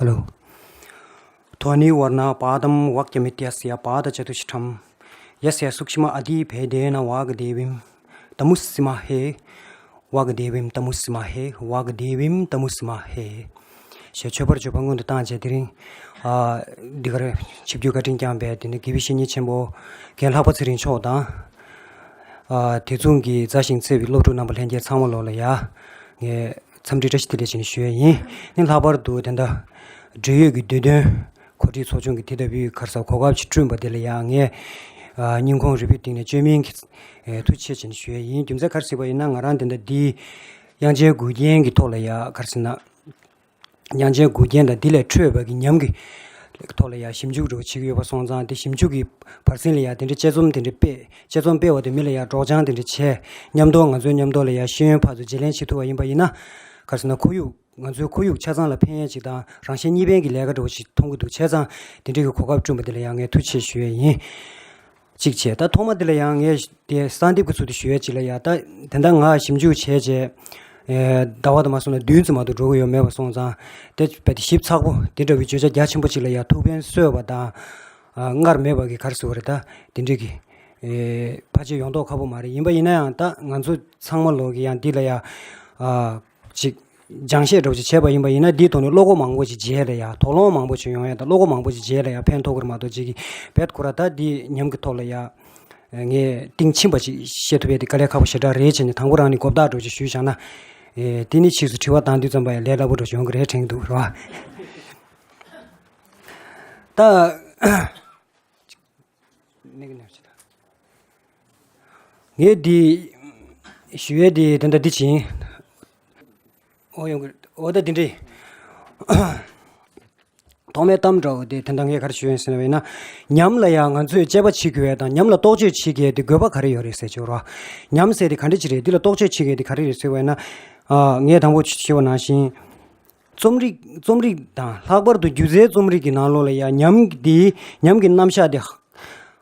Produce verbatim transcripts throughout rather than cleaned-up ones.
Hello. ध्वनिवर्णं पादं वाक्यमित्यस्य पादचतुष्टयम्। यस्य सूक्ष्मम् अतिभेदेन वाग्देवीं तमूर्षिमहे। वाग्देवीं तमूर्षिमहे। वाग्देवीं तमूर्षिमहे ཞེས་མཆོད་པར་བརྗོད་པ་སྔོན་དུ་བཏང་བྱས། དེ་རིང་ཨ་འདི་གར་ཆིབས་བསྒྱུར་བཀའ་དྲིན་བསྐྱངས་པའི་དེ་ནི་དགེ་བའི་བཤེས་གཉེན་ཆེན་པོ་རྒན་ལྷག་པ་ཚེ་རིང་མཆོག་དང་། ཨ་དེ་མཚུངས་ཀྱི་མཛའ་ཞིང་བརྩེ་བའི་སློབ་ཕྲུག་རྣམ་པ་ལྷན་རྒྱས་ཚང་མ་ལོག་ལ་ཡ་ངས་འཚམས་འདྲི་བཀྲ་ཤིས་བདེ་ལེགས་ཞེས་ནས་ཞུ་ཡས་ཡིན། ནི་ལྷག་པར་དུ་དེ་འདྲ་འབྲེལ་ཡོད་ཀྱི་བསྡུས་དོན་གོ་སྒྲིག་ཚོགས་ཆུང་གི་དེ་ལྟ་བུའི་ག་རེ་ཟེར་གོ་སྐབས་ཅིག་བསྐྲུན་པ་དེ་ལ་ཡང་ངས་ཨ་སྙིང་ཁོང་རུས་པའི་གཏིང་ནས་བཅོས་མིན་གྱི་ཨེ་ཐུགས་རྗེ་ཆེ་ཞེས་ནས་ཞུ་ཡས་ཡིན། རྒྱུ་མཚན་ག་རེ་ཟེར་བ་ཡིན་ན། ང་རང་དེ་འདྲ་འདི་དབྱངས་ཅན་དགུ་རྒྱན་གྱི་ཐོག་ལ་ཡ་ག་རེ་ཟེར་ན། དབྱངས་ཅན་དགུ་རྒྱན་དང་འདི་ལས་འཕྲོས་པ་གི་ཉམས་ཀྱི་ཐོག་ལ་ཡང་ཞིབ་འཇུག་འདྲ་བོ་བྱེད་ཀྱི་ཡོད་པ་སོང་ཙང་། དེ་ཞིབ་འཇུག་གི་བར་གསེང་ལ་ཡང་དེ་འདྲའི་དཔྱད་རྩོམ་དེ་འདྲ་སྤེལ། དཔྱད་རྩོམ་སྤེལ་བ་དེ་མི་ལ་ཡང་སྒྲོག་སྦྱང་དེ་འདྲ་བྱས། མཉམ་དུ་ང་ཚོའི་མཉམ་དུ་ལ་ཡང་ཤེས་ཡོན་ཕར་ཚུར་བརྗེ་ལེན་བྱེད་ཐུབ་པ་ཡིན་པ་ཡིན་ན། ག་རེ་ཟེར་ན། ཁོར་ཡུག་ང་ཚོའི་ཁོར་ཡུག་ཆ་ཚང་ལ་ཕན་ཡས་ཅིག་དང་། རང་གཞན་གཉིས་ཕན་གྱི་ལས་ཀ་འདྲ་བོ་ཞིག་མཐོང་གི་འདུག་བྱས་ཙང་དེ་འདྲའི་གི་གོ་སྐབས་བསྐྲུན་པ་དེ་ལ་ཡང་ངས་ཐུགས་རྗེ་ཆེ་ཞུ་ཡས་ཡིན། གཅིག་བྱས། ད་ཐོག་མ་འདི་ལ་ཡང་ངས་དེ་གསར་འདེབས་ཀྱི་ཚུལ་དུ་ཞུ་ཡས་ཅིག་ལ་ཡ། ད་དེ་འདྲ་ང་ཞིབ་འཇུག་བྱས་བྱས། ཨེ་ཟླ་བ་དུ་མ་སོང་ན་བདུན་ཙམ་མ་གཏོགས་འགྲོ་གི་ཡོད་མེད་པ་སོང་ཙང་། དེ་བས་དེ་ཞིབ་ཚགས་པོ་དེ་འདྲ་བའི་བརྗོད་བྱ་རྒྱ་ཆེན་པོ་ཅིག་ལ་ཡ་ཐུགས་ཕན་གསོས་པ་དང་། ཨ་སྔར་མེད་པ་གི་ག་རེ་ཟེར་བ་རེད། ད་དེ་འདྲ་གི་ཨེ་ཕལ་ཆེར་ཡོང་མདོག་ཁ་པོ་མ་རེད། ཡིན་པ་ཡིན་ན་ཡང་ད་ང་ཚོ་ཚང་མ་ལོག་གི་ཡང་འདི་ལ་ཡ་ཨ་ཅིག་སྦྱང་བཤད་འདྲ་བོ་ཅིག་བྱས་པ་ཡིན་པ་ཡིན་ན། འདིའི་ཐོག་ནས་བློ་སྒོ་མང་པོ་ཅིག་འབྱེད་ལ་ཡ། དོགས་སློང་མང་པོ་ཅིག་ཡོང་ཡ་དང་། བློ་སྒོ་མང་པོ་ཅིག་འབྱེད་ལ་ཡ་ཕན་ཐོགས་ཀྱི་རེད་མ་གཏོགས། ཅིག་གི་བེད་ཁོ་ར་ད་འདི་ཉམས་ཀྱི་ཐོག་ལ་ཡ་ངས་གཏིང་ཕྱིན་པ་ཅིག་བཤད་ཐུབ་ཡ་དེ་དཀའ་ལས་ཁག་པོ་ཞེ་དྲག་རེད་བྱས་ནས། དང་པོ་རང་ནས་གོ་བརྡ་འདྲ་བོ་ཅིག་ཞུས་བཞག་ན། ཨེ་དེ་ནི་ཕྱིས་སུ་དྲི་བ་བཏང་དུས་ཙམ་པ་ཡ་ལས་སླ་པོ་འདྲ་བོ་ཅིག་ཡོང་གི་རེད་དྲན་གྱི་འདུག་རེད་བ། ད། ངས་འདི་ཞུ་ཡས་འདི་དེ་འདྲ་འདི་བྱིན། ཨོ་ཡོང་གི། ཨོ་ད་འདི་འདྲ། ཐོག་མའི་གཏམ་འདྲ་བོ་དེ་དེ་འདྲ་ངས་ག་རེ་ཞུ་ཡིན་ཟེར་བ་ཡིན་ན། ཉམས་ལ་ཡང་ང་ཚོས་དཔྱད་པ་བྱེད་དགོས་ཡས་དང་། ཉམས་ལ་རྟོག་དཔྱོད་བྱེད་དགོས་ཡས་དེ་དགོས་པ་ག་རེ་ཡོད་རེད་ཟེར་ཞུ་རོགས། ཉམས་ཟེར་དེ་ག་འདྲ་ཅིག་རེད། འདི་ལ་རྟོག་དཔྱོད་བྱེད་དགོས་ཡས་དེ་ག་རེ་རེད་ཟེར་བ་ཡིན་ན། ཨ་ངས་དང་པོ་ཞུས་པ་ནང་བཞིན། རྩོམ་རིག་རྩོམ་རིག་དང་། ལྷག་པར་དུ་སྒྱུ་རྩལ་རྩོམ་རིག་གི་ནང་ལོགས་ལ་ཡང་ཉམས་འདི་ཉམས་ཀྱི་རྣམ་གཞག་དེ་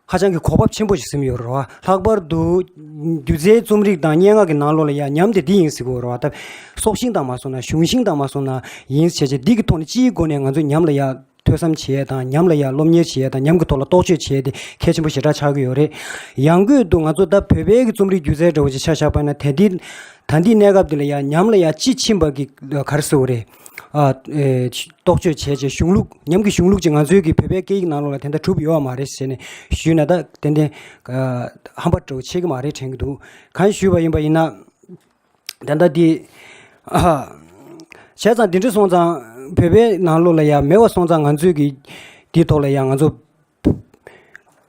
ཧ་ཅང་གི་གོ་བབ་ཆེན་པོ་ཞིག་ཟིན་ཡོད་རེད་བ། ལྷག་པར་དུ་སྒྱུ་རྩལ་རྩོམ་རིག་དང་སྙན་ངག་གི་ནང་ལོགས་ལ་ཡང་ཉམས་དེ་འདི་ཡིན་ཟེར་གྱི་ཡོད་རེད་བ། ད་སྲོག་ཤིང་དང་མ་སོང་ན་གཞུང་ཤིང་དང་མ་སོང་ན་ཡིན་བྱས་བྱས། འདི་གི་ཐོག་ནས་སྤྱིའི་སྒོ་ནས་ང་ཚོ་ཉམས་ལ་ཡང་ཐོས་བསམ་བྱེད་ཡས་དང་། ཉམས་ལ་ཡང་སློབ་གཉེར་བྱེད་ཡས་དང་། ཉམས་ཀྱི་ཐོག་ལ་རྟོག་དཔྱོད་བྱེད་ཡས་དེ་གལ་ཆེན་པོ་ཞེ་དྲག་ཆགས་ཀྱི་ཡོད་རེད། ཡང་སྒོས་དུ་ང་ཚོ་ད་བོད་པའི་གི་རྩོམ་རིག་སྒྱུ་རྩལ་འདྲ་བོ་ཅིག་ཆ་བཞག་པ་ན། ད་འདི་ད་འདི་གནས་སྐབས་འདི་ལ་ཡང་ཉམས་ལ་ཡང་དཔྱིས་ཕྱིན་པ་གི་ག་རེ་ཟེར་དགོས་རེད། ཨ་ཨེ་རྟོག་དཔྱོད་བྱས་བྱས་གཞུང་ལུགས། ཉམས་ཀྱི་གཞུང་ལུགས་ཅིག་ང་ཚོའི་གི་བོད་པའི་སྐད་ཡིག་ནང་ལོགས་ལ་དེ་འདྲ་གྲུབ་ཡོད་མ་རེད་ཟེར་ནས་ཞུས་ན། ད་ཏན་ཏན་ཨ་ཧམ་པ་འདྲ་བོ་ཆེ་གི་མ་རེད་དྲན་གྱི་འདུག་གང་ཞུས་པ་ཡིན་པ་ཡིན་ན། ད་ལྟ་འདི་ཨ་བྱས་ཙང་འདི་འདྲ་སོང་ཙང་། བོད་པའི་ནང་ལོགས་ལ་ཡང་མེད་པ་སོང་ཙང་། ང་ཚོས་ཀྱི་འདིའི་ཐོག་ལ་ཡང་ང་ཚོ་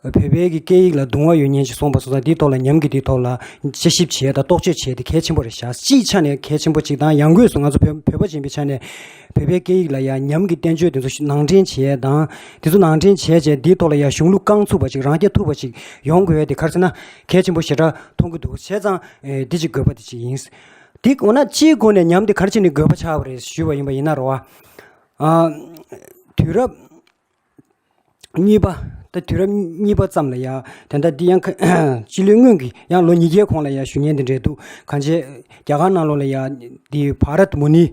བོད་པའི་གི་སྐད་ཡིག་ལ་དུང་བ་ཡོད་མཁན་ཞིག་སོང་པ་སོང་ཙང་། འདིའི་ཐོག་ལ་ཉམས་ཀྱི་འདིའི་ཐོག་ལ་དཔྱད་ཞིབ་བྱེད་དང་རྟོག་དཔྱོད་བྱེད་དེ་གལ་ཆེན་པོ་རེད་ཤག་སྤྱིའི་ཆ་ནས་གལ་ཆེན་པོ་ཅིག་དང་། ཡང་སྒོས་སུ་ང་ཚོ་བོད་བོད་པ་ཡིན་པའི་ཆ་ནས་བོད་པའི་སྐད་ཡིག་ལ་ཡང་ཉམས་ཀྱི་བསྟན་བཅོས་དེ་ཚོ་ནང་འདྲེན་བྱེད་དང་། དེ་ཚོ་ནང་འདྲེན་བྱས་བྱས་འདིའི་ཐོག་ལ་ཡང་གཞུང་ལུགས་རྐང་ཚུགས་པ་ཅིག་རང་རྐྱ་ཐུབ་པ་ཅིག་ཡོང་དགོས་ཡ་དེ་ག་རེ་ཟེར་ན་གལ་ཆེན་པོ་ཞེ་དྲག་མཐོང་གི་འདུག་བྱས་ཙང་ཨེ་འདི་ཅིག་དགོས་པ་དེ་ཅིག་ཡིན། དེ་འོ་ན་སྤྱིའི་སྒོ་ནས་ཉམས་དེ་ག་རེ་བྱས་ནས་དགོས་པ་ཆགས་པ་རེད་ཞུས་པ་ཡིན་པ་ཡིན་ན་རེད་བ། ཨ་དུས་རབས་གཉིས་པ། ད་དུས་རབས་གཉིས་པ་ཙམ་ལ་ཡ། ད་ལྟ་འདི་ཡང་ཁ་སྤྱི་ལོའི་སྔོན་གྱི་ཡང་ལོ་ཉིས་བརྒྱའི་གོང་ལ་ཡ་ཞུ་མཁན་དེ་འདྲས་འདུག་གང་བྱས་རྒྱ་གར་ནང་ལོགས་ལ་ཡ་འདི་བྷ་རཏ་མུ་ནི་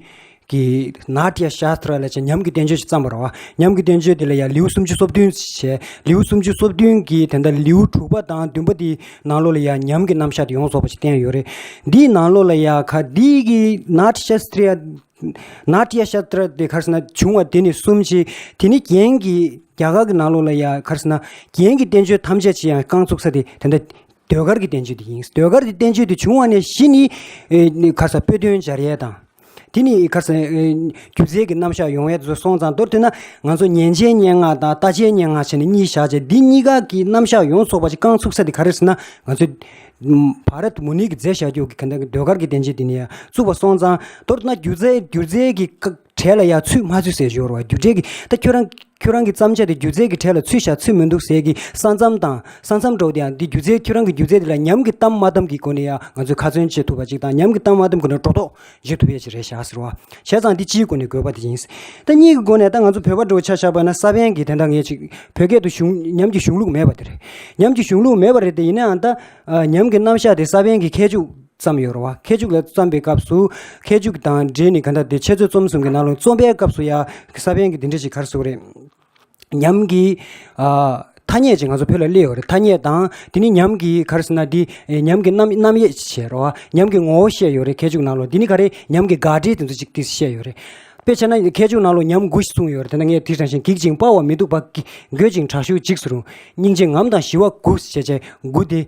གི་ནཱ་ཏྱ་ཤཱསྟྲ་ལབ་བྱས་ཉམས་ཀྱི་བསྟན་བཅོས་ཤིག་བརྩམས་པ་རེད་བ། ཉམས་ཀྱི་བསྟན་བཅོས་དེ་ལ་ཡ་ལེའུ་སུམ་ཅུ་སོ་བདུན་བྱས། ལེའུ་སུམ་ཅུ་སོ་བདུན་གྱི་ད་ལྟ་ལེའུ་དྲུག་པ་དང་བདུན་པ་དེའི་ནང་ལོགས་ལ་ཡ་ཉམས་ཀྱི་རྣམ་གཞག་དེ་ཡོངས་རྫོགས་པ་ཞིག་བསྟན་ཡོད་རེད། འདིའི་ནང་ལོགས་ལ་ཡ་ཁ་འདི་གི་ནཱ་ཏྱ་ཤཱསྟྲ། ནཱ་ཏྱ་ཤཱསྟྲ་དེ་ག་རེ་ཟེར་ན་བྱུང་བ་དེ་ནི་གསུམ་བྱས། དེ་ནི་རྒྱན་གྱི་རྒྱ་གར་གྱི་ནང་ལོགས་ལ་ཡ་ག་རེ་ཟེར་ན་རྒྱན་གྱི་བསྟན་བཅོས་ཐམས་ཅད་ཀྱི་ཡང་རྐང་ཚུགས་ས་དེ་དེ་འདྲ་ཟློས་གར་གྱི་བསྟན་བཅོས་དེ་ཡིན། ཟློས་གར་གྱི་བསྟན་བཅོས་དེ་བྱུང་བ་ནས་གཞི་ནི་ཨེ་ག་རེ་ཟེར་དཔེ་དོན་སྦྱར་ཡས་དང་། དེ་ནི་ག་རེ་ཟེར་ཨེ་སྒྱུ་རྩལ་གྱི་རྣམ་གཞག་ཡོང་ཡས་དེ་ཚོ་སོང་ཙང་། མདོར་བསྡུས་ན་ང་ཚོ་ཉན་བྱའི་སྙན་ངག་དང་ལྟ་བྱའི་སྙན་ངག་བྱས་ནས་གཉིས་བཞག་བྱས། འདི་གཉིས་ཀ་གི་རྣམ་གཞག་ཡོངས་རྫོགས་པ་ཅིག་རྐང་ཚུགས་ས་དེ་ག་རེ་ཟེར་ན་ང་ཚོའི་བྷ་རཏ་མུ་ནི་གིས་མཛད་བཞག་རྒྱུ་གི་ག་འདྲ་གི་ཟློས་གར་གྱི་བསྟན་བཅོས་དེ་ནས་ཡང་བཙུགས་པ་སོང་ཙང་། མདོར་ན་སྒྱུ་རྩལ་སྒྱུ་རྩལ་གྱི་ཀ་གྲས་ལ་ཡང་ཚུད་མ་ཚུད་ཟེར་ཞོར་བ། སྒྱུ་རྩལ་གྱི་ད་ཁྱོད་རང་ཁྱོད་རང་གི་བརྩམས་བྱ་དེ་སྒྱུ་རྩལ་གྱི་གྲས་ལ་ཚུད་བཞག་ཚུད་མི་འདུག་ཟེར་གྱི་ས་མཚམས་དང་། ས་མཚམས་འདྲ་བོ་དེ་ཡང་འདི་སྒྱུ་རྩལ་ཁྱོད་རང་གི་སྒྱུ་རྩལ་དེ་ལ་ཉམས་ཀྱིས་གཏམ་མ་གཏམ་གྱི་སྒོ་ནས་ཡང་ང་ཚོས་ཁ་ཚོན་གཅོད་ཐུབ་པ་ཅིག་དང་། ཉམས་ཀྱིས་གཏམ་མ་གཏམ་གྱི་སྒོ་ནས་སྒྲོ་འདོགས་བཞེས་ཐུབ་ཡས་ཅིག་རེད་བཞག་ཟེར་བ། བྱས་ཙང་འདི་སྤྱིའི་སྒོ་ནས་དགོས་པ་དེ་ཡིན། ད་གཉིས་ཀྱི་སྒོ་ནས་ད་ང་ཚོ་བོད་པ་འདྲ་བོ་ཆ་བཞག་པ་ན་ས་པཎ་གྱི་དེ་འདྲ་ངས་ཅིག་བོད་སྐད་དུ་གཞུང་ཉམས་ཀྱི་གཞུང་ལུགས་མེད་པ་དེ་རེད། ཉམས་ཀྱི་གཞུང་ལུགས་མེད་པ་རེད་དེ། ཡིན་ནའང་ད་ཨ་ཉམས་ཀྱི་རྣམ་གཞག་དེ་ས་པཎ་གྱི་མཁས་མཆོག་ བརྩམས་ཡོད་རེད་བ། མཁས་མཆོག་ལ་བརྩམས་པའི་སྐབས་སུ་མཁས་མཆོག་དང་འབྲེལ་ནས་ག་འདྲ་དེ་འཆད་རྩོད་རྩོམ་གསུམ་གྱི་ནང་ལ་རྩོམ་པའི་སྐབས་སུ་ཡ་ས་པཎ་གྱིས་འདི་འདྲ་ཞིག་ག་རེ་ཟེར་གྱི་རེད། ཉམས་ཀྱི་ཨ། ཐ་སྙད་ཅིག་ང་ཚོ་བོད་ལ་སླེབས་ཡོད་རེད། ཐ་སྙད་དང་དེ་ནི་ཉམས་ཀྱི་ག་རེ་ཟེར་ན་འདི་ཉམས་ཀྱི་རྣམ་རྣམ་དབྱེ་བྱས་རེད་བ། ཉམས་ཀྱི་ངོ་བོ་བཤད་ཡོད་རེད། མཁས་མཆོག་ནང་ལོགས་འདི་ནི་ག་རེ་ཉམས་ཀྱི་དགག་སྒྲའི་དེ་ཚོ་ཅིག་ཏིས་བཤད་ཡོད་རེད། དཔེ་བྱས་ན་མཁས་མཆོག་ནང་ལོགས་ཉམས་དགུ་ཞིག་གསུངས་ཡོད་རེད། དེ་ན་ངས་དེ་དྲང་ཞིང་བགེགས་ཀྱིས་སྤར་བ་མི་སྡུག་པ། དགོད་ཅིང་དྲག་ཤུལ་འཇིགས་སུ་རུང་། སྙིང་རྗེ་ངམ་དང་ཞི་བ་དགུ་ཞེས་བྱས་དགུ་དེ་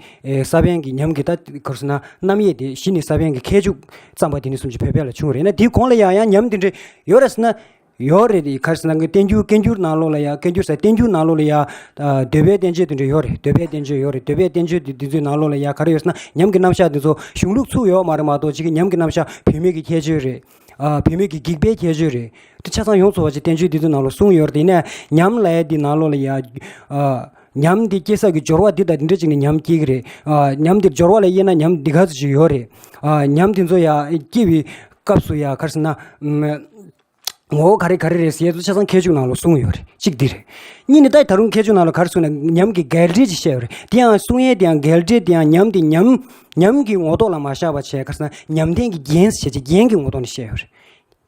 ས་པཎ་གྱི་ཉམས་ཀྱི་ད་ག་རེ་ཟེར་ན་རྣམ་དབྱེ་དེ་གཞི་ནས་ས་པཎ་གྱི་མཁས་མཆོག་བརྩམས་པ་དེ་ནི་སུམ་ཅུ་བོད་པ་ལ་བྱུང་རེད་ན། དེའི་གོང་ལ་ཡང་ཡང་ཉམས་དེ་འདྲ་ཡོད་རེད་ཟེར་ན། ཡོད་རེད། ག་རེ་ཟེར་ན་བསྟན་འགྱུར་བསྟན་འགྱུར་ནང་ལོགས་ལ་ཡ་བསྟན་འགྱུར་ཟེར་བསྟན་འགྱུར་ནང་ལོགས་ལ་ཡ་འདོད་པའི་བསྟན་བཅོས་དེ་འདྲ་ཡོད་རེད། འདོད་པའི་བསྟན་བཅོས་ཡོད་རེད། འདོད་པའི་བསྟན་བཅོས་དེ་དེ་ཚོའི་ནང་ལོགས་ལ་ཡ་ག་རེ་ཡོད་ཟེར་ན་ཉམས་ཀྱི་རྣམ་གཞག་དེ་ཚོ་གཞུང་ལུགས་ཚུགས་ཡོད་མ་རེད་མ་གཏོགས་ཅིག་གི་ཉམས་ཀྱི་རྣམ་གཞག་བུད་མེད་ཀྱི་ཁྱད་ཆོས་རེད། ཨ། བུད་མེད་ཀྱི་སྒེག་པའི་ཁྱད་ཆོས་རེད། དེ་ཆ་ཚང་ཡོངས་སུ་བ་ཅིག་བསྟན་བཅོས་དེ་ཚོའི་ནང་ལོགས་གསུངས་ཡོད་རེད། དེ་ནས་ཉམས་ལབ་ཡ་དེ་ནང་ལོགས་ལ་ཡ། ཨ། ཉམས་དེ་སྐྱེ་ས་ཀྱི་སྦྱོར་བ་འདི་དང་འདི་འདྲ་ཅིག་ནས་ཉམས་སྐྱེ་གི་རེད། ཨ། ཉམས་དེ་སྦྱོར་བ་ལ་དབྱེ་ན་ཉམས་འདི་ག་ཚོད་ཅིག་ཡོད་རེད། ཨ། ཉམས་དེ་ཚོ་ཡ་སྐྱེ་བའི་སྐབས་སུ་ཡ་ག་རེ་ཟེར་ན། ཨ། ངོ་བོ་ག་རེ་ག་རེ་རེད་ཟེར་ཡས་ཚོ་ཆ་ཚང་མཁས་མཆོག་ནང་ལ་གསུངས་ཡོད་རེད། གཅིག་འདི་རེད། གཉིས་ནི་ད་ད་རུང་མཁས་མཆོག་ནང་ལ་ག་རེ་གསུངས་ན་ཉམས་ཀྱི་འགལ་འབྲེལ་ཅིག་བཤད་ཡོད་རེད། དེ་ཡང་གསུང་ཡས་དེ་ཡང་འགལ་འབྲེལ་དེ་ཡང་ཉམས་དེ་ཉམས་ཉམས་ཀྱི་ངོ་ཐོག་ལ་མ་བཞག་པ་བྱས་ག་རེ་ཟེར་ན་ཉམས་ལྡན་གྱི་རྒྱན་ཟེར་བྱས་རྒྱན་གྱི་ངོ་ཐོག་ནས་བཤད་ཡོད་རེད།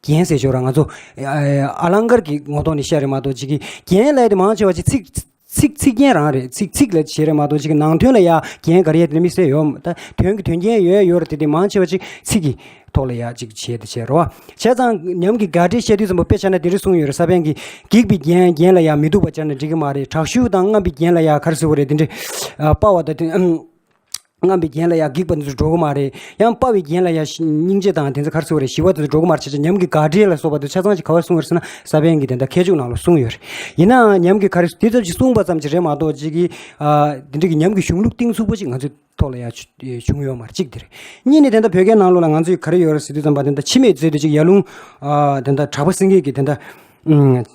རྒྱན་ཟེར་ཆོག་ར་ང་ཚོ་ཨ་ཨ་ལང་ཀར་གྱི་ངོ་ཐོག་ནས་བཤད་རེད་མ་གཏོགས་ཅིག་གི་རྒྱན་ལབ་ཡས་དེ་མང་ཆེ་བ་ཅིག་ཚིག་ཚིག་ཚིག་རྒྱན་རང་རེད། ཚིག་ཚིག་ལ་བྱེད་རེད་མ་གཏོགས་ཅིག་གི་ནང་དོན་ལ་ཡ་རྒྱན་ག་རེ་ཡ་དེ་ལ་དམིགས་བསལ་ཡོད་མ་ད་དོན་གྱི་དོན་རྒྱན་ཡོད་ཡོད་རེད། དེ་དེ་མང་ཆེ་བ་ཅིག་ཚིག་གི་ཐོག་ལ་ཡ་ཅིག་བྱས་ཏེ་བྱས་རོ། བྱས་ཙང་ཉམས་ཀྱི་དགག་སྒྲའི་བཤད་དུས་ཙམ་པ་དཔེ་ཆ་ན་དེ་འདྲ་གསུངས་ཡོད་རེད། ས་པཎ་གྱིས་སྒེག་པའི་རྒྱན་རྒྱན་ལ་ཡང་མི་སྡུག་པ་སྦྱར་ན་འགྲིག་གི་མ་རེད། དྲག་ཤུལ་དང་རྔམ་པའི་རྒྱན་ལ་ཡང་ག་རེ་ཟེར་བ་རེད། དེ་འདྲ་ཨ་སྤར་བ་དང་དེ་ཨམ་རྔམ་པའི་རྒྱན་ལ་ཡང་སྒེག་པ་འདི་ཚོ་འགྲོ་གི་མ་རེད། ཡང་སྤར་བའི་རྒྱན་ལ་ཡང་སྙིང་རྗེ་དང་དེ་ཚོ་ག་རེ་ཟེར་བ་རེད། ཞི་བ་དེ་ཚོ་འགྲོ་གི་མ་རེད། བྱས་ཙང་ཉམས་ཀྱི་དགག་སྒྲ་ལ་སོགས་པ་དེ་ཆ་ཚང་ཅིག་ག་བར་གསུངས་ཡོད་ཟེར་ན་ས་པཎ་གྱིས་དེ་འདྲ་མཁས་མཆོག་ནང་ལ་གསུངས་ཡོད་རེད། ཡིན་ནའང་ཉམས་ཀྱི་ག་རེ་དེ་ཙམ་ཞིག་གསུངས་པ་ཙམ་ཅིག་རེད་མ་གཏོགས་ཅིག་གིས་ཨ་དེ་འདྲ་གི་ཉམས་ཀྱི་གཞུང་ལུགས་གཏིང་ཚུགས་པོ་ཅིག་ང་ཚོའི་ཐོག་ལ་ཡང་བྱུང་ཡོད་མ་རེད། གཅིག་དེ་རེད། གཉིས་ནས་དེ་འདྲ་བོད་སྐད་ནང་ལོགས་ལ་ང་ཚོས་ག་རེ་ཡོད་རེད་ཟེར་དུས་ཙམ་པ་དེ་འདྲ་འཆི་མེད་མཛོད་དེ་ཅིག་ཡར་ཀླུང་ཨ་དེ་འདྲ་གྲགས་པ་སེང་གེ་གིས་དེ་འདྲ་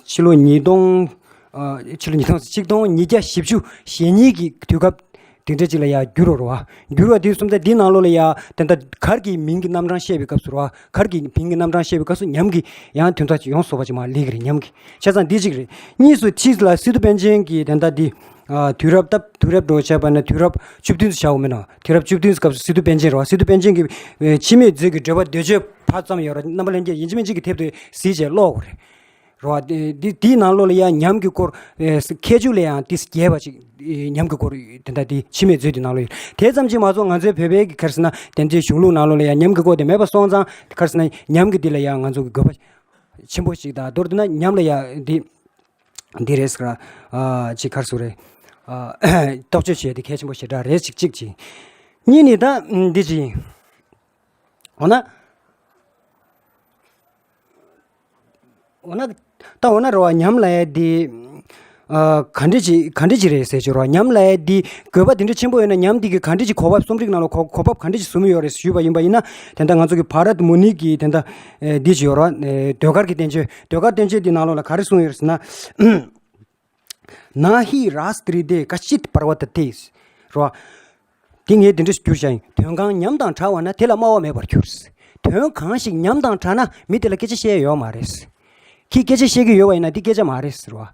ཕྱི་ལོ་ཉིས་སྟོང་ཨ་ཕྱི་ལོ་ཉིས་སྟོང་ཆིག་སྟོང་ཉིས་བརྒྱ་བཞི་བཅུ་ཞེ་གཉིས་ཀྱི་དུས་སྐབས་དེ་འདྲ་ཅིག་ལ་ཡང་བསྒྱུར་བ་རེད་བ། བསྒྱུར་བ་དེ་སོང་ཙང་འདི་ནང་ལོགས་ལ་ཡང་དེ་འདྲ་གར་གྱི་མིང་གི་རྣམ་གྲངས་བཤད་པའི་སྐབས་སུ་རེད་བ། གར་གྱི་མིང་གི་རྣམ་གྲངས་བཤད་པའི་སྐབས་སུ་ཉམས་ཀྱི་ཡང་དོན་དག་ཅིག་ཡོང་སྲིད་པ་ཅིག་མར་སླེབས་ཀྱི་རེད། ཉམས་ཀྱི་བྱས་ཙང་འདི་གཅིག་རེད། གཉིས་སུ་ཕྱིས་ལ་སི་ཏུ་པཎ་ཆེན་གྱིས་དེ་འདྲ་འདི་ཨ་དུས་རབས་སྟབས་དུས་རབས་འགྲོ་བྱས་པ་ན་དུས་རབས་བཅུ་བདུན་ཙམ་བྱ་འོ་མིན་ནོ། དུས་རབས་བཅུ་བདུན་སྐབས་སུ་སི་ཏུ་པཎ་ཆེན་རེད་བ། སི་ཏུ་པཎ་ཆེན་གྱིས་ཨེ་འཆི་མེད་མཛོད་ཀྱི་བགྲོད་པ་འདོད་སྤྱོད་བར་ཙམ་ཡོད་རེད། རྣམ་པ་ལྷན་རྒྱས་ཡིན་གཅིག་མིན་གཅིག་གི་དེབ་དེ་གཟིགས་བྱས་ཀློག་དགོས་རེད། རེད་བ། འདི་འདིའི་ནང་ལོགས་ལ་ཡང་ཉམས་ཀྱི་སྐོར་ཨེ་མཁས་མཆོག་ལ་ཡང་ཏིས་རྒྱས་པ་ཅིག་ཨེ་ཉམས་ཀྱི་སྐོར་དེ་འདྲ་དེ་འཆི་མེད་མཛོད་དེ་ནང་ལོགས་ཡོད། དེ་ཙམ་གྱིས་མ་ཚོགས་ང་ཚོའི་བོད་པའི་གི་ག་རེ་ཟེར་ན་དེ་འདྲའི་གཞུང་ལུགས་ནང་ལོགས་ལ་ཡང་ཉམས་ཀྱི་སྐོར་དེ་མེད་པ་སོང་ཙང་ག་རེ་ཟེར་ན་ཉམས་ཀྱི་འདི་ལ་ཡང་ང་ཚོ་གི་དགོས་པ་ཆེན་པོ་ཞིག་དང་མདོར་བསྡུ་ན་ཉམས་ལ་ཡང་འདི་འདི་རེད་ཟེར་ཨ་ཅིག་ག་རེ་ཟེར་རེད། ཨ་རྟོག་དཔྱོད་བྱས་ཏེ་གལ་ཆེན་པོ་ཞེ་དྲག་རེད་ཅིག་གཅིག་ཅིག་གཉིས་ནི་ད་འདི་ཅིག་འོ་ན། འོ་ན། ད་འོ་ན་རེད་བ། ཉམས་ལབ་ཡ་འདི། ཨ་ག་འདྲ་ཅིག་ག་འདྲ་ཅིག་རེད་ཟེར་ཅིག་རེད་བ། ཉམས་ལབ་ཡ་འདི་དགོས་པ་འདི་འདྲ་ཆེན་པོ་ཡོད་ན་ཉམས་འདི་གི་ག་འདྲ་ཅིག་གོ་བ་རྩོམ་རིག་ནང་ལ་གོ་གོ་བབ་ག་འདྲ་ཅིག་བཟུང་ཡོད་རེད་ཞུས་པ་ཡིན་པ་ཡིན་ན། དེ་འདྲ་ང་ཚོ་གི་བྷ་རད་མུ་ནི་གི་དེ་འདྲ་ཨེ་འདི་ཅིག་ཡོད་རེད་བ། ཨེ་ཟློས་གར་གྱི་བསྟན་བཅོས། ཟློས་གར་བསྟན་བཅོས་འདི་ནང་ལོགས་ལ་ག་རེ་གསུངས་ཡོད་རེད་ཟེར་ན། ན་ཧི་རཱ་སི་ཏྲི་ཏེ་ཀ་ཅིད་པར་བ་ཏ་ཏེ། རེད་བ། དེ་ངས་དེ་འདྲ་ཞིག་བསྒྱུར་བཞག་ཡིན། དོན་གང་ཉམས་དང་བྲལ་བ་ན་དེ་ལ་སྨྲ་བ་མེད་པར་འགྱུར། དོན་གང་ཞིག་ཉམས་དང་བྲལ་ན་མི་དེ་ལ་སྐད་ཆ་བཤད་ཡོད་མ་རེད། ཁྱེད་སྐད་ཆ་བཤད་ཀྱི་ཡོད་པ་ཡིན་ན་འདི་སྐད་ཆ་མ་རེད་ཟེར་བ།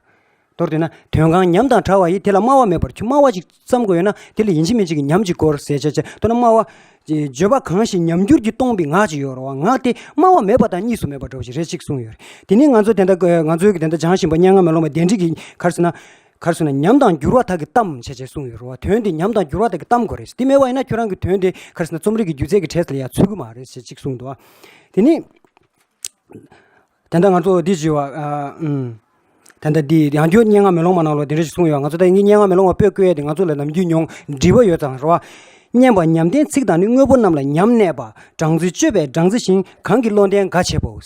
མདོར་བསྡུས་ན་དོན་གང་ཉམས་དང་བྲལ་བ་ཡིས་དེ་ལ་སྨྲ་བ་མེད་པར་འགྱུར། སྨྲ་བ་ཅིག་བརྩམ་དགོས་ཡོད་ན་དེ་ལ་ཡིན་གཅིག་མིན་གཅིག་གི་ཉམས་ཅིག་དགོས་ཟེར་བྱས་བྱས་མདོར་ན་སྨྲ་བ། བརྗོད་པ་གང་ཞིག་ཉམས་འགྱུར་གྱིས་སྟོང་པའི་ངག་ཅིག་ཡོད་རེད་བ། ངག་དེ་སྨྲ་བ་མེད་པ་དང་གཉིས་སུ་མེད་པ་འདྲ་བོ་ཞིག་རེད་ཅིག་གསུངས་ཡོད་རེད། དེ་ནས་ང་ཚོ་དེ་འདྲ་ང་ཚོའི་གི་དེ་འདྲ་སྦྱང་བཞིན་པ་སྙན་ངག་མེ་ལོང་མ་དེ་འདྲ་གི་ག་རེ་ཟེར་ན། ག་རེ་ཟེར་ན་ཉམས་དང་འགྱུར་བ་དག་གི་གཏམ་བྱས་བྱས་གསུངས་ཡོད་རེད་བ། དོན་དེ་ཉམས་དང་འགྱུར་བ་དག་གི་གཏམ་དགོས་རེད། དེ་མེད་པ་ཡིན་ན་ཁྱོད་རང་གི་དོན་དེ་ག་རེ་ཟེར་ན་རྩོམ་རིག་གི་སྒྱུ་རྩལ་གྱི་གྲས་ལ་ཡང་ཚུད་ཀྱི་མ་རེད་ཞེས་ཅིག་གསུངས་འདུག་བ། དེ་ནས། ད་ལྟ་ང་ཚོ་འདི་བྱས་བ། ཨ་ཨུམ། ད་ལྟ་འདི་ཡང་བསྐྱར་སྙན་ངག་མེ་ལོང་མ་ནང་ལོགས་དེ་འདྲ་ཞིག་གསུངས་ཡོད། ང་ཚོ་ད་ངའི་སྙན་ངག་མེ་ལོང་མ་པོད་བཀོད་ཡས་དེ་ང་ཚོ་ལ་ནམ་རྒྱུན་མྱོང་འདྲིས་པ་ཡོད་ཙང་རེད་བ། སྙན་པ་ཉམས་ལྡན་ཚིག་དང་ནི། དངོས་པོ་རྣམས་ལ་ཉམས་གནས་པ། སྦྲང་རྩི་སྤྱོད་པས་སྦྲང་རྩི་བཞིན། གང་གིས་བློ་ལྡན་དགའ་བྱེད་པའོ།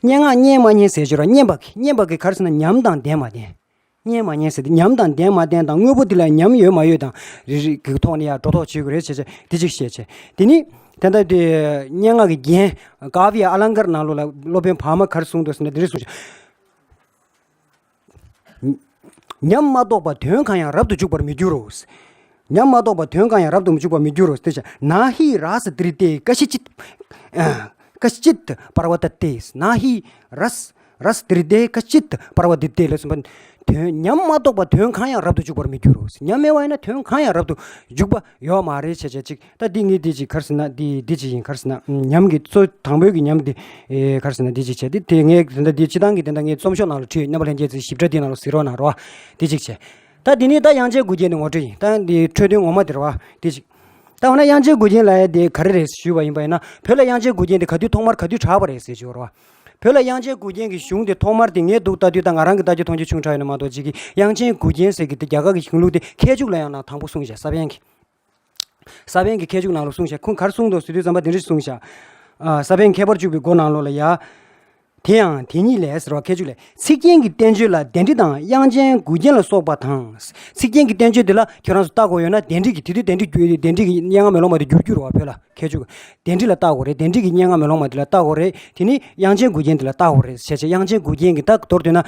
སྙན་ངག་སྙན་མ་སྙན་ཟེར་ཞོར་སྙན་པ་གི་སྙན་པ་གི་ག་རེ་ཟེར་ན་ཉམས་དང་ལྡན་མ་ལྡན། སྙན་མ་སྙན་ཟེར་ཏེ་ཉམས་དང་ལྡན་མ་ལྡན་དང་དངོས་པོ་འདི་ལ་ཉམས་ཡོད་མ་ཡོད་དང་རིགས་རིགས་ཀྱི་ཐོག་ནས་ཡང་སྒྲོ་འདོགས་གཅོད་དགོས་རེད་བྱས་བྱས་འདི་གཅིག་བཤད་བྱས། དེ་ནི་ད་ལྟ་དེ་སྙན་ངག་གི་རྒྱན་ཀཱ་བྱ་ཨ་ལང་ཀར་ནང་ལོགས་ལ་སློབ་དཔོན་བར་མ་ག་རེ་གསུངས་འདུག་ཟེར་ན་འདི་རེད་གསུངས་ཤག་ཉམས་མ་གཏོགས་པ་དོན་གང་ཡང་རབ་ཏུ་འཇུག་པར་མི་འགྱུར་རོ། ཉམས་མ་གཏོགས་པ་དོན་གང་ཡང་རབ་ཏུ་འཇུག་པར་མི་འགྱུར་རོ། དེ་བྱས་ན་ཧི་རཱ་སི་ཏྲི་ཏེ་ཀ་ཤི་ཅིད། ཀ་ཤི་ཅིད་པར་བ་ཏ་ཏེ། ན་ཧི་རཱ་སི་རཱ་སི་ཏྲི་ཏེ་ཀ་ཤི་ཅིད་པར་བ་ཏ་ཏེ་ལ་གསུངས་པ། དོན་ཉམས་མ་རྟོགས་པ་དོན་གང་ཡང་རབ་ཏུ་འཇུག་པར་མི་འགྱུར་རོ། ཉམས་མེད་པ་ཡིན་ན་དོན་གང་ཡང་རབ་ཏུ་འཇུག་པ་ཡོད་མ་རེད། བྱས་བྱས་ཅིག་ད་འདི་ངས་འདི་ཅིག་ག་རེ་ཟེར་ན་འདི་འདི་ཅིག་ཡིན། ག་རེ་ཟེར་ན་ཉམས་ཀྱི་གཙོ་དང་པོའི་གི་ཉམས་འདི་ཨེ་ག་རེ་ཟེར་ན་འདི་ཅིག་བྱས། འདི་དེ་ངས་ད་ལྟ་འདི་སྤྱི་བཏང་གི་དེ་འདྲ་ངས་རྩོམ་ཤོག་ནང་ལ་བྲིས་ཡོད། རྣམ་པ་ལྷན་རྒྱས་ཚོས་ཞིབ་ཕྲ་འདི་ནང་ལ་གཟིགས་རོགས་གནང་རོགས། འདི་ཅིག་བྱས། ད་འདི་ནི་ད་དབྱངས་ཅན་མགུལ་རྒྱན་ནི་ངོ་སྤྲོད་ཡིན། ད་འདི་འཕྲོས་དོན་ངོ་མ་དེ་རེད་བ། འདི་ཅིག་ད་འོ་ན་དབྱངས་ཅན་མགུལ་རྒྱན་ལབ་ཡ་དེ་ག་རེ་རེད་ཞུས་པ་ཡིན་པ་ཡིན་ན། བོད་ལ་དབྱངས་ཅན་མགུལ་རྒྱན་དེ་ག་དུས་ཐོག་མར་ག་དུས་གྲགས་པ་རེད་ཟེར་ཞུ་བ་རེད་བ། བོད་ལ་དབྱངས་ཅན་མགུལ་རྒྱན་གྱི་གཞུང་དེ་ཐོག་མར་དེ་ངས་འདུག་ལྟ་དུས་དང་ང་རང་གི་ལྟ་རྒྱ་མཐོང་རྒྱ་ཆུང་དྲགས་ཡོད་ན་མ་གཏོགས་ཅིག་གིས་དབྱངས་ཅན་མགུལ་རྒྱན་ཟེར་གྱི་དེ་རྒྱ་གར་གྱི་གཞུང་ལུགས་དེ་མཁས་འཇུག་ལ་ཡང་ན་དང་པོ་གསུངས་བཞག་ས་པཎ་གྱིས། ས་པཎ་གྱི་མཁས་འཇུག་ནང་ལ་གསུངས་བཞག་ཁོང་ག་རེ་གསུངས་འདུག་ཟེར་དུས་ཙམ་པ་དེ་འདྲ་ཞིག་གསུངས་བཞག་ཨ། ས་པཎ་མཁས་པར་འཇུག་པའི་མགོ་ནང་ལོགས་ལ་ཡ། དེ་ཡང་དེ་ཉིད་ལས་ཟེར་བ་མཁས་འཇུག་ལས། ཚིག་རྒྱན་གྱི་བསྟན་བཅོས་ལ་གདན་འདྲེན་དང་དབྱངས་ཅན་མགུལ་རྒྱན་ལ་སོགས་པ་དང་། ཚིག་རྒྱན་གྱི་བསྟན་བཅོས་འདི་ལ་ཁྱོད་རང་ཚོ་ལྟ་དགོས་ཡོད་ན་གདན་འདྲེན་གྱི་དེ་དུས་གདན་འདྲེན་གྱི་གདན་འདྲེན་གྱི་སྙན་ངག་མེ་ལོང་མ་དེ་འགྱུར་འགྱུར་བ་བོད་ལ་མཁས་འཇུག་གདན་འདྲེན་ལ་ལྟ་དགོས་རེད། གདན་འདྲེན་གྱི་སྙན་ངག་མེ་ལོང་མ་དེ་ལ་ལྟ་དགོས་རེད། དེ་ནི་དབྱངས་ཅན་མགུལ་རྒྱན་དེ་ལ་ལྟ་དགོས་རེད་བྱས་བྱས། དབྱངས་ཅན་མགུལ་རྒྱན་གྱི་ད་མདོར་བསྡུས་ན་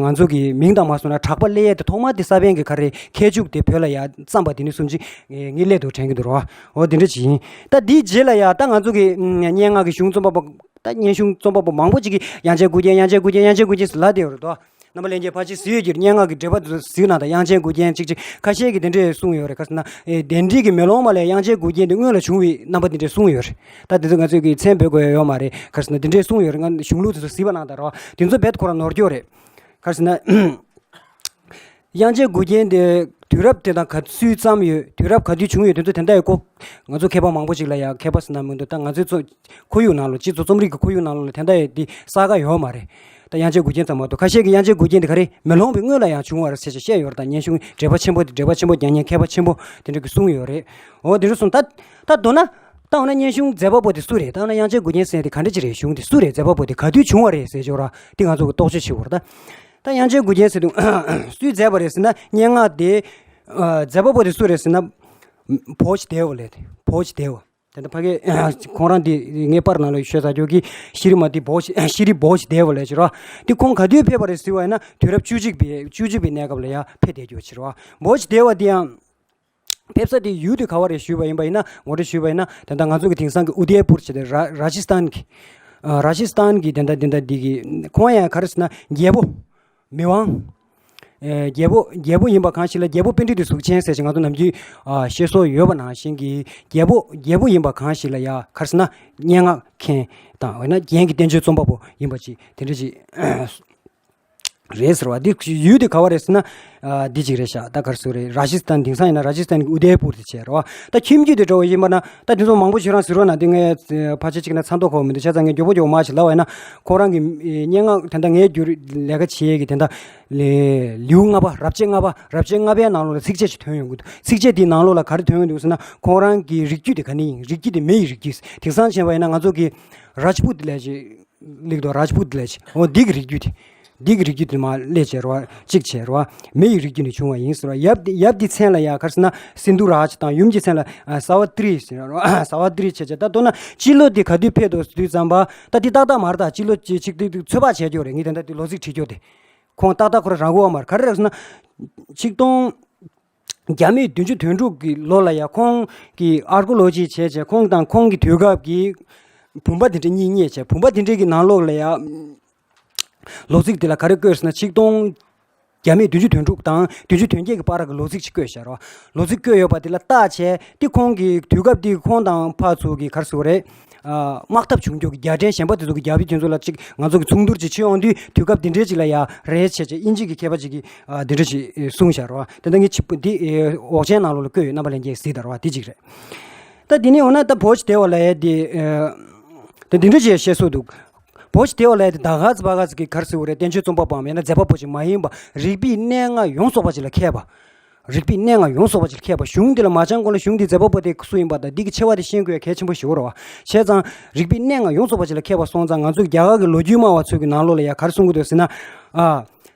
ང་ཚོ་གི་མིང་དང་མ་སོང་ན་གྲགས་པ་སླེབས་ཡས་དེ་ཐོག་མ་དེ་ས་པཎ་གྱི་ག་རེ་མཁས་འཇུག་དེ་བོད་ལ་ཡ་བརྩམས་པ་དེ་ནི་གསུམ་ཅིག་ངས་སླད་དུ་དྲན་གྱི་འདུག་རོ། འོ་དེ་འདྲ་ཅིག་ཡིན། ད་དེའི་རྗེས་ལ་ཡ་ད་ང་ཚོ་གི་སྙན་ངག་གི་གཞུང་རྩོམ་པ་པོ། ད་སྙན་གཞུང་རྩོམ་པ་པོ་མང་པོ་ཅིག་གིས་དབྱངས་ཅན་མགུལ་རྒྱན། དབྱངས་ཅན་མགུལ་རྒྱན། དབྱངས་ཅན་མགུལ་རྒྱན་ཟེར་ལབ་བསྡད་ཡོད་རེད་དོ། རྣམ་པ་ལྷན་རྒྱས་ཕལ་ཆེར་གཟིགས་ཡོད་ཀྱི་རེད། སྙན་ངག་གི་འགྲེལ་པ་དེ་ཚོ་གཟིགས་ན་ད་དབྱངས་ཅན་མགུལ་རྒྱན་ཅིག་ཅིག་ཁ་ཤས་ཀྱིས་དེ་འདྲས་གསུངས་ཡོད་རེད། ག་ཟེར་ན་ཨེ་གདན་འདྲེན་གྱི་མེ་ལོང་མ་ལས་དབྱངས་ཅན་མགུལ་རྒྱན་དེ་སྔོན་ལ་བྱུང་བའི་རྣམ་པ་དེ་འདྲས་གསུངས་ཡོད་རེད། ད་དེ་ཚོ་ང་ཚོས་ཀྱི་མཚན་འབོད་དགོས་ཡ་ཡོད་མ་རེད། ག་ཟེར་ན་དེ་འདྲས་གསུངས་ཡོད་རེད། ང་གཞུང་ལུགས་དེ་ཚོ་གཟིགས་པ་གནང་དང་རོགས། དེ་ཚོ་རྦད་ཁོ་རང་ནོར་སྐྱོ་རེད། ག་ཟེར་ན། དབྱངས་ཅན་མགུལ་རྒྱན་དེ་དུས་རབས་དེ་དང་ག་སུས་བརྩམས་ཡོད། དུས་རབས་ག་དུས་བྱུང་ཡོད། དེ་ཚོ་དེ་འདྲ་ཡོད་ཀོ། ང་ཚོ་མཁས་པ་མང་པོ་ཅིག་ལ་ཡང་མཁས་པ་ཟེར་ན་མི་འདུག་ད་ང་ཚོའི་ཚོ་ཁོར་ཡུག་ནང་ལོགས། སྤྱི་ཚོགས་རྩོམ་རིག་གི་ཁོར་ཡུག་ནང་ལོགས་ལ་དེ་འདྲ་ཡོད་དེ་གསལ་ཁ་ཡོད་མ་རེད། ད་དབྱངས་ཅན་མགུལ་རྒྱན་ཙམ་མ་གཏོགས། ཁ་ཤས་ཀྱིས་དབྱངས་ཅན་མགུལ་རྒྱན་དེ་ག་རེ་མེ་ལོང་པའི་སྔོན་ལ་ཡང་བྱུང་བ་རེད་ཟེར་བྱས་བཤད་ཡོད་རེད། ད་སྙན་གཞུང་འགྲེལ་པ་ཆེན་པོ་དེ། འགྲེལ་པ་ཆེན་པོ་དེ་འདྲ་གི་གསུངས་ཡོད་རེད། འོ་དེ་འདྲ་སོང་ད། ད་མདོར་ན། ད་འོ་ན་སྙན་གཞུང་མཛད་པ་པོ་དེ་སུ་རེད། ད་འོ་ན་དབྱངས་ཅན་མགུལ་རྒྱན་ཟེར་དེ་ག་འདྲ་ཅིག་རེད། གཞུང་དེ་སུ་རེད། མཛད་པ་པོ་དེ་ག་དུས་བྱུང་བ་རེད་ཟེར་ཅོག་ར་དེ་ང་ཚོ་གི་རྟོག་དཔྱོད་བྱེད་དགོས་རེད་ད། ད་དབྱངས་ཅན་མགུལ་རྒྱན་ཟེར་དུས་སུས་མཛད་པ་རེད་ཟེར་ན། སྙན་ངག་དེ་ཨ་མཛད་པ་པོ་དེ་སུ་རེད་ཟེར་ན། བོཇ་དེ་ཝ་ལབ་དེ། བོཇ་དེ་ཝ། དེ་འདྲ་ཕ་གི་ཁོང་རང་དེ་ངའི་པར་ནང་ལ་ཤོད་ས་ཅོག་གི་ཤི་རི་མ་ཏི་བོཇ། ཤི་རི་བོཇ་དེ་ཝ་ལབ་ཅིག་ར། དེ་ཁོང་ག་དུས་ཕེབས་པ་རེད་ཟེར་བ་ཡིན་ན་དུས་རབས་བཅུ་གཅིག་པའི་བཅུ་གཅིག་པའི་གནས་སྐབས་ལ་ཡ་ཕེབས་བསྡད་རྒྱུ་ཅིག་ར། བོཇ་དེ་ཝ་དེ་ཡང་། ཕེབས་ས་དེ་ཡུལ་དེ་ག་བ་རེད་ཞུས་པ་ཡིན་པ་ཡིན་ན། ངོ་སྤྲོད་ཞུས་པ་ཡིན་ན། དེ་འདྲ་ང་ཚོ་གི་དེང་སང་གི་ཨུ་དེ་པུར་བྱས་ཏེ་ར་ར་ཇི་སྟན་གི་ཨ་ར་ཇི་སྟན་གི་དེ་འདྲ་དེ་འདྲ་འདི་གི་ཁོང་ཡང་ག་རེ་ཟེར་ན་རྒྱལ་པོ། མི་དབང་། ཨེ་རྒྱལ་པོ་རྒྱལ་པོ་ཡིན་པ་གང་ཞིག་ལ། རྒྱལ་པོ་པཎྜི་ཏའི་གཟུགས་ཅན་ཟེར་ཞིག་ང་ཚོ་ནམ་རྒྱུན་ཨ་བཤད་སྲོལ་ཡོད་པ་ནང་བཞིན་གི་རྒྱལ་པོ་རྒྱལ་པོ་ཡིན་པ་གང་ཞིག་ལ་ཡ་ག་རེ་ཟེར་ན་སྙན་ངག་མཁན་དང་འོ་ན་རྒྱན་གྱི་བསྟན་བཅོས་རྩོམ་པ་པོ་ཡིན་པ་ཅིག་དེ་འདྲ་ཅིག་རེད་ཟེར་བ། འདི་ཡུལ་དེ་ག་བ་རེད་ཟེར་ན། ཨ་འདི་ཅིག་རེད་ཤག་ད་ག་རེ་ཟེར་རེད། ར་ཇི་སྟན། དེང་སང་ཡིན་ན་ར་ཇི་སྟན་གི་ཨུ་དེ་པུར་དེ་བྱས་རེད་བ། ད་ཁྱིམ་རྒྱུད་དེ་འདྲ་བོ་ཡིན་པ་ན་ད་དེ་ཚོ་མང་པོ་ཞིག་རང་ཟེར་རོགས་གནང་། དེ་ངས་ཕལ་ཆེར་གཅིག་ན་ཚ་མདོག་ཁ་པོ་མི་འདུག་བྱས་ཙང་ངས་མགྱོགས་པོ་མགྱོགས་པོ་མར་ཞིག་ལབ་པ་ཡིན་ན། ཁོང་རང་གི་སྙན་ངག་དེ་འདྲ་ངས་བསྒྱུར་ལས་ཀ་བྱེད་ཡས་ཀྱི་དེ་འདྲ་ལེའུ་ལྔ་པ། རབ་བྱེད་ལྔ་པ། རབ་བྱེད་ལྔ་པའི་ནང་ལོགས་ལ་ཚིགས་བཅད་ཅིག་ཐོན་ཡོང་གི་འདུག་ཚིགས་བཅད་དེའི་ནང་ལོགས་ལ་ག་རེ་ཐོན་ཡོང་གི་འདུག་ཟེར་ན། ཁོང་རང་གི་རིགས་རྒྱུད་དེ་ག་ནས་ཡིན། རིགས་རྒྱུད་དེ་མི་ཡི་རིགས་རྒྱུད། དེང་སང་བྱས་པ་ཡིན་ན་ང་ཚོ་གི་རཱཇ་པུཏ་ལབ་ཅིག་ལེགས་དོ། རཱཇ་པུཏ་ལབ་ཅིག་འོ་འདི་གི་རིགས་རྒྱུད་དེ། འདི་གི་རིགས་རྒྱུད་དེ་མར་སླེབས་བྱས་རེད་བ། གཅིག་བྱས་རེད་བ། མི་ཡི་རིགས་རྒྱུད་ནས་བྱུང་བ་ཡིན་ཟེར་བ། ཡབ་དེ་ཡབ་དེའི་མཚན་ལ་ཡ་ག་རེ་ཟེར་ན་སིན་དྷུ་རཱཇ་དང་། ཡུམ་གྱི་མཚན་ལ་ཨ་ས་བ་ཏྲི་ཟེར་རེད་བ། ས་བ་ཏྲི་བྱས་བྱས། ད་མདོར་ན་སྤྱི་ལོ་དེ་ག་དུས་ཕེབས་འདུག་ཟེར་དུས་ཙམ་པ། ད་འདི་ཏག་ཏག་མ་རེད། ད་སྤྱི་ལོ་གཅིག་གཅིག་དེ་ཚོད་དཔག་བྱས་རྒྱུ་རེད། ངས་དེ་འདྲ་དེ་ལོ་ཚིགས་བྲིས་རྒྱུ་དེ། ཁོང་ཏག་ཏག་ཁོ་རང་རང་གོ་བ་མ་རེད། ག་རེ་རེད་ཟེར་ན། ཆིག་སྟོང་བརྒྱ་མེད་བདུན་ཅུ་དོན་དྲུག་གི་ལོ་ལ་ཡ་ཁོང་གིས་ཨར་ཀོ་ལོ་ཇི་བྱས་བྱས། ཁོང་དང་ཁོང་གི་དུས་སྐབས་ཀྱི་བུམ་པ་དེ་འདྲ་གཉིས་རྙེད་བྱས། བུམ་པ་དེ་འདྲའི་གི་ནང་ལོགས་ལ་ཡ་ལོ་ཚིགས་དེ་ལ་ག་རེ་བཀོད་ཟེར་ན། ཆིག་སྟོང་བརྒྱ་མེད་བདུན་ཅུ་དོན་དྲུག་དང་བདུན་ཅུ་དོན་བརྒྱད་ཀྱི་བར་གྱི་ལོ་ཚིགས་ཅིག་བཀོད་བཞག་རོ། ལོ་ཚིགས་བཀོད་ཡོད་པ་དེ་ལ་བལྟས་བྱས་དེ་ཁོང་གི་དུས་སྐབས་དེ་ཁོང་དང་ཕར་ཚུར་གྱི་ག་རེ་ཟེར་དགོས་རེད། ཨ་དམག་འཐབ་བྱུང་རྒྱུ་གི་རྒྱལ་ཕྲན་གཞན་པ་དེ་ཚོ་གི་རྒྱལ་པོ་དེ་ཚོ་ལ་ཅིག་ང་ཚོ་གི་མཚུངས་བསྡུར་ཅིག་བྱེད་ཡོང་དུས། དུས་སྐབས་དེ་འདྲའི་ཅིག་ལ་ཡ་རེད་བྱས་བྱས། དབྱིན་ཇི་གི་མཁས་པ་ཅིག་གིས་ཨ་དེ་འདྲ་ཞིག་གསུངས་བཞག་རོ། དེ་ལྟ་ངས་ཆིབས་འདི་ཨེ་འོག་ཆེན་ནང་ལོགས་ལ་བཀོད་ཡོད། རྣམ་པ་ལྷན་རྒྱས་གཟིགས་དང་རོ། དེ་གཅིག་རེད། ད་དེ་ནས་འོ་ན་ད་བོཇ་དེ་ཝ་ལབ་ཡ་དེ་ཨེ་ད་དེ་འདྲ་ཅིག་བཤད་སྲོལ་འདུག་བོཇ་དེ་ཝ་ལབ་ཡ་དེ་ད་ག་ཚོད་པ་ག་ཚོད་ཀྱི་ག་རེ་ཟེར་དགོས་རེད། བསྟན་བཅོས་རྩོམ་པ་པོའམ་ཡང་ན་མཛད་པ་པོ་ཅིག་མ་ཡིན་པ། རིག་པའི་གནས་ལྔ་ཡོངས་རྫོགས་པ་ཅིག་ལ་མཁས་པ། རིག་པའི་གནས་ལྔ་ཡོངས་རྫོགས་པ་ཅིག་ལ་མཁས་པ། གཞུང་འདི་ལ་མ་སྦྱངས་གོང་ལ་གཞུང་འདིའི་མཛད་པ་པོ་དེ་སུ་ཡིན་པ་དང་འདི་གི་ཆེ་བ་དེ་ཤེས་དགོས་ཡ་གལ་ཆེན་པོ་ཞིག་རེད་བ། བྱས་ཙང་རིག་པའི་གནས་ལྔ་ཡོངས་རྫོགས་པ་ཅིག་ལ་མཁས་པ་སོང་ཙང་། ང་ཚོ་རྒྱ་གར་གྱི་ལོ་རྒྱུས་སྨྲ་བ་ཚོ་གི་ནང་ལོགས་ལ་ཡ་ག་རེ་གསུང་གི་འདུག་ཟེར་ན། ཨ།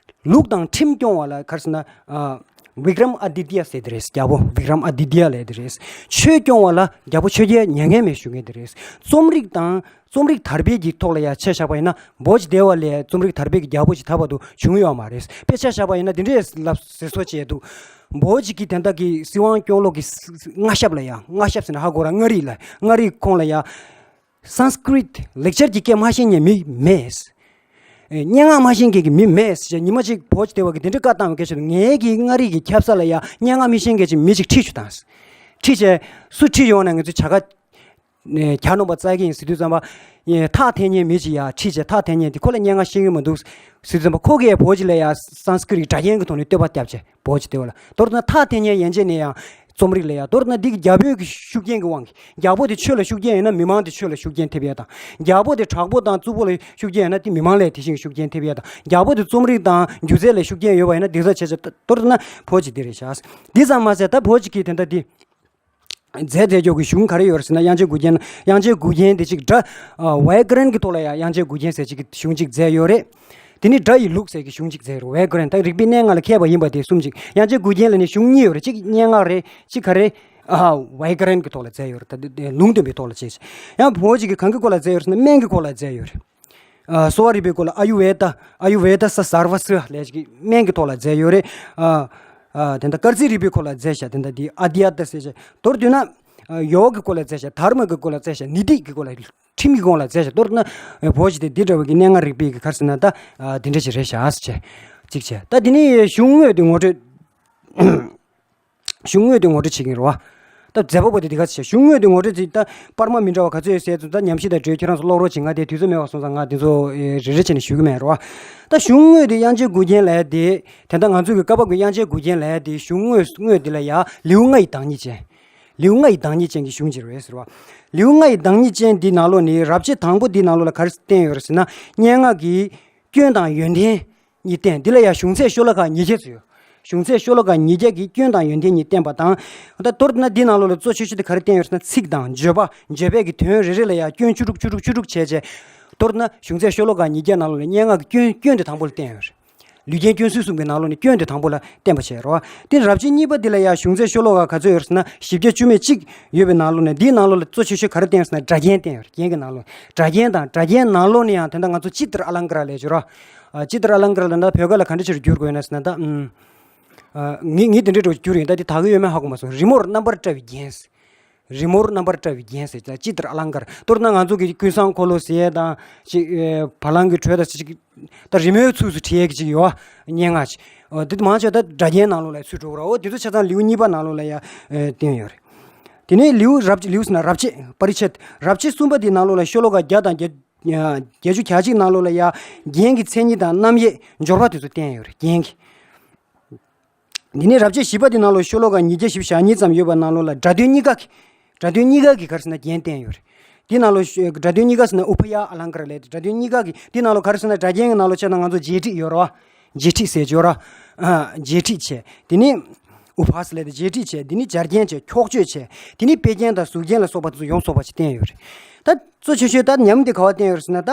ལུགས་དང་ཁྲིམས་སྐྱོང་བ་ལ་ག་རེ་ཟེར་ན། ཨ། བི་ཀྲམ་ཨ་དི་ཏི་ཡ་ཟེར་དེ་རེད། རྒྱལ་པོ་བི་ཀྲམ་ཨ་དི་ཏི་ཡ་ལབ་དེ་རེད། ཆོས་སྐྱོང་བ་ལ་རྒྱལ་པོ་ཆོས་རྒྱལ་མྱ་ངན་མེད་ཞུ་མཁན་དེ་རེད། རྩོམ་རིག་དང་རྩོམ་རིག་དར་སྤེལ་གྱི་ཐོག་ལ་ཡ་ཆ་བཞག་པ་ཡིན་ན། བོཇ་དེ་ཝ་ལས་རྩོམ་རིག་དར་སྤེལ་གྱི་རྒྱལ་པོ་ཞིག་ད་བར་དུ་བྱུང་ཡོད་མ་རེད། དཔེ་ཆ་བཞག་པ་ཡིན་ན་དེ་འདྲས་ལབ་ཟེར་སྲོལ་བྱས་འདུག་བོཇ་གྱི་དེ་འདྲ་གི་སྲིད་དབང་སྐྱོང་ལོག་གི་ས་མངའ་ཞབས་ལ་ཡ། མངའ་ཞབས་ཟེར་ན་ཧ་གོ་ར། མངའ་རིས་ལ། མངའ་རིས་ཁོངས་ལ་ཡ། སཾ་སྐྲྀཏ་ལེགས་སྦྱར་གྱི་སྐད་མ་ཤེས་མཁན་མི་མེད། སྙན་ངག་མ་ཤེས་མཁན་གྱི་མི་མེད་ཟེར། ཉི་མ་གཅིག་བོད་ཀྱི་སྡེ་བ་གི་དེ་འདྲའི་བཀའ་བཏང་བའི་སྐད་ཆ་དུ། ངའི་གི་མངའ་རིས་ཀྱི་ཁྱབ་ས་ལ་ཡ་སྙན་ངག་མི་ཤེས་མཁན་གྱི་མི་གཅིག་ཁྲིད་ཆུ་དང་། ཁྲིད་བྱས་སུ་ཁྲིད་ཡོང་ན་ང་ཚོའི་བྱ་དགའ་གྱ་ནོམ་པ་བཙལ་གྱི་ཡིན་ཟེར་དུས་ཙམ་པ། ཐག་འཐེན་མཁན་མི་གཅིག་ཡ་ཁྲིད་བྱས། ཐག་འཐེན་མཁན་དེ་ཁོ་ལ་སྙན་ངག་ཤེས་ཀྱི་མི་འདུག་ཟེར་དུས་ཙམ་པ། ཁོ་གིས་བོད་ཀྱི་ལ་ཡ་སཾ་སྐྲྀཏ་ཀྱི་སྒྲ་རྒྱན་གྱི་ཐོག་ནས་བསྟོད་པ་བརྒྱབ་བྱས། བོད་ཀྱི་སྡེ་བ་ལ། མདོར་ན་ཐག་འཐེན་མཁན་ཡན་ཆད་ནས་ཡང་རྩོམ་རིག་ལ་ཡ། མདོར་ན་འདི་གི་རྒྱ་བོད་ཀྱི་ཤུགས་རྐྱེན་གྱི་དབང་གིས། རྒྱ་བོད་དེ་ཆོས་ལ་ཤུགས་རྐྱེན་ཡོད་ན་མི་མང་དེ་ཆོས་ལ་ཤུགས་རྐྱེན་ཐེབས་ཡ་དང་། རྒྱ་བོད་དེ་དྲག་པོ་དང་རྩུབ་པོ་ལ་ཤུགས་རྐྱེན་ཡོད་ན་དེ་མི་མང་ལ་དེ་བཞིན་ཤུགས་རྐྱེན་ཐེབས་ཡ་དང་། རྒྱ་བོད་དེ་རྩོམ་རིག་དང་སྒྱུ་རྩལ་ལ་ཤུགས་རྐྱེན་ཡོད་པ་ཡིན་ན་དེ་ཚོ་བྱས་བྱས། མདོར་ན་བོད་ཀྱི་འདི་རེད་ཤག་འདི་ཙམ་མ་ཟད་ད་བོད་ཀྱི་གི་དེ་འདྲ་འདི་མཛད་མཛད་ཀྱོག་གི་གཞུང་ག་རེ་ཡོད་རེད་ཟེར་ན། དབྱངས་ཅན་དགུ་རྒྱན། དབྱངས་ཅན་དགུ་རྒྱན་དེ་གཅིག་སྒྲ་ཨ་བྷ་ཡ་ཀ་རན་གྱི་ཐོག་ལ་ཡང་དབྱངས་ཅན་དགུ་རྒྱན་ཟེར་གཅིག་གི་གཞུང་གཅིག་མཛད་ཡོད་རེད། དེ་ནས་སྒྲ་ཡི་ལུགས་ཟེར་གྱི་གཞུང་གཅིག་མཛད་རེད། བྷ་ཡ་ཀ་རན། ད་རིག་པའི་གནས་ལྔ་ལ་མཁས་པ་ཡིན་པ་དེ་གསུམ་གཅིག། དབྱངས་ཅན་དགུ་རྒྱན་ལ་ནི་གཞུང་གཉིས་ཡོད་རེད། གཅིག་སྙན་ངག་རེད། གཅིག་ག་རེ། ཨ་བྷ་ཡ་ཀ་རན་གྱི་ཐོག་ལ་མཛད་ཡོད་རེད། ད་ལུང་སྟོན་པའི་ཐོག་ལ་བྱས། ཡང་བོད་ཀྱི་གང་གི་སྐོར་ལ་མཛད་ཡོད་རེད་ཟེར་ན་སྨན་གྱི་སྐོར་ལ་མཛད་ཡོད་རེད། ཨ་གསོ་བ་རིག་པའི་སྐོར་ལ་ཨ་ཡུ་ཝེ་ད། ཨ་ཡུ་ཝེ་ད་ས་སར་བ་སི་ལབ་ཀྱི་སྨན་གྱི་ཐོག་ལ་མཛད་ཡོད་རེད། ཨ་ཨ་དེ་འདྲ་དཀར་རྩིས་རིག་པའི་སྐོར་ལ་མཛད་ཤག་དེ་འདྲ་འདི་ཨ་དྷྱ་ཏ་ཟེར་ཤག་མདོར་བསྡུས་ན་ཨ་ཡོ་ག་གི་སྐོར་ལ་མཛད་ཤག་དྷརྨ་གི་སྐོར་ལ་མཛད་ཤག་ནི་ཏི་གི་སྐོར་ལ། ཁྲིམས་ཀྱི་སྐོར་ལ་མཛད་ཤག་མདོར་ན་བོད་ཀྱི་དེ་འདི་འདྲ་བའི་གི་སྙན་ངག་རིག་པའི་གི་ག་རེ་ཟེར་ན་ད་ཨ་དེ་འདྲ་ཞིག་རེད་ཤག་ཟེར་བྱས་གཅིག་བྱས། ད་དེ་ནས་གཞུང་དངོས་དེ་ངོ་སྤྲོད། གཞུང་དངོས་དེ་ངོ་སྤྲོད་བྱེད་ཀྱི་ཡིན་རེད་བ། ད་མཛད་པ་པོ་དེ་འདི་ག་ཟེར། གཞུང་དངོས་དེ་ངོ་སྤྲོད་ཅིག་ད་པར་མ་མི་འདྲ་བ་ག་ཚོད་ཡོད་ཟེར་ཚུལ་ད་ཉམས་ཞིབ་དང་འབྲེལ་ཁྱེད་རང་ཚོ་ཀློག་རོགས་བྱེད། ང་དེ་དུས་ཚོད་མེད་པ་སོང་ཙང་ང་དེ་ཚོ་ཨེ་རེ་རེ་བྱས་ནས་ཞུ་གི་མེད་རེད་བ། ད་གཞུང་དངོས་དེ་དབྱངས་ཅན་དགུ་རྒྱན་ལབ་ཡ་དེ་དེ་འདྲ་ང་ཚོའི་གི་སྐབས་བབ་ཀྱི་དབྱངས་ཅན་དགུ་རྒྱན་ལབ་ཡ་དེ་གཞུང་དངོས་དངོས་དེ་ལ་ཡ་ལེའུ་ལྔ་ཡི་བདག་ཉིད་ཅན། ལེའུ་ལྔ་ཡི་བདག་ཉིད་ཅན་གྱི་གཞུང་ཅིག་རེད་ཟེར་བ། ལེའུ་ལྔ་ཡི་བདག་ཉིད་ཅན་འདི་ནང་ལོགས་ནས་རབ་བྱེད་དང་པོ་འདི་ནང་ལོགས་ལ་ག་རེ་བསྟན་ཡོད་རེད་ཟེར་ན། སྙན་ངག་གི་སྐྱོན་དང་ཡོན་ཏན་གཉིས་བསྟན། འདི་ལ་ཡང་གཞུང་ཚད་ཤོ་ལོ་ཀ་ཉིས་བརྒྱ་ཙམ་ཡོད། གཞུང་ཚད་ཤོ་ལོ་ཀ་ཉིས་བརྒྱ་གི་སྐྱོན་དང་ཡོན་ཏན་གཉིས་བསྟན་པ་དང་། ད་མདོར་ན་འདི་ནང་ལོགས་ལ་གཙོ་ཆེ་ཤོས་དེ་ག་རེ་བསྟན་ཡོད་ཟེར་ན། ཚིག་དང་བརྗོད་པ། བརྗོད་པའི་གི་དོན་རེ་རེ་ལ་ཡང་སྐྱོན་བཅུ་དྲུག་བཅུ་དྲུག་བཅུ་དྲུག་བྱས་བྱས། མདོར་ན་གཞུང་ཚད་ཤོ་ལོ་ཀ་ཉིས་བརྒྱ་ནང་ལོགས་ལ་སྙན་ངག་གི་སྐྱོན་སྐྱོན་དེ་དང་པོ་ལ་བསྟན་ཡོད་རེད། ལུས་རྒྱན་སྐྱོན་གཟུགས་གསུམ་གྱི་ནང་ལོགས་ནས་སྐྱོན་དེ་དང་པོ་ལ་བསྟན་པ་བྱས་རོ། དེ་རབ་བྱེད་གཉིས་པ་འདི་ལ་ཡང་གཞུང་ཚད་ཤོ་ལོ་ཀ་ག་ཚོད་ཡོད་ཟེར་ན། བཞི་བརྒྱ་བཅུ་མེད་གཅིག་ཡོད་པའི་ནང་ལོགས་ནས། འདིའི་ནང་ལོགས་ལ་གཙོ་ཆེ་ཤོས་ག་རེ་བསྟན་ཡོད་ཟེར་ན། སྒྲ་རྒྱན་བསྟན་ཡོད་རེད། རྒྱན་གྱི་ནང་ལོགས། སྒྲ་རྒྱན་དང་སྒྲ་རྒྱན་ནང་ལོགས་ནས་ཡང་དེ་འདྲ་ང་ཚོ་ཅི་ཏྲ་ཨ་ལང་ཀ་ར་ལབ་ཀྱི་ཡོད་རེད། ཨ་ཅི་ཏྲ་ཨ་ལང་ཀ་ར་ལབ་ན་བོད་སྐད་ལ་ག་འདྲ་ཞིག་བསྒྱུར་དགོས་ན་ཟེར་ན་ད། ཨམ། ཨ་ངས་ངས་དེ་འདྲ་འདྲ་བོ་བསྒྱུར་ཡིན། ད་དེ་དག་གི་ཡོད་མེད་ཧ་གོ་མ་སོང་། རི་མོར་རྣམ་པར་བཀྲ་བའི་རྒྱན། རི་མོར་རྣམ་པར་བཀྲ་བའི་རྒྱན་ཟེར། ཅི་ཏྲ་ཨ་ལང་ཀ་ར། མདོར་ན་ང་ཚོ་གི་ཀུན་བཟང་འཁོར་ལོ་ཟེར་ཡས་དང་ཅིག་ཨེ་བ་ལང་གི་དྲོད་དང་ཅིག་ད་རི་མོའི་ཚུལ་དུ་བྲིས་ཡས་ཀྱི་ཅིག་ཡོད་པ། སྙན་ངག་ཅིག་འོ་དེ་མང་ཆེ་ད་སྒྲ་རྒྱན་ནང་ལོགས་ལ་ཚུད་འགྲོ་གི་རེད། འོ་དེ་ཚོ་ཆ་ཚང་ལེའུ་གཉིས་པ་ནང་ལོགས་ལ་ཡ་ཨེ་བསྟན་ཡོད་རེད། དེ་ནས་ལེའུ་རབ་ལེའུ་ཟེར་ན་རབ་བྱེད། པ་རི་ཆེད། རབ་བྱེད་གསུམ་པ་དེའི་ནང་ལོགས་ལ་ཤོ་ལོ་ཀ་བརྒྱ་དང་བརྒྱད་བརྒྱད་ཅུ་གྱ་གཅིག་ནང་ལོགས་ལ་ཡ་རྒྱན་གྱི་མཚན་ཉིད་དང་རྣམ་དབྱེ་འབྱོར་པ་དེ་ཚོ་བསྟན་ཡོད་རེད། རྒྱན་གྱི། འདི་ནས་རབ་བྱེད་བཞི་པ་འདི་ནང་ལོགས་ཤོ་ལོ་ཀ་ཉིས་བརྒྱ་བཞི་བཅུ་ཞེ་གཉིས་ཙམ་ཡོད་པ་ནང་ལོགས་ལ་སྒྲ་དོན་གཉིས་ཀ་གི། སྒྲ་དོན་གཉིས་ཀ་གི་ག་རེ་ཟེར་ན་རྒྱན་བསྟན་ཡོད་རེད། འདི་ནང་ལོགས་ཤོ་སྒྲ་དོན་གཉིས་ཀ་ཟེར་ན་ཨུ་བྷ་ཡ་ཨ་ལང་ཀ་ར་ལབ་ཏེ། སྒྲ་དོན་གཉིས་ཀ་གི་འདི་ནང་ལོགས་ག་རེ་ཟེར་ན་སྒྲ་རྒྱན་གྱི་ནང་ལོགས་བྱས་ན་ང་ཚོ་རྗེས་ཁྲིད་ཡོད་རེད་བ། རྗེས་ཁྲིད་ཟེར་ཡོད་རེད་བ། ཨ་རྗེས་ཁྲིད་བྱས། དེ་ནས་ཨུ་བྷ་ས་ལབ་ཏེ་རྗེས་ཁྲིད་བྱས། དེ་ནས་སྦྱར་རྒྱན་བྱས། འཁྱོག་བརྗོད་བྱས། དེ་ནས་དཔེ་རྒྱན་དང་གཟུགས་རྒྱན་ལ་སོགས་པ་དེ་ཚོ་ཡོངས་རྫོགས་པ་ཅིག་བསྟན་ཡོད་རེད། ད་གཙོ་ཆེ་ཤོས་ད་ཉམས་དེ་ག་པར་བསྟན་ཡོད་རེད་ཟེར་ན་ད།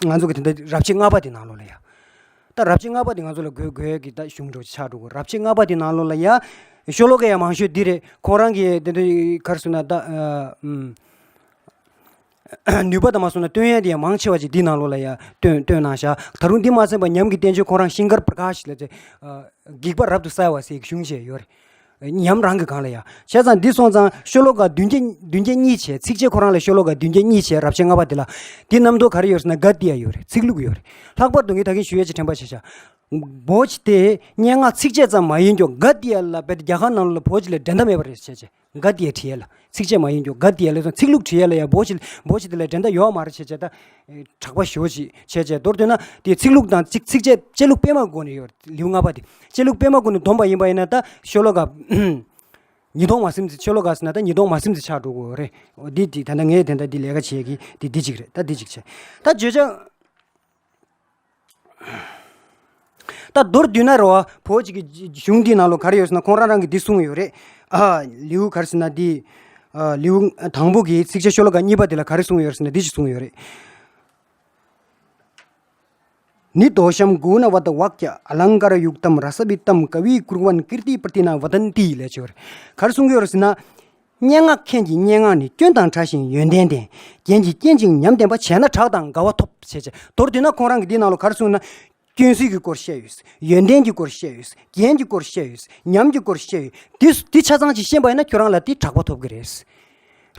ང་ཚོ་གི་དེ་འདྲ་རབ་བྱེད་ལྔ་པ་དེ་ནང་ལོགས་ལ་ཡ། ད་རབ་བྱེད་ལྔ་པ་དེ་ང་ཚོ་ལ་དགོས་དགོས་ཀྱི་ད་གཞུང་འགྲོ་ཆགས་འགྲོ་གི། རབ་བྱེད་ལྔ་པ་དེ་ནང་ལོགས་ལ་ཡ། ཤོ་ལོ་ཀ་ཡ་མང་ཤོས་འདི་རེད། ཁོང་རང་གི་དེ་འདྲ་ག་རེ་ཟེར་ན་ད་ཨ་ཨམ། ནུས་པ་དང་མ་སོང་ན་སྟོན་ཡ་དེ་ཡང་མང་ཆེ་བ་ཅིག་འདི་ནང་ལོགས་ལ་ཡ་སྟོན་སྟོན་གནང་ཤག་ད་རུང་འདི་མ་ཟད་པ་ཉམས་ཀྱི་བསྟན་བཅོས་ཁོང་རང་ཤིང་ཀར་པྲ་ཀ་ཤ་ལབ་ཅིག་ཨ་བགེགས་པ་རབ་ཏུ་གསལ་བ་ཟེར་གཞུང་བྱས་ཡོད་རེད། ཉམས་རང་གི་སྒང་ལ་ཡ། བྱས་ཙང་འདི་སོང་ཙང་ཤོ་ལོ་ཀ་བདུན་བརྒྱ་བདུན་བརྒྱ་གཉིས་བྱས། ཚིགས་བཅད་ཁོ་རང་ལ་ཤོ་ལོ་ཀ་བདུན་བརྒྱ་གཉིས་བྱས། རབ་བྱེད་ལྔ་པ་འདི་ལ། འདི་རྣམ་རྟོག་ག་རེ་ཡོད་ཟེར་ན་ག་ཏི་ཡ་ཡོད་རེད། ཚིག་ལྷུག་ཡོད་རེད། ལྷག་པར་དུ་ངས་ད་གིན་ཞུ་ཡས་ཅིག་དྲན་པ་བྱས་ཤག་བོད་ཀྱི་དེ་སྙན་ངག་ཚིགས་བཅད་ཙམ་མ་ཡིན་ཀྱང་ག་ཏི་ཡ་ལ་རྦད་དེ་རྒྱ་གར་ནང་ལོགས་ལ་བོད་ཀྱི་ལ་འགྲན་ཟླ་མེད་པ་རེད་བྱས་བྱས། ག་ཏི་ཡ་བྲིས་ཡས་ལ། ཚིགས་བཅད་མ་ཡིན་ཀྱང་ག་ཏི་ཡ་ལ་སོང་ཚིག་ལྷུག་བྲིས་ཡས་ལ་ཡ་བོད་ཀྱི་བོད་ཀྱི་དེ་ལ་འགྲན་ཟླ་ཡོད་མ་རེད་བྱས་བྱས། ད་གྲགས་པ་ཞེ་པོ་ཅིག་བྱས་བྱས། མདོར་བསྡུས་ན་དེ་ཚིག་ལྷུག་དང་ཚིག་ཚིགས་བཅད་བཅད་ལྷུག་སྤེལ་མ་དགོས་ནས་ཡོད་རེད། ལེའུ་ལྔ་པ་དེ་བཅད་ལྷུག་སྤེལ་མ་དགོས་ནས་བསྡོམས་པ་ཡིན་པ་ཡིན་ན་ད་ཤོ་ལོ་ཀ་ཉིས་སྟོང་མ་ཟིན་ཙམ། ཤོ་ལོ་ཀ་ཟེར་ན་ད་ཉིས་སྟོང་མ་ཟིན་ཙམ་ཆགས་འགྲོ་གི་རེད། འོ་འདི་འདི་ད་ལྟ་ངས་དེ་འདྲ་འདི་ལས་ཀ་བྱེད་ཀྱི་འདི་འདི་གཅིག་རེད། ད་འདི་གཅིག་བྱས། ད་བརྗོད་བྱ། ད་མདོར་བསྡུས་ན་རེད་བ། བོད་ཀྱི་གཞུང་འདིའི་ནང་ལོགས་ག་རེ་ཡོད་ཟེར་ན་ཁོང་རང་རང་གིས་འདི་གསུངས་ཡོད་རེད། ཨ་ལེའུ་ག་རེ་ཟེར་ན་འདི། ཨ་ལེའུ་དང་པོ་གི་ཚིགས་བཅད་ཤོ་ལོ་ཀ་གཉིས་པ་འདི་ལ་ག་རེ་གསུངས་ཡོད་ཟེར་ན་འདི་ཅིག་གསུངས་ཡོད་རེད། ནི་དོ་ཤཾ་གུ་ཎ་བ་ཏ་ཝཀྱ་ཨ་ལང་ཀ་ར་ཡུག་ཏམ་ར་ས་བི་ཏམ་ཀ་བི་ཀུར་ཝན་ཀིརྟི་པྲ་ཏི་ན་བ་དན་ཏི་ལབ་ཀྱི་ཡོད་རེད། ག་རེ་གསུང་གི་ཡོད་རེད་ཟེར་ན། སྙན་ངག་མཁན་གྱི་སྙན་ངག་ནི་སྐྱོན་དང་བྲལ་ཞིང་ཡོན་ཏན་ལྡན། རྒྱན་གྱིས་བརྒྱན་ཅིང་ཉམས་ལྡན་པ། བྱས་ན་གྲགས་དང་དགའ་བ་ཐོབ་ཅེས་བྱས། མདོར་བསྡུས་ན་ཁོང་རང་གིས་འདིའི་ནང་ལ་ག་རེ་གསུངས་ན། སྐྱོན་ཚིག་གི་སྐོར་བཤད་ཡོད། ཡོན་ཏན་གྱི་སྐོར་བཤད་ཡོད། རྒྱན་གྱི་སྐོར་བཤད་ཡོད། ཉམས་ཀྱི་སྐོར་བཤད་ཡོད། འདི་འདི་ཆ་ཚང་ཅིག་ཤེས་པ་ཡིན་ན་ཁྱོད་རང་ལ་དེ་གྲགས་པ་ཐོབ་ཀྱི་རེད།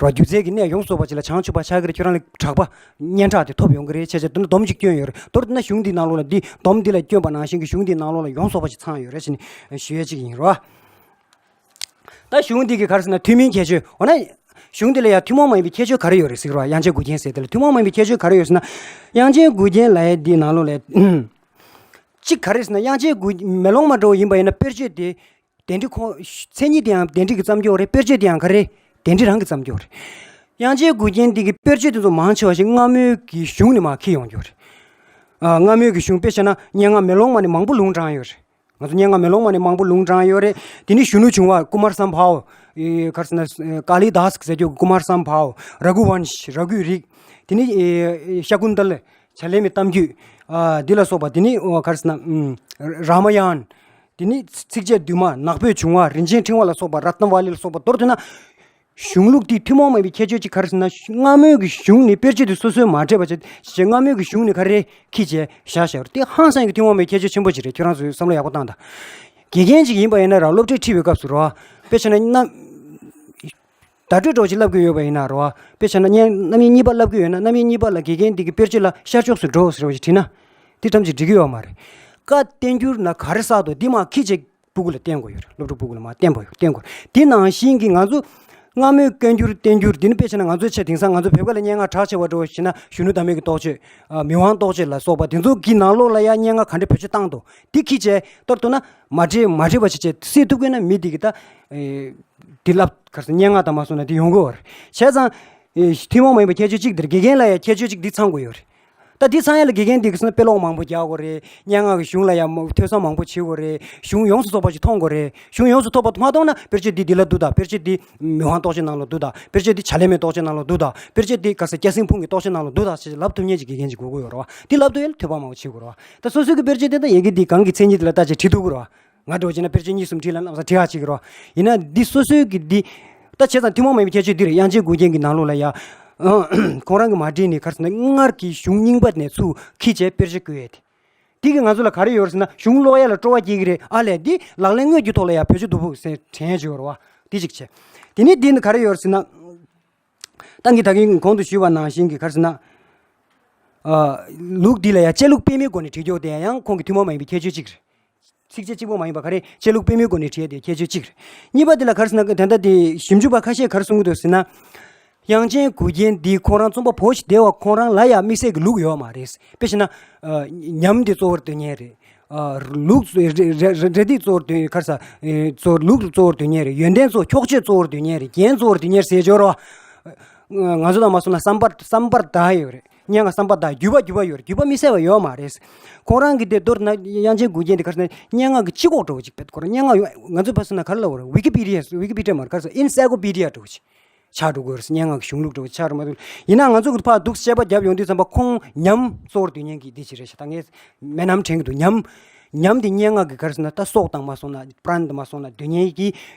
རོ་སྒྱུ་རྩལ་གྱི་གནས་ཡོངས་རྫོགས་པ་ཅིག་ལ་བྱང་ཆུབ་པ་ཆགས་ཀྱི་རེད། ཁྱོད་རང་ལ་གྲགས་པ་སྙན་གྲགས་དེ་ཐོབ་ཡོང་གི་རེད། བྱས་བྱས་མདོར་ན་སྡོམ་གཅིག་བསྐྱོན་ཡོད་རེད། མདོར་ན་གཞུང་འདིའི་ནང་ལོགས་ལ་འདི་སྡོམ་འདི་ལ་བསྐྱོན་པ་ནང་བཞིན་གྱི་གཞུང་འདིའི་ནང་ལོགས་ལ་ཡོངས་རྫོགས་པ་ཅིག་ཚང་ཡོད་རེད་ཟེར་ནས་ཞུ་ཡས་གཅིག་ཡིན་རོ། ད་གཞུང་འདི་གི་ག་རེ་ཟེར་ན་ཐུན་མིན་ཁྱད་ཆོས། འོ་ན་གཞུང་འདི་ལ་ཡང་ཐུན་མོང་མ་ཡིན་པའི་ཁྱད་ཆོས་ག་རེ་ཡོད་རེད་ཟེར་གི་རོ། དབྱངས་ཅན་མགུལ་རྒྱན་ཟེར་དེ་ལ་ཐུན་མོང་མ་ཡིན་པའི་ཁྱད་ཆོས་ག་རེ་ཡོད་ཟེར་ན། དབྱངས་ཅན་མགུལ་རྒྱན་ལབ་ཡས་འདིའི་ནང་ལོགས་ལ་གཅིག་ག་རེ་ཟེར་ན། དབྱངས་ཅན་མགུལ་མེ་ལོང་མ་འདྲ་བོ་ཡིན་པ་ཡིན་ན་དཔེར་བརྗོད་དེ་དེ་འདྲའི་ཁོ་མཚན་ཉིད་དེ་ཡང་དེ་འདྲའི་གི་བརྩམས་རྒྱུ་རེད། དཔེར་བརྗོད་དེ་ཡང་ག་རེ་དེ་འདྲའི་རང་གི་བརྩམས་རྒྱུ་རེད། དབྱངས་ཅན་མགུལ་རྒྱན་འདི་གི་དཔེར་བརྗོད་དེ་ཚོ་མང་ཆེ་བ་ཞིག་སྔ་མོའི་གི་གཞུང་ནས་མར་འཁྱེར་ཡོང་རྒྱུ་རེད། ཨ། སྔ་མོའི་གི་གཞུང་དཔེ་བྱས་ན་སྙན་ངག་མེ་ལོང་མ་ནས་མང་པོ་ལུང་དྲངས་ཡོད་རེད། ང་ཚོ་སྙན་ངག་མེ་ལོང་མ་ནས་མང་པོ་ལུང་དྲངས་ཡོད་རེད། དེ་ནས་གཞོན་ནུ་བྱུང་བ་ཀུ་མར་སམ་བྷའོ། ཨེ། ག་རེ་ཟེར་ན། ཀ་ལི་དཱས་ཟེར་རྒྱུ་ཀུ་མར་སམ་བྷའོ། ར་གུ་ཝན་ཤི། ར་གུའི་རིགས། དེ་ནས་ཨེ། ཤ་ཀུན་ཏལ། བྱ་ལེན་པའི་གཏམ་རྒྱུད། ཨ། འདི་ལ་སོགས་པ། དེ་ནས། ཨོ། ག་རེ་ཟེར་ན། ཨམ། རཱ་མ་ཡན། དེ་ནས་ཚིགས་བཅད་བདུན་མ། ནག་པོའི་བྱུང་བ། རིན་ཆེན་ཕྲེང་བ་ལ་སོགས་པ། རཏྣ་ཝ་ལི་ལ་སོགས་པ། མདོར་བསྡུ་ན། གཞུང་ལུགས་འདི་ཐུན་མོང་མ་ཡིན་པའི་ཁྱད་ཆོས་གཅིག་ག་རེ་ཟེར་ན། སྔ་མོའི་གི་གཞུང་ནས་དཔེར་བརྗོད་དེ་སོ་སོས་མ་འདྲེས་པ་བྱས་བྱས། སྔ་མོའི་གི་གཞུང་ནས་ག་རེ་ཁྱེར་བྱས་བཞག་བཞག་རེད། དེ་ཧང་སང་གི་ཐུན་མོང་མའི་ཁྱད་ཆོས་ཆེན་པོ་ཅིག་རེད། ཁྱོད་རང་ཚོས་བསམ་བློ་ཡག་པོ་བཏང་དང་། དགེ་རྒན་ཅིག་ཡིན་པ་ཡིན་ན་ར། སློབ་ཁྲིད་ཁྲིད་པའི་སྐབས་སུ་རོ། དཔེ་བྱས་ན་རྣམ། བརྡ་སྤྲོད་འདྲ་བོ་ཅིག་བསླབ་དགོས་ཡོད་པ་ཡིན་ན་རོ། དཔེ་བྱས་ན་སྙན། རྣམ་དབྱེ་གཉིས་པ་བསླབ་དགོས་ཡོད་ན། རྣམ་དབྱེ་གཉིས་པ་ལ་དགེ་རྒན་འདི་གི་དཔེར་བརྗོད་ལ་ཤར་ཕྱོགས་སུ་འགྲོ་ཟེར་བ་ཞིག་བྲིས་ན། དེ་ཐམས་ཅད་འགྲིག་གི་ཡོད་མ་རེད། བཀའ་བསྟན་འགྱུར་ན་ག་རེ་གསལ་འདུག་འདི་མར་ཁྱེར་བྱས་སྤུ་གུ་ལ་བསྟན་དགོས་ཡོད་རེད། སློབ་ཕྲུག་སྤུ་གུ་ལ་མར་བསྟན་དགོས་ཡོད། བསྟན་དགོས་རེད། དེ་ནང་བཞིན་གྱི་ང་ཚོ་སྔ་མོའི་བཀའ་འགྱུར་བསྟན་འགྱུར་འདི་ནི་དཔེ་བྱས་ན་ང་ཚོའི་ཆེད། དེང་སང་ང་ཚོ་བོད་སྐད་ལ་སྙན་ངག་གྲགས་ཆེ་བ་འདྲ་བོ་ཞིག་ན་གཞོན་ནུ་ཟླ་མེད་ཀྱི་རྟོགས་བརྗོད། ཨ། མི་དབང་རྟོགས་བརྗོད་ལ་སོགས་པ་དེ་ཚོ་གི་ནང་ལོགས་ལ་ཡང་སྙན་ངག་ག་འདྲ་བེད་སྤྱོད་བཏང་འདུག་འདི་ཁྱེར་བྱས་མདོར་བསྡུ་ན་མ་འདྲེས་མ་འདྲེས་པ་བྱས་བྱས་སེལ་ཐུབ་དགོས་ན། མི་འདི་གི་ད། ཨེ། འདི་ལབ་ག་རེ་ཟེར། སྙན་ངག་དང་མ་སོང་ན་འདི་ཡོང་གི་ཡོད་རེད། བྱས་ཙང་། ཨེ། ཐུན་མོང་མ་ཡིན་པའི་ཁྱད་ཆོས་གཅིག་འདིར། དགེ་རྒན་ལ་ཡང་ཁྱད་ཆོས་གཅིག་འདི་ཚང་དགོས་ཡོད་རེད། ད་འདི་ཚང་ཡ་ལ་དགེ་རྒན་འདི་གི་སོང་ན་དཔེ་ཀློག་མང་པོ་རྒྱག་དགོས་རེད། སྙན་ངག་གི་གཞུང་ལ་ཡང་མ། ཐོས་བསམ་མང་པོ་བྱེད་དགོས་རེད། གཞུང་ཡོངས་སུ་རྫོགས་པ་ཞིག་མཐོང་དགོས་རེད། གཞུང་ཡོངས་སུ་ཐོབ་པ་མ་མཐོང་ན་དཔེར་བརྗོད་འདི་འདི་ལ་འདུག་དང་། དཔེར་བརྗོད་འདི་མི་དབང་རྟོགས་བརྗོད་ནང་ལ་འདུག་དང་། དཔེར་བརྗོད་འདི་བྱ་ལེན་མའི་རྟོགས་བརྗོད་ནང་ལ་འདུག་དང་། དཔེར་བརྗོད་འདི་ག་རེ་ཟེར། སྐྱ་སེང་ཕུང་གི་རྟོགས་བརྗོད་ནང་ལ་འདུག་དང་ཞེས་ལབ་ཐུབ་མཁན་གྱི་དགེ་རྒན་ཅིག་དགོས་ཀྱི་ཡོད་རེད་བ། འདི་ལབ་ཐུབ་ཡས་ལ་ཐོས་པ་མང་པོ་བྱེད་དགོས་རེད་བ། ད་སོ་སོའི་གི་དཔེར་བརྗོད་དེ་ད་ཡི་གེ་འདི་གང་གི་མཚན་ཉིད་དེ་ལ་ལྟ་བྱས་བྲིས་འདུག་གི་རེད་བ། ང་འདྲ་བོ་བྱས་ན་དཔེར་བརྗོད་གཉིས་གསུམ་བྲིས་ལ་ལམ་སང་བྲིས་ཡག་བྱེད་ཀྱི་རེད་བ། ཡིན་ན་འདི་སོ་སོའི་གི་འདི། ད་བྱས་ཙང་ཐུན་མོང་མ་ཡིན་པའི་ཁྱད་ཆོས་འདི་རེད། དབྱངས་ཅན་མགུལ་རྒྱན་གྱི་ནང་ལོགས་ལ་ཡ། ཁོང་རང་གིས་མ་བྲིས་ནས་ག་རེ་ཟེར་ན་སྔར་གྱི་གཞུང་རྙིང་པ་ནས་ཚུར་ཁྱེར་བྱས་དཔེར་བརྗོད་བཀོད་ཡས་དེ། དེ་གི་ང་ཚོ་ལ་ག་རེ་ཡོད་རེད་ཟེར་ན། གཞུང་ཀློག་ཡ་ལ་སྤྲོ་བ་སྐྱེ་གི་རེད། ཨ་ལས་འདི་ལག་ལེན་དངོས་ཀྱི་ཐོག་ལ་ཡ་བེད་སྤྱོད་སྡུག་པོ་ཟེར་དྲན་ཡ་ཅིག་ཡོད་རེད་བ། དེ་གཅིག་བྱས། དེ་ནས་འདི་ནི་ག་རེ་ཡོད་རེད་ཟེར་ན། ད་ངས་ད་གིན་གོང་དུ་ཞུས་པ་ནང་བཞིན་གྱི་ག་རེ་ཟེར་ན། ཨ། ལུགས་འདི་ལ་ཡ་བཅད་ལྷུག་སྤེལ་མའི་སྒོ་ནས་བྲིས་རྒྱུ་དེ་ཡང་ཁོང་གི་ཐུན་མོང་མ་ཡིན་པའི་ཁྱད་ཆོས་གཅིག་རེད། ཚིགས་བཅད་གཅིག་པོ་མ་ཡིན་པ་ག་རེ། བཅད་ལྷུག་སྤེལ་མའི་སྒོ་ནས་བྲིས་ཏེ་ཁྱད་ཆོས་གཅིག་རེད། གཉིས་པ་འདི་ལ་ག་རེ་ཟེར་ན། ད་ལྟ་དེ་ཞིབ་འཇུག་པ་ཁ་ཤས་ག་རེ་གསུང་གི་འདུག་ཟེར་ན། དབྱངས་ཅན་མགུལ་རྒྱན་འདི་ཁོང་རང་རྩོམ་པ་པོ་ཞིག་བསྡད་པ་ཁོང་རང་ལ་ཡང་དམིགས་བསལ་གྱི་ལུགས་ཡོད་མ་རེད། དཔེ་བྱས་ན། ཨ། ཉམས་འདི་གཙོ་བོར་འདོན་མཁན་རེད། ཨ། ལུགས་རེ་རེ་རེ་རེ་འདི་གཙོ་བོར་འདོན། ག་རེ་ཟེར། ཨེ། གཙོ་བོར་ལུགས་གཙོ་བོར་འདོན་མཁན་རེད། ཡོན་ཏན་གཙོ། འཁྱོག་བརྗོད་གཙོ་བོར་འདོན་མཁན་རེད། རྒྱན་གཙོ་བོར་འདོན་མཁན་རེད་ཟེར་སྦྱོར་བ། ང་ཚོ་དང་མ་སོང་ན་བསམ་པ་བསམ་པར་གདའ་ཡོད་རེད། སྙན་ངག་བསམ་པ་དང་བརྒྱུད་པ་བརྒྱུད་པ་ཡོད་རེད། བརྒྱུད་པ་དམིགས་བསལ་བ་ཡོད་མ་རེད། ཁོང་རང་གི་དེ་མདོར་ན་དབྱངས་ཅན་མགུལ་རྒྱན་དེ་ག་རེ་ཟེར་ན་སྙན་ངག་གི་སྤྱི་ཁོག་འདྲ་བོ་ཅིག་རེད། ཁོ་རང་སྙན་ངག་ང་ཚོ་ཕར་སོང་ན་ག་རེ་ལབ་དགོས་རེད། ཝི་ཀི་པི་ཌི་ཡ། ཝི་ཀི་པི་ཌི་ཡ་མ་རེད། ག་རེ་ཟེར། ཨེན་སའི་ཀོ་པི་ཌི་ཡ་འདྲ་བོ་ཅིག་ཆགས་འགྲོ་དགོས་རེད། སྙན་ངག་གི་གཞུང་ལུགས་འདྲ་བོ་ཆགས་འགྲོ་མ་ཐུབ། ཡིན་ན་ང་ཚོ་གི་ཕར་འདུག་དཔྱད་པ་བརྒྱབ་ཡོང་དུས་ཙམ་པ་ཁོང་ཉམས་གཙོ་བོར་འདོན་མཁན་གྱི་འདི་ཅིག་རེད་ཤག་ད་ངས་མེད་རྣམས་དྲན་གྱི་འདུག་ཉམས། ཉམས་དེ་སྙན་ངག་གི་ག་རེ་ཟེར་ན་ད་སྲོག་དང་མ་སོང་ན་པྲན་དང་མ་སོང་ན་འདོན་མཁན་གྱི།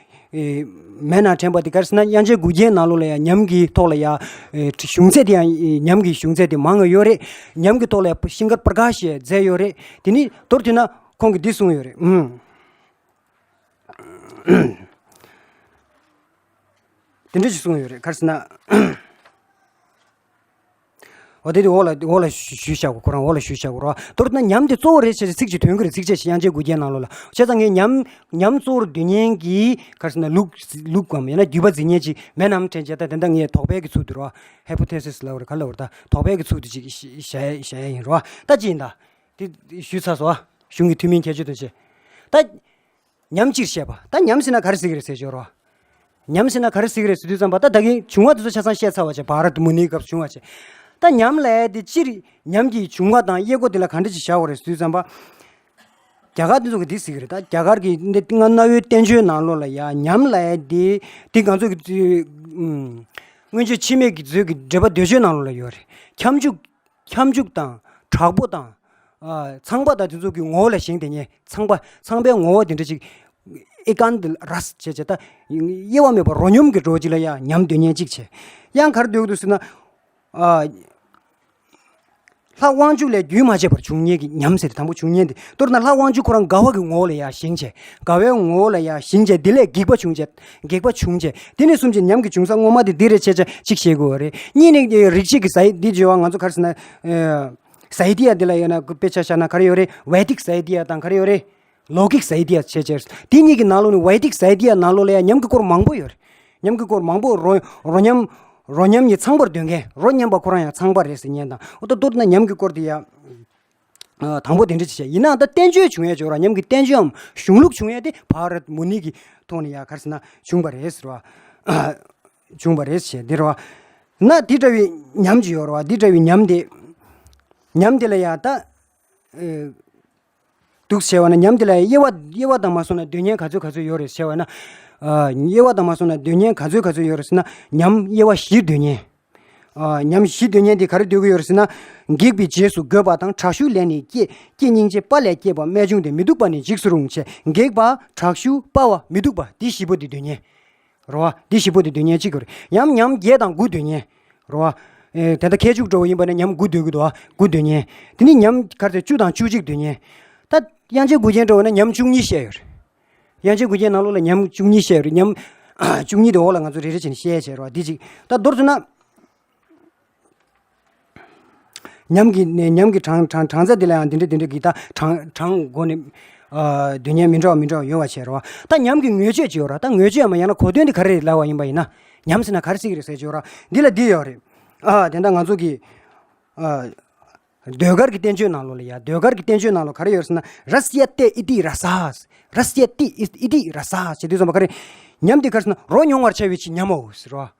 ཨེ། མེད་རྣམས་དྲན་པ་དེ་ག་རེ་ཟེར་ན། དབྱངས་ཅན་མགུལ་རྒྱན་ནང་ལོགས་ལ་ཡང་ཉམས་ཀྱི་ཐོག་ལ་ཡང་། ཨེ། གཞུང་ཚད་དེ་ཡང་། ཨེ། ཉམས་ཀྱི་གཞུང་ཚད་དེ་མང་ང་ཡོད་རེད། ཉམས་ཀྱི་ཐོག་ལ་ཡང་ཤིང་དཀར་པར་ཀ་ཤི་ཡས་མཛད་ཡོད་རེད། དེ་ནི་མདོར་བསྡུས་ན་ཁོང་གིས་འདི་གསུངས་ཡོད་རེད། ཨུམ། དེ་འདྲ་ཞིག་གསུངས་ཡོད་རེད། ག་རེ་ཟེར་ན། འོ་དེ་དེ་འོག་ལ་འོག་ལ་ཞུས་བཞག་གོ། ཁོ་རང་འོག་ལ་ཞུས་བཞག་གོ་ར། མདོར་ན་ཉམས་དེ་གཙོ་བོ་རེད་ཟེར་ཚིག་ཅིག་ཐོན་གི་རེད། ཚིགས་བཅད་ཅིག་དབྱངས་ཅན་མགུལ་རྒྱན་ནང་ལོགས་ལ། བྱས་ཙང་ངས་ཉམས་ཉམས་གཙོ་བོར་འདོན་མཁན་གྱི་ག་རེ་ཟེར་ན་ལུགས་ལུགས་གམ་ཡང་ན་བརྒྱུད་པ་འཛིན་མཁན་ཅིག་མེད་རྣམས་དྲན་བྱས། ད་དེ་འདྲ་ངས་དོགས་པའི་གི་ཚུལ་དུ་ར། ཧའི་པོ་ཐེ་སིས་ལབ་རེད། ག་ལབ་རེད། ད་དོགས་པའི་གི་ཚུལ་དུ་ཅིག་བཞག་བཞག་ཡ་ཡིན་ར། ད་ཅི་ཡིན་ད། དེ་ཞུས་ཚར་སོང་། གཞུང་གི་ཐུན་མིན་ཁྱད་ཆོས་དང་བཅས། ད། ཉམས་སྤྱིར་བཤད་པ། ད་ཉམས་ཟེར་ན་ག་རེ་ཟེར་གི་རེད་ཟེར་ཞོར་བ། ཉམས་ཟེར་ན་ག་རེ་ཟེར་གི་རེད་ཟེར་དུས་ཙམ་པ། ད་ད་གིན་བྱུང་བ་དེ་ཚོ་ཆ་ཚང་བཤད་ཚར་བ་བྱས། བྷ་ར་ཏ་མུ་ནིའི་སྐབས་བྱུང་བ་བྱས། ད་ཉམས་ལབ་ཡས་དེ་སྤྱིར་ཉམས་ཀྱི་བྱུང་བ་དང་དབྱེ་སྒོ་དེ་ལ་ག་འདྲ་ཞིག་བཞག་དགོས་རེད་ཟེར་དུས་ཙམ་པ། རྒྱ་གར་དེ་ཚོ་གིས་འདི་ཟེར་གི་རེད། ད་རྒྱ་གར་གྱི་འདི་སྔ་གནའ་བོའི་བསྟན་བཅོས་ནང་ལོགས་ལ་ཡ་ཉམས་ལབ་ཡས་དེ་དེ་ང་ཚོ་གི་སྔོན་ཆད་འཆི་མེད་ཀྱི་མཛོད་ཀྱི་འགྲེལ་པ་འདོད་འཇོའི་ནང་ལོགས་ལ་ཡོད་རེད། ཁྱབ་འཇུག་ཁྱབ་འཇུག་དང་དྲག་པོ་དང་། ཨ། ཚངས་པ་དང་དེ་ཚོ་གི་ངོ་བོ་ལ་བཞེངས་ཏེ་ཉེ། ཚངས་པ་ཚངས་པའི་ངོ་བོ་དེ་འདྲ་ཅིག་ཨེ་ཀན་ཏ་རཱས་བྱས་བྱས། ད་དབྱེ་བ་མེད་པར་རོ་སྙོམས་ཀྱི་འགྲོ་ཅིག་ལ་ཡང་ཉམས་འདོད་མཁན་ཅིག་བྱས། ཡང་ག་རེ་འདོད་ཀྱི་འདུག་ཟེར་ན། ཨ། ལྷ་དབང་ཕྱུག་ལས་རྒྱུན་མ་ཆད་པར་འབྱུང་ཉིད་ཀྱི་ཉམས་ཟེར་དེ་དང་པོ་འབྱུང་ཉིད་དེ། མདོར་ན་ལྷ་དབང་ཕྱུག་ཁོ་རང་དགའ་བ་གི་ངོ་བོ་ལ་ཡང་ཞེན་བྱས། དགའ་བའི་ངོ་བོ་ལ་ཡང་ཞེན་བྱས། དེ་ལས་སྒེག་པ་བྱུང་བྱས། སྒེག་པ་བྱུང་བྱས། དེ་ནས་གསུམ་གྱི་ཉམས་ཀྱི་འབྱུང་ས་ངོ་མ་དེ་འདི་རེད་བྱས་བྱས་གཅིག་བཤད་དགོས་པ་རེད། གཉིས་ནི་རིག་བྱེད་ཀྱི་ས་ཡི་འདི་བརྗོད་པ་ང་ཚོ་ག་རེ་ཟེར་ན། ས་ཡི་ཏི་ཡ་འདི་ལ་ཡོད་ན་དཔེ་ཆ་བཞག་ན་ག་རེ་ཡོད་རེད། ཝེ་དིག་ས་ཡི་ཏི་ཡ་དང་ག་རེ་ཡོད་རེད། ལོ་ཀིག་ས་ཡི་ཏི་ཡ་བྱས་བྱས། དེ་གཉིས་ཀྱི་ནང་ལོགས་ནས་ཝེ་དིག་ས་ཡི་ཏི་ཡ་ནང་ལོགས་ལ་ཡང་ཉམས་ཀྱི་སྐོར་མང་པོ་ཡོད་རེད། ཉམས་ཀྱི་སྐོར་མང་པོ། རོ་རོ་ཉམས། རོ་ཉམས་ཉིད་ཚངས་པར་འདོད་མཁན། རོ་མཉམ་པ་ཁོ་རང་ཡང་ཚངས་པ་རེད་ཟེར་མཁན་དང་། འོ་ད་མདོར་ན་ཉམས་ཀྱི་སྐོར་དེ་ཡང་། ཨ། དང་པོ་དེ་འདྲ་ཅིག་བྱས། ཡིན་ནའང་ད་བསྟན་བཅོས་བྱུང་ཡས་ཅིག་ཡོད་ར། ཉམས་ཀྱི་བསྟན་བཅོས་འམ་གཞུང་ལུགས་བྱུང་ཡས་དེ་བྷ་ར་ཏ་མུ་ནི་གི་ཐོག་ནས་ཡང་ག་རེ་ཟེར་ན་བྱུང་བ་རེད་ཟེར་བ། བྱུང་བ་རེད་ཟེར་དེ་རེད་བ། ན་འདི་འདྲ་བའི་ཉམས་ཅིག་ཡོད་རེད་བ། འདི་འདྲ་བའི་ཉམས་དེ། ཉམས་དེ་ལ་ཡང་ད། ཨེ། འདུག་བྱས་པ་ན་ཉམས་དེ་ལ་དབྱེ་བ་དབྱེ་བ་དང་མ་སོང་ན་འདོད་མཁན་ག་ཚོད་ག་ཚོད་ཡོད་རེད་བྱས་པ་ན། ཨ། དབྱེ་བ་དང་མ་སོང་ན་འདོད་མཁན་ག་ཚོད་ག་ཚོད་ཡོད་རེད་ཟེར་ན། ཉམས་དབྱེ་བ་བཞི་འདོད་མཁན། ཨ། ཉམས་བཞི་འདོད་མཁན་དེ་ག་རེ་འདོད་ཀྱི་ཡོད་རེད་ཟེར་ན། སྒེག་པའི་རྗེས་སུ་རྒོད་པ་དང་། དྲག་ཤུལ་ལས་ནི་སྐྱེ། སྐྱེ་སྙིང་རྗེ། དཔའ་ལས་སྐྱེས་པ་རྨད་བྱུང་སྟེ། མི་སྡུག་པ་ནི་འཇིགས་སུ་རུང་བྱས། སྒེག་པ། དྲག་ཤུལ། དཔའ་བ། མི་སྡུག་པ། འདི་བཞི་པོ་འདི་འདོད་མཁན། རེད་བ། འདི་བཞི་པོ་འདི་འདོད་མཁན་གཅིག་གི་རེད། ཡང་ཉམས་བརྒྱད་དང་དགུ་འདོད་མཁན། རེད་བ། ཨེ། དེ་ལྟར་མཁས་མཆོག་འདྲ་བོ་ཡིན་པ་ན་ཉམས་དགུ་འདོད་ཀྱི་འདུག་བ། དགུ་འདོད་མཁན། དེ་ནི་ཉམས་ག་རེ་ཟེར། བཅུ་དང་བཅུ་གཅིག་འདོད་མཁན། ད་དབྱངས་ཅན་མགུལ་རྒྱན་འདྲ་བོ་ན་ཉམས་བཅུ་གཉིས་བཤད་ཡོད་རེད། དབྱངས་ཅན་མགུལ་རྒྱན་ནང་ལོགས་ལ་ཉམས་བཅུ་གཉིས་བཤད་ཡོད་རེད། ཉམས་བཅུ་གཉིས་དེ་འོག་ལ་ང་ཚོ་རེ་རེ་བྱས་ནས་བཤད་བྱས་རེད་བ། འདི་གཅིག་ད་མདོར་བསྡུ་ན། ཉམས་ཀྱི་ནས་ཉམས་ཀྱི་གྲངས་གྲངས་གྲངས་ཚད་འདི་ལ་ཡང་འདི་འདྲ་འདི་འདྲ་གི་ད་གྲངས་གྲངས་སྒོ་ནས། ཨ། འདོད་མཁན་མི་འདྲ་བ་མི་འདྲ་བ་ཡོད་པ་བྱས་རེད་བ། ད་ཉམས་ཀྱི་ངོས་བཅད་ཅིག་ཡོད་ར། ད་ངོས་བཅད་ཡང་མ་ཡང་ན་གོ་དོན་འདི་ག་རེ་རེད་ལབ་པ་ཡིན་པ་ཡིན་ན། ཉམས་ཟེར་ན་ག་རེ་ཟེར་གྱི་རེད་ཟེར་ཅིག་ཡོད་ར། འདི་ལ་འདི་ཡོད་རེད། ཨ། དེ་འདྲ་ང་ཚོ་གི། ཨ། ཟློས་གར་གྱི་བསྟན་བཅོས་ནང་ལོགས་ལ་ཡ། ཟློས་གར་གྱི་བསྟན་བཅོས་ནང་ལོགས་ག་རེ་ཡོད་ཟེར་ན། རཱ་སི་ཡ་ཏེ་ཨི་ཏི་རཱ་ས། རཱ་སི་ཡ་ཏེ་ཨི་ཏི་རཱ་ས་ཟེར་དུས་ཙམ་པ་ག་རེ། ཉམས་དེ་ག་རེ་ཟེར་ན། རོ་མྱོང་བར་བྱ་བའི་ཕྱིར་ཉམས་མོ་ཟེར་བ།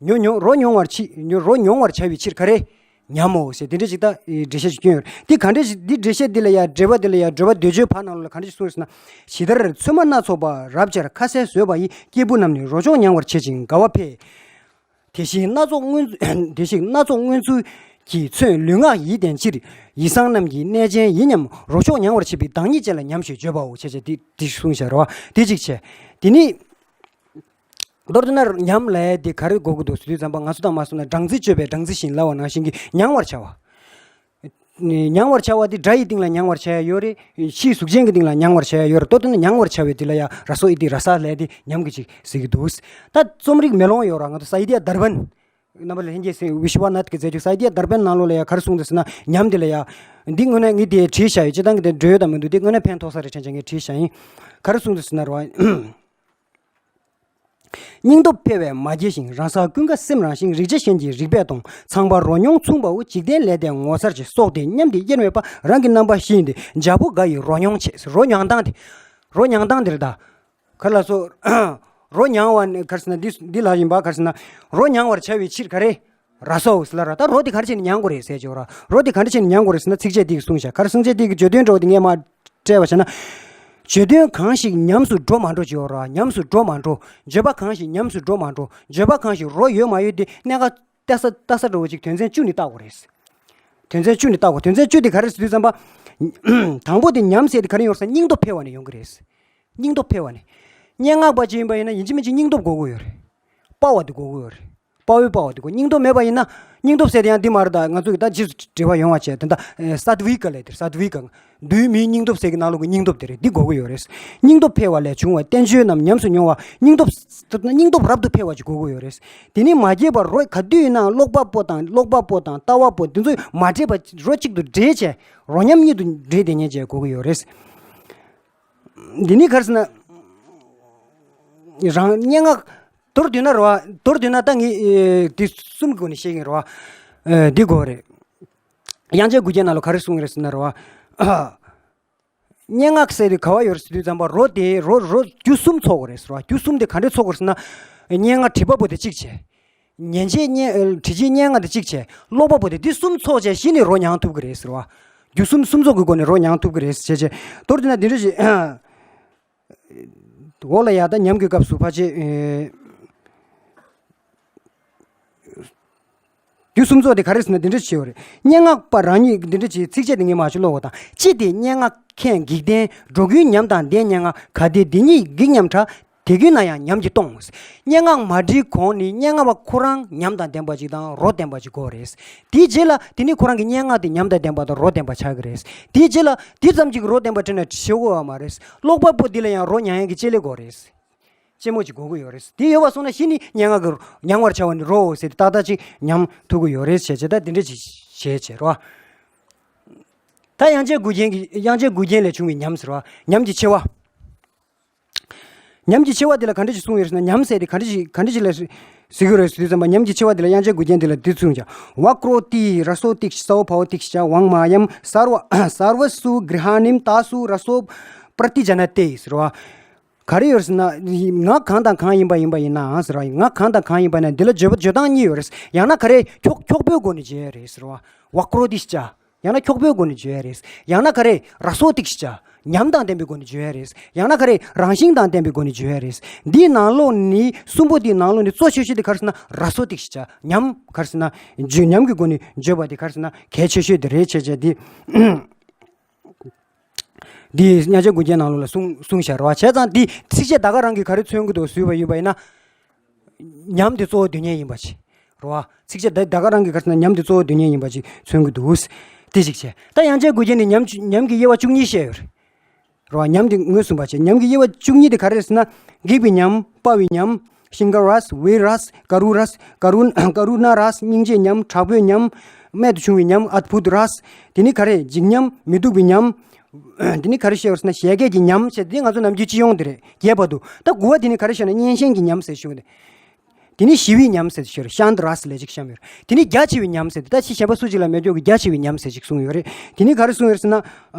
ཉོ་ཉོ་རོ་མྱོང་བར་ཕྱིར་ཉོ་རོ་མྱོང་བར་བྱ་བའི་ཕྱིར་ག་རེ། ཉམས་མོ་ཟེར་དེ་འདྲ་ཅིག་ད་འགྲེལ་བཤད་ཅིག་བསྐྱོན་ཡོད་རེད། འདི་ག་འདྲ་ཞིག་འདི་འགྲེལ་བཤད་འདི་ལ་ཡ། འགྲེལ་པ་འདི་ལ་ཡ། འགྲེལ་པ་འདོད་འཇོའི་བར་ནང་ལོགས་ལ་ག་འདྲ་ཞིག་གསུངས་ཡོད་ཟེར་ན། ཇི་ལྟར་ཚོད་མ་སྣ་ཚོགས་པ་རབ་སྦྱར་ཁ་ཟས་ཟོས་པ་ཡིས། སྐྱེས་བུ་རྣམས་ནི་རོ་མཆོག་མྱང་བར་བྱེད་ཅིང་དགའ་བ་འཕེལ། དེ་བཞིན་སྣ་ཚོགས་མངོན། དེ་བཞིན་སྣ་ཚོགས་མངོན་ཚུལ་གྱིས། ཚོད་ལུས་ངག་ཡིད་བརྟན་ཕྱིར། ཡིད་བཟང་རྣམས་ཀྱི་གནས་ཅན་ཡིན་སྙམ། རོ་མཆོག་མྱང་བར་བྱེད་པའི་བདག་ཉིད་ཅན་ལ་ཉམས་ཞེས་བརྗོད་པའོ། བྱས་བྱས་འདི་འདི་གསུངས་བཞག་རེད་བ། དེ་གཅིག་བྱས། དེ་ནི། མདོར་བསྡུ་ན་ཉམས་ལབ་ཡ་དེ་ག་རེ་གོ་གི་འདུག་ཟེར་དུས་ཙམ་པ། ང་ཚོ་དང་མ་སོང་ན་སྦྲང་རྩི་སྤྱོད་པའི་སྦྲང་རྩི་བཞིན་ལབ་པ་ནང་བཞིན་གྱི་མྱང་བར་བྱ་བ། མྱང་བར་བྱ་བ་དེ་སྒྲ་ཡི་སྟེང་ལ་མྱང་བར་བྱ་ཡ་ཡོད་རེད། ཕྱིའི་གཟུགས་ཅན་གྱི་སྟེང་ལ་མྱང་བར་བྱ་ཡ་ཡོད་རེད། མདོར་བསྡུ་ན་མྱང་བར་བྱ་བའི་དེ་ལ་ཡ་ར་སོ་ཨི་ཏི་ར་ས་ལབ་ཡ་དེ་ཉམས་ཀྱི་ཅིག་ཟེར་གྱི་འདུག་ད་རྩོམ་རིག་མེ་ལོང་ཡོད་ར། ང་ཚོ་ས་ཧི་ཏི་ཡ་དར་པན། རྣམ་པ་ལྷན་རྒྱས་སེ་བི་ཤུ་བ་ནཱཐ་གིས་མཛད་རྒྱུ་ས་ཧི་ཏི་ཡ་དར་པན་ནང་ལོགས་ལ་ཡ་ག་རེ་གསུངས་འདུག་ཟེར་ན། ཉམས་དེ་ལ་ཡ། འདི་དངོས་གནས་ངས་དེ་བྲིས་བཞག་ཡོད། སྤྱིར་བཏང་གི་དེ་འགྲོ་ཡོད་དང་མི་འདུག་དེ་དངོས་གནས་ཕན་ཐོགས་ས་རེད་དྲན་བྱས་ངས་བྲིས་བཞག་ཡིན། ག་རེ་གསུངས་འདུག་ཟེར་ན་ར། སྙིང་སྟོབས་འཕེལ་བས་མ་བརྗེད་ཅིང་། རང་སར་ཀུན་དགའ་སེམས་རང་བཞིན། རིག་བྱེད་གཞན་གྱིས་རིག་པས་སྟོང་། ཚངས་པ་རོ་མྱོང་མཚུངས་པའོ། འཇིག་རྟེན་ལས་འདས་ངོ་མཚར་ཆེ། སྲོག་འདི་སྙམ་སྟེ་དབྱེར་མེད་པ། རང་གི་རྣམ་པ་བཞི་ཡིན་ཏེ། རྒྱལ་པོ་འགའ་ཡིས་རོ་མྱོང་བྱེད། རོ་མྱང་སྟངས་དེ། རོ་མྱང་སྟངས་དེ་རེད་ད། ག་ལ་སོ། རོ་མྱང་བ་ནི་ག་རེ་ཟེར་ན་འདི་འདི་ལ་ཡིན་པ་ག་རེ་ཟེར་ན། རོ་མྱང་བར་བྱ་བའི་ཕྱིར་ག་རེ། ར་སོ་ཟེར་ལ་ར། ད་རོ་དེ་ག་རེ་བྱས་ནས་མྱང་དགོས་རེད་ཟེར་ཅོག་ར། རོ་དེ་ག་འདྲ་བྱས་ནས་མྱང་དགོས་རེད་ཟེར་ན་ཚིགས་བཅད་འདི་གིས་གསུངས་བཞག་ག་རེ། ཚིགས་བཅད་འདི་གི་བརྗོད་དོན་འདྲ་བོ་དེ་ངས་མར་བཀྲལ་བ་བྱས་ན། བརྗོད་དོན་གང་ཞིག་ཉམས་སུ་འགྲོ་མ་འགྲོ་ཅོག་ར། ཉམས་སུ་འགྲོ་མ་འགྲོ། བརྗོད་པ་གང་ཞིག་ཉམས་སུ་འགྲོ་མ་འགྲོ། བརྗོད་པ་གང་ཞིག་རོ་ཡོད་མ་ཡོད་དེ་གནད་འགག་ལྟ་ས་ལྟ་ས་འདྲ་བོ་ཅིག་དོན་ཚན་བཅུ་ནས་བལྟ་དགོས་རེད། དོན་ཚན་བཅུ་ནས་བལྟ་དགོས། དོན་ཚན་བཅུ་དེ་ག་རེ་ཟེར་དུས་ཙམ་པ། དང་པོ་དེ་ཉམས་ཟེར་དེ་ག་རེ་ཡོང་ས། སྙིང་སྟོབས་འཕེལ་བ་ནས་ཡོང་གི་རེད། སྙིང་སྟོབས་འཕེལ་བ་ནས། སྙན་ངག་པ་ཅིག་ཡིན་པ་ཡིན་ན་ཡིན་གཅིག་མིན་གཅིག་སྙིང་སྟོབས་དགོས་ཀྱི་ཡོད་རེད། དཔའ་བ་དེ་དགོས་ཀྱི་ཡོད་རེད། དཔའ་བོའི་དཔའ་བ་དེ་དགོས། སྙིང་སྟོབས་མེད་པ་ཡིན་ན། སྙིང་སྟོབས་ཟེར་དེ་ཡང་འདི་མ་རེད་ད། ང་ཚོ་གི་ད་རྗེས་སུ་འབྲེལ་བ་ཡོང་བ་བྱས་དེ་འདྲ། ཨེ། སཏ་ཝི་ཀ་ལབ་དེ། སཏ་ཝི་ཀ། འདུས་མིན་སྙིང་སྟོབས་ཟེར་གྱི་ནང་ལོགས་ཀྱི་སྙིང་སྟོབས་དེ་རེད། འདི་དགོས་ཀྱི་ཡོད་རེད། སྙིང་སྟོབས་འཕེལ་བ་ལས་བྱུང་བ་བསྟན་བཅོས་རྣམས་ཉམས་སུ་མྱོང་བ། སྙིང་སྟོབས། སྙིང་སྟོབས་རབ་ཏུ་འཕེལ་བ་ཅིག་དགོས་ཀྱི་ཡོད་རེད། དེ་ནི་མ་སྐྱེས་པར་རོ་ག་དུས་ཡིན་ནའང་ཀློག་པ་པོ་དང་ཀློག་པ་པོ་དང་ལྟ་བ་པོ་དེ་ཚོས་མ་འདྲེས་པ་རོ་གཅིག་ཏུ་འདྲེས་བྱས། རོ་མཉམ་གཉིས་དུ་འདྲེས་བསྡད་མཁན་ཅིག་དགོས་ཀྱི་ཡོད་རེད། འདི་ནི་ག་རེ་ཟེར་ན། རང་སྙན་ངག་མདོར་བསྡུས་ན་རེད་བ། མདོར་བསྡུས་ན་ད་ངས་ཨེ་འདི་གསུམ་གྱི་སྒོ་ནས་བཤད་ཀྱི་ཡིན་རེད་བ། ཨེ་འདི་དགོས་རེད། དབྱངས་ཅན་དགུ་རྒྱན་ནང་ལ་ག་རེ་གསུངས་རེད་ཟེར་ན་རེད་བ། སྙན་ངག་ཟེར་དེ་ག་བ་ཡོད་རེད་ཟེར་དུས་ཙམ་པ་རོ་དེ་རོ་རོ་རྒྱུ་གསུམ་ཚོགས་དགོས་རེད་ཟེར་བ། རྒྱུ་གསུམ་དེ་ག་འདྲས་ཚོགས་དགོས་རེད་ཟེར་ན། སྙན་ངག་བྲིས་པ་པོ་དེ་གཅིག་བྱས། ཉན་བྱེད་སྙན། བྲིས་བྱེད་སྙན་ངག་དེ་གཅིག་བྱས། ཀློག་པ་པོ་དེ་འདི་གསུམ་ཚོགས་བྱས་གཞི་ནས་རོ་མྱང་ཐུབ་ཀྱི་རེད་ཟེར་བ། རྒྱུ་གསུམ་གསུམ་ཚོགས་ཀྱི་སྒོ་ནས་རོ་མྱང་ཐུབ་ཀྱི་རེད་ཟེར་བྱས། མདོར་བསྡུས་ན་འདི་འདྲ་ཞིག་འོག་ལ་ཡ་ད་ཉམས་ཀྱི་སྐབས་སུ་ཕལ་ཆེར། ཨེ། རྒྱུ་གསུམ་ཚོགས་དེ་ག་རེ་ཟེར་ན་འདི་འདྲ་བྱས་ཡོད་རེད། སྙན་ངག་པ་རང་ཉིད་འདི་འདྲ་བྱས། ཚིགས་བཅད་དེ་ངས་མ་ཞུ་ཀློག་གོ་དང་། ཅི་སྟེ་སྙན་ངག་མཁན་འཇིག་རྟེན། འགྲོ་ཀུན་ཉམས་དང་ལྡན་སྙན་ངག་གལ་ཏེ་འདི་ཉིད་འཇིག་སྙམ་འདྲ། དེ་དུས་ན་ཡང་ཉམས་ཀྱིས་སྟོང་། སྙན་ངག་མ་བྲིས་གོང་ནས་སྙན་ངག་པ་ཁོ་རང་ཉམས་དང་ལྡན་པ་ཅིག་དང་རོ་ལྡན་པ་ཅིག་དགོས་རེད། དེའི་རྗེས་ལ་དེ་ནས་ཁོ་རང་གི་སྙན་ངག་དེ་ཉམས་དང་ལྡན་པ་དང་རོ་ལྡན་པ་ཆགས་ཀྱི་རེད། དེའི་རྗེས་ལ་དེ་ཙམ་གྱིས་རོ་ལྡན་པ་བྲིས་ན་ཆོག་གི་ཡོད་མ་རེད། ཀློག་པ་པོ་འདི་ལ་ཡང་རོ་མྱང་ཡག་གི་ལྕེ་ལེ་དགོས་རེད། ལྕེ་མོ་ཅིག་དགོས་ཀྱི་ཡོད་རེད། དེ་ཡོད་པ་སོང་ན་གཞི་ནས་སྙན་ངག་གི་མྱང་བར་བྱ་བ་ནི་རོའོ་ཟེར་ཏེ་ཏག་ཏག་ཅིག་ཉམས་ཐུབ་ཀྱི་ཡོད་རེད་ཟེར་བྱས། ད་དེ་འདྲ་ཅིག་བྱས་བྱས་རོ། ད་དབྱངས་ཅན་དགུ་རྒྱན་གྱི་དབྱངས་ཅན་དགུ་རྒྱན་ལས་བྱུང་བའི་ཉམས་ཟེར་བ། ཉམས་ཀྱི་ཆེ་བ། ཉམས་ཀྱི་ཆེ་བ་དེ་ལ་ག་འདྲ་ཞིག་གསུངས་ཡོད་ཟེར་ན། ཉམས་ཟེར་དེ་ག་འདྲ་ཞིག་ག་འདྲ་ཞིག་ལ་ཟེར་གྱི་རེད་ཟེར་དུས་ཙམ་པ། ཉམས་ཀྱི་ཆེ་བ་དེ་ལ་དབྱངས་ཅན་དགུ་རྒྱན་དེ་ལ་འདི་གསུངས་ཀྱང་། ཝཀྲོ་ཏི་ར་སོ་ཏིག་སའོ་བྷའོ་ཏིག་ཅ་ཝང་མ་ཡམ་སརྦ་སརྦ་སུ་གྲི་ཧ་ནིམ་ཏ་སུ་ར་སོ་པྲ་ཏི་ཇ་ན་ཏེ་ཟེར་བ། ག་རེ་ཡོད་ཟེར་ན། ང་གང་དང་གང་ཡིན་པ་ཡིན་པ་ཡིན་ནའང་ཟེར་བ། ང་གང་དང་གང་ཡིན་པ་ན་འདི་ལ་བརྗོད་པ་བརྗོད་སྟངས་གཉིས་ཡོད་རེད། ཡང་ན་ག་རེ་འཁྱོག་འཁྱོག་པོའི་སྒོ་ནས་བརྗོད་ཡ་རེད་ཟེར་བ། ཝཀྲོ་ཏི་ཅ། ཡང་ན་འཁྱོག་པོའི་སྒོ་ནས་བརྗོད་ཡ་རེད། ཡང་ན་ག་རེ་ར་སོ་ཏིག་ཅ། ཉམས་དང་ལྡན་པའི་སྒོ་ནས་བརྗོད་ཡ་རེད། ཡང་ན་ག་རེ་རང་བཞིན་དང་ལྡན་པའི་སྒོ་ནས་བརྗོད་ཡ་རེད། འདིའི་ནང་ལོགས་ནས་གསུམ་པོ་འདིའི་ནང་ལོགས་ནས་གཙོ་ཆེ་ཤོས་དེ་ག་རེ་ཟེར་ན་ར་སོ་ཏིག་ཅ། ཉམས་ག་རེ་ཟེར་ན་བརྗོད་ཉམས་ཀྱི་སྒོ་ནས་བརྗོད་པ་དེ་ག་རེ་ཟེར་ན་གལ་ཆེ་ཤོས་དེ་རེད་བྱས་བྱས་ཏེ། འདི་དབྱངས་ཅན་དགུ་རྒྱན་ནང་ལོགས་ལ་གསུངས་གསུངས་བཞག་རེད་བ། བྱས་ཙང་འདི་ཚིགས་བཅད་ད་ག་རང་གིས་ག་རེ་མཚོན་གྱི་འདུག་ཟེར་བ་ཡིན་པ་ཡིན་ན། ཉམས་དེ་གཙོ་བོ་དོན་གཉེར་ཡིན་པ་ཅིག་རེད་བ། ཚིགས་བཅད་ད་ད་ག་རང་གིས་ག་རེ་ཟེར་ན་ཉམས་དེ་གཙོ་བོ་དོན་གཉེར་ཡིན་པ་ཅིག་མཚོན་གྱི་འདུག། དེ་ཞིག་བྱས། ད་དབྱངས་ཅན་དགུ་རྒྱན་ནི་ཉམས་ཉམས་ཀྱི་དབྱེ་བ་བཅུ་གཉིས་བཤད་ཡོད་རེད་བ། ཉམས་དེ་ངོས་བཟུང་བ་བྱས། ཉམས་ཀྱི་དབྱེ་བ་བཅུ་གཉིས་དེ་ག་རེ་རེད་ཟེར་ན། སྒེག་པའི་ཉམས། དཔའ་བའི་ཉམས། ཤིང་ཀ་རཱས། ཝི་རཱས། ཀ་རུ་རཱས། ཀ་རུ་ཀ་རུ་ན་རཱས། སྙིང་རྗེའི་ཉམས། དྲག་པོའི་ཉམས། རྨད་དུ་བྱུང་བའི་ཉམས། ཨད་བྷུ་ཏ་རཱས། དེ་ནི་ག་རེ། འཇིགས་ཉམས། མི་སྡུག་པའི་ཉམས། དེ་ནི་ག་རེ་བཤད་ཡོད་ཟེར་ན། བཞད་གད་ཀྱི་ཉམས་བྱས། དེ་ང་ཚོ་ནམ་རྒྱུན་སྤྱི་ཡོངས་དེ་རེད། རྒྱས་པ་འདུག། ད་དགུ་པ་དེ་ནི་ག་རེ་བཤད་ན། སྙན་ཞེན་གྱི་ཉམས་ཟེར་ཞུ་གི་འདུག། དེ་ནི་ཞི་བའི་ཉམས་ཟེར་ཞུ་རེད། ཤཱནྟ་རཱས་ལབ་ཅིག་བཤད་ཡོད་རེད། དེ་ནི་རྒྱ་ཆེ་བའི་ཉམས་ཟེར་ཏེ། ད་ཕྱི་གཞན་པ་སུ་གཅིག་ལ་མེད་ཀྱོག་གི་རྒྱ་ཆེ་བའི་ཉམས་ཟེར་ཅིག་གསུངས་ཡོད་རེད། དེ་ནི་ག་རེ་གསུངས་ཡོད་ཟེར་ན། ཨ།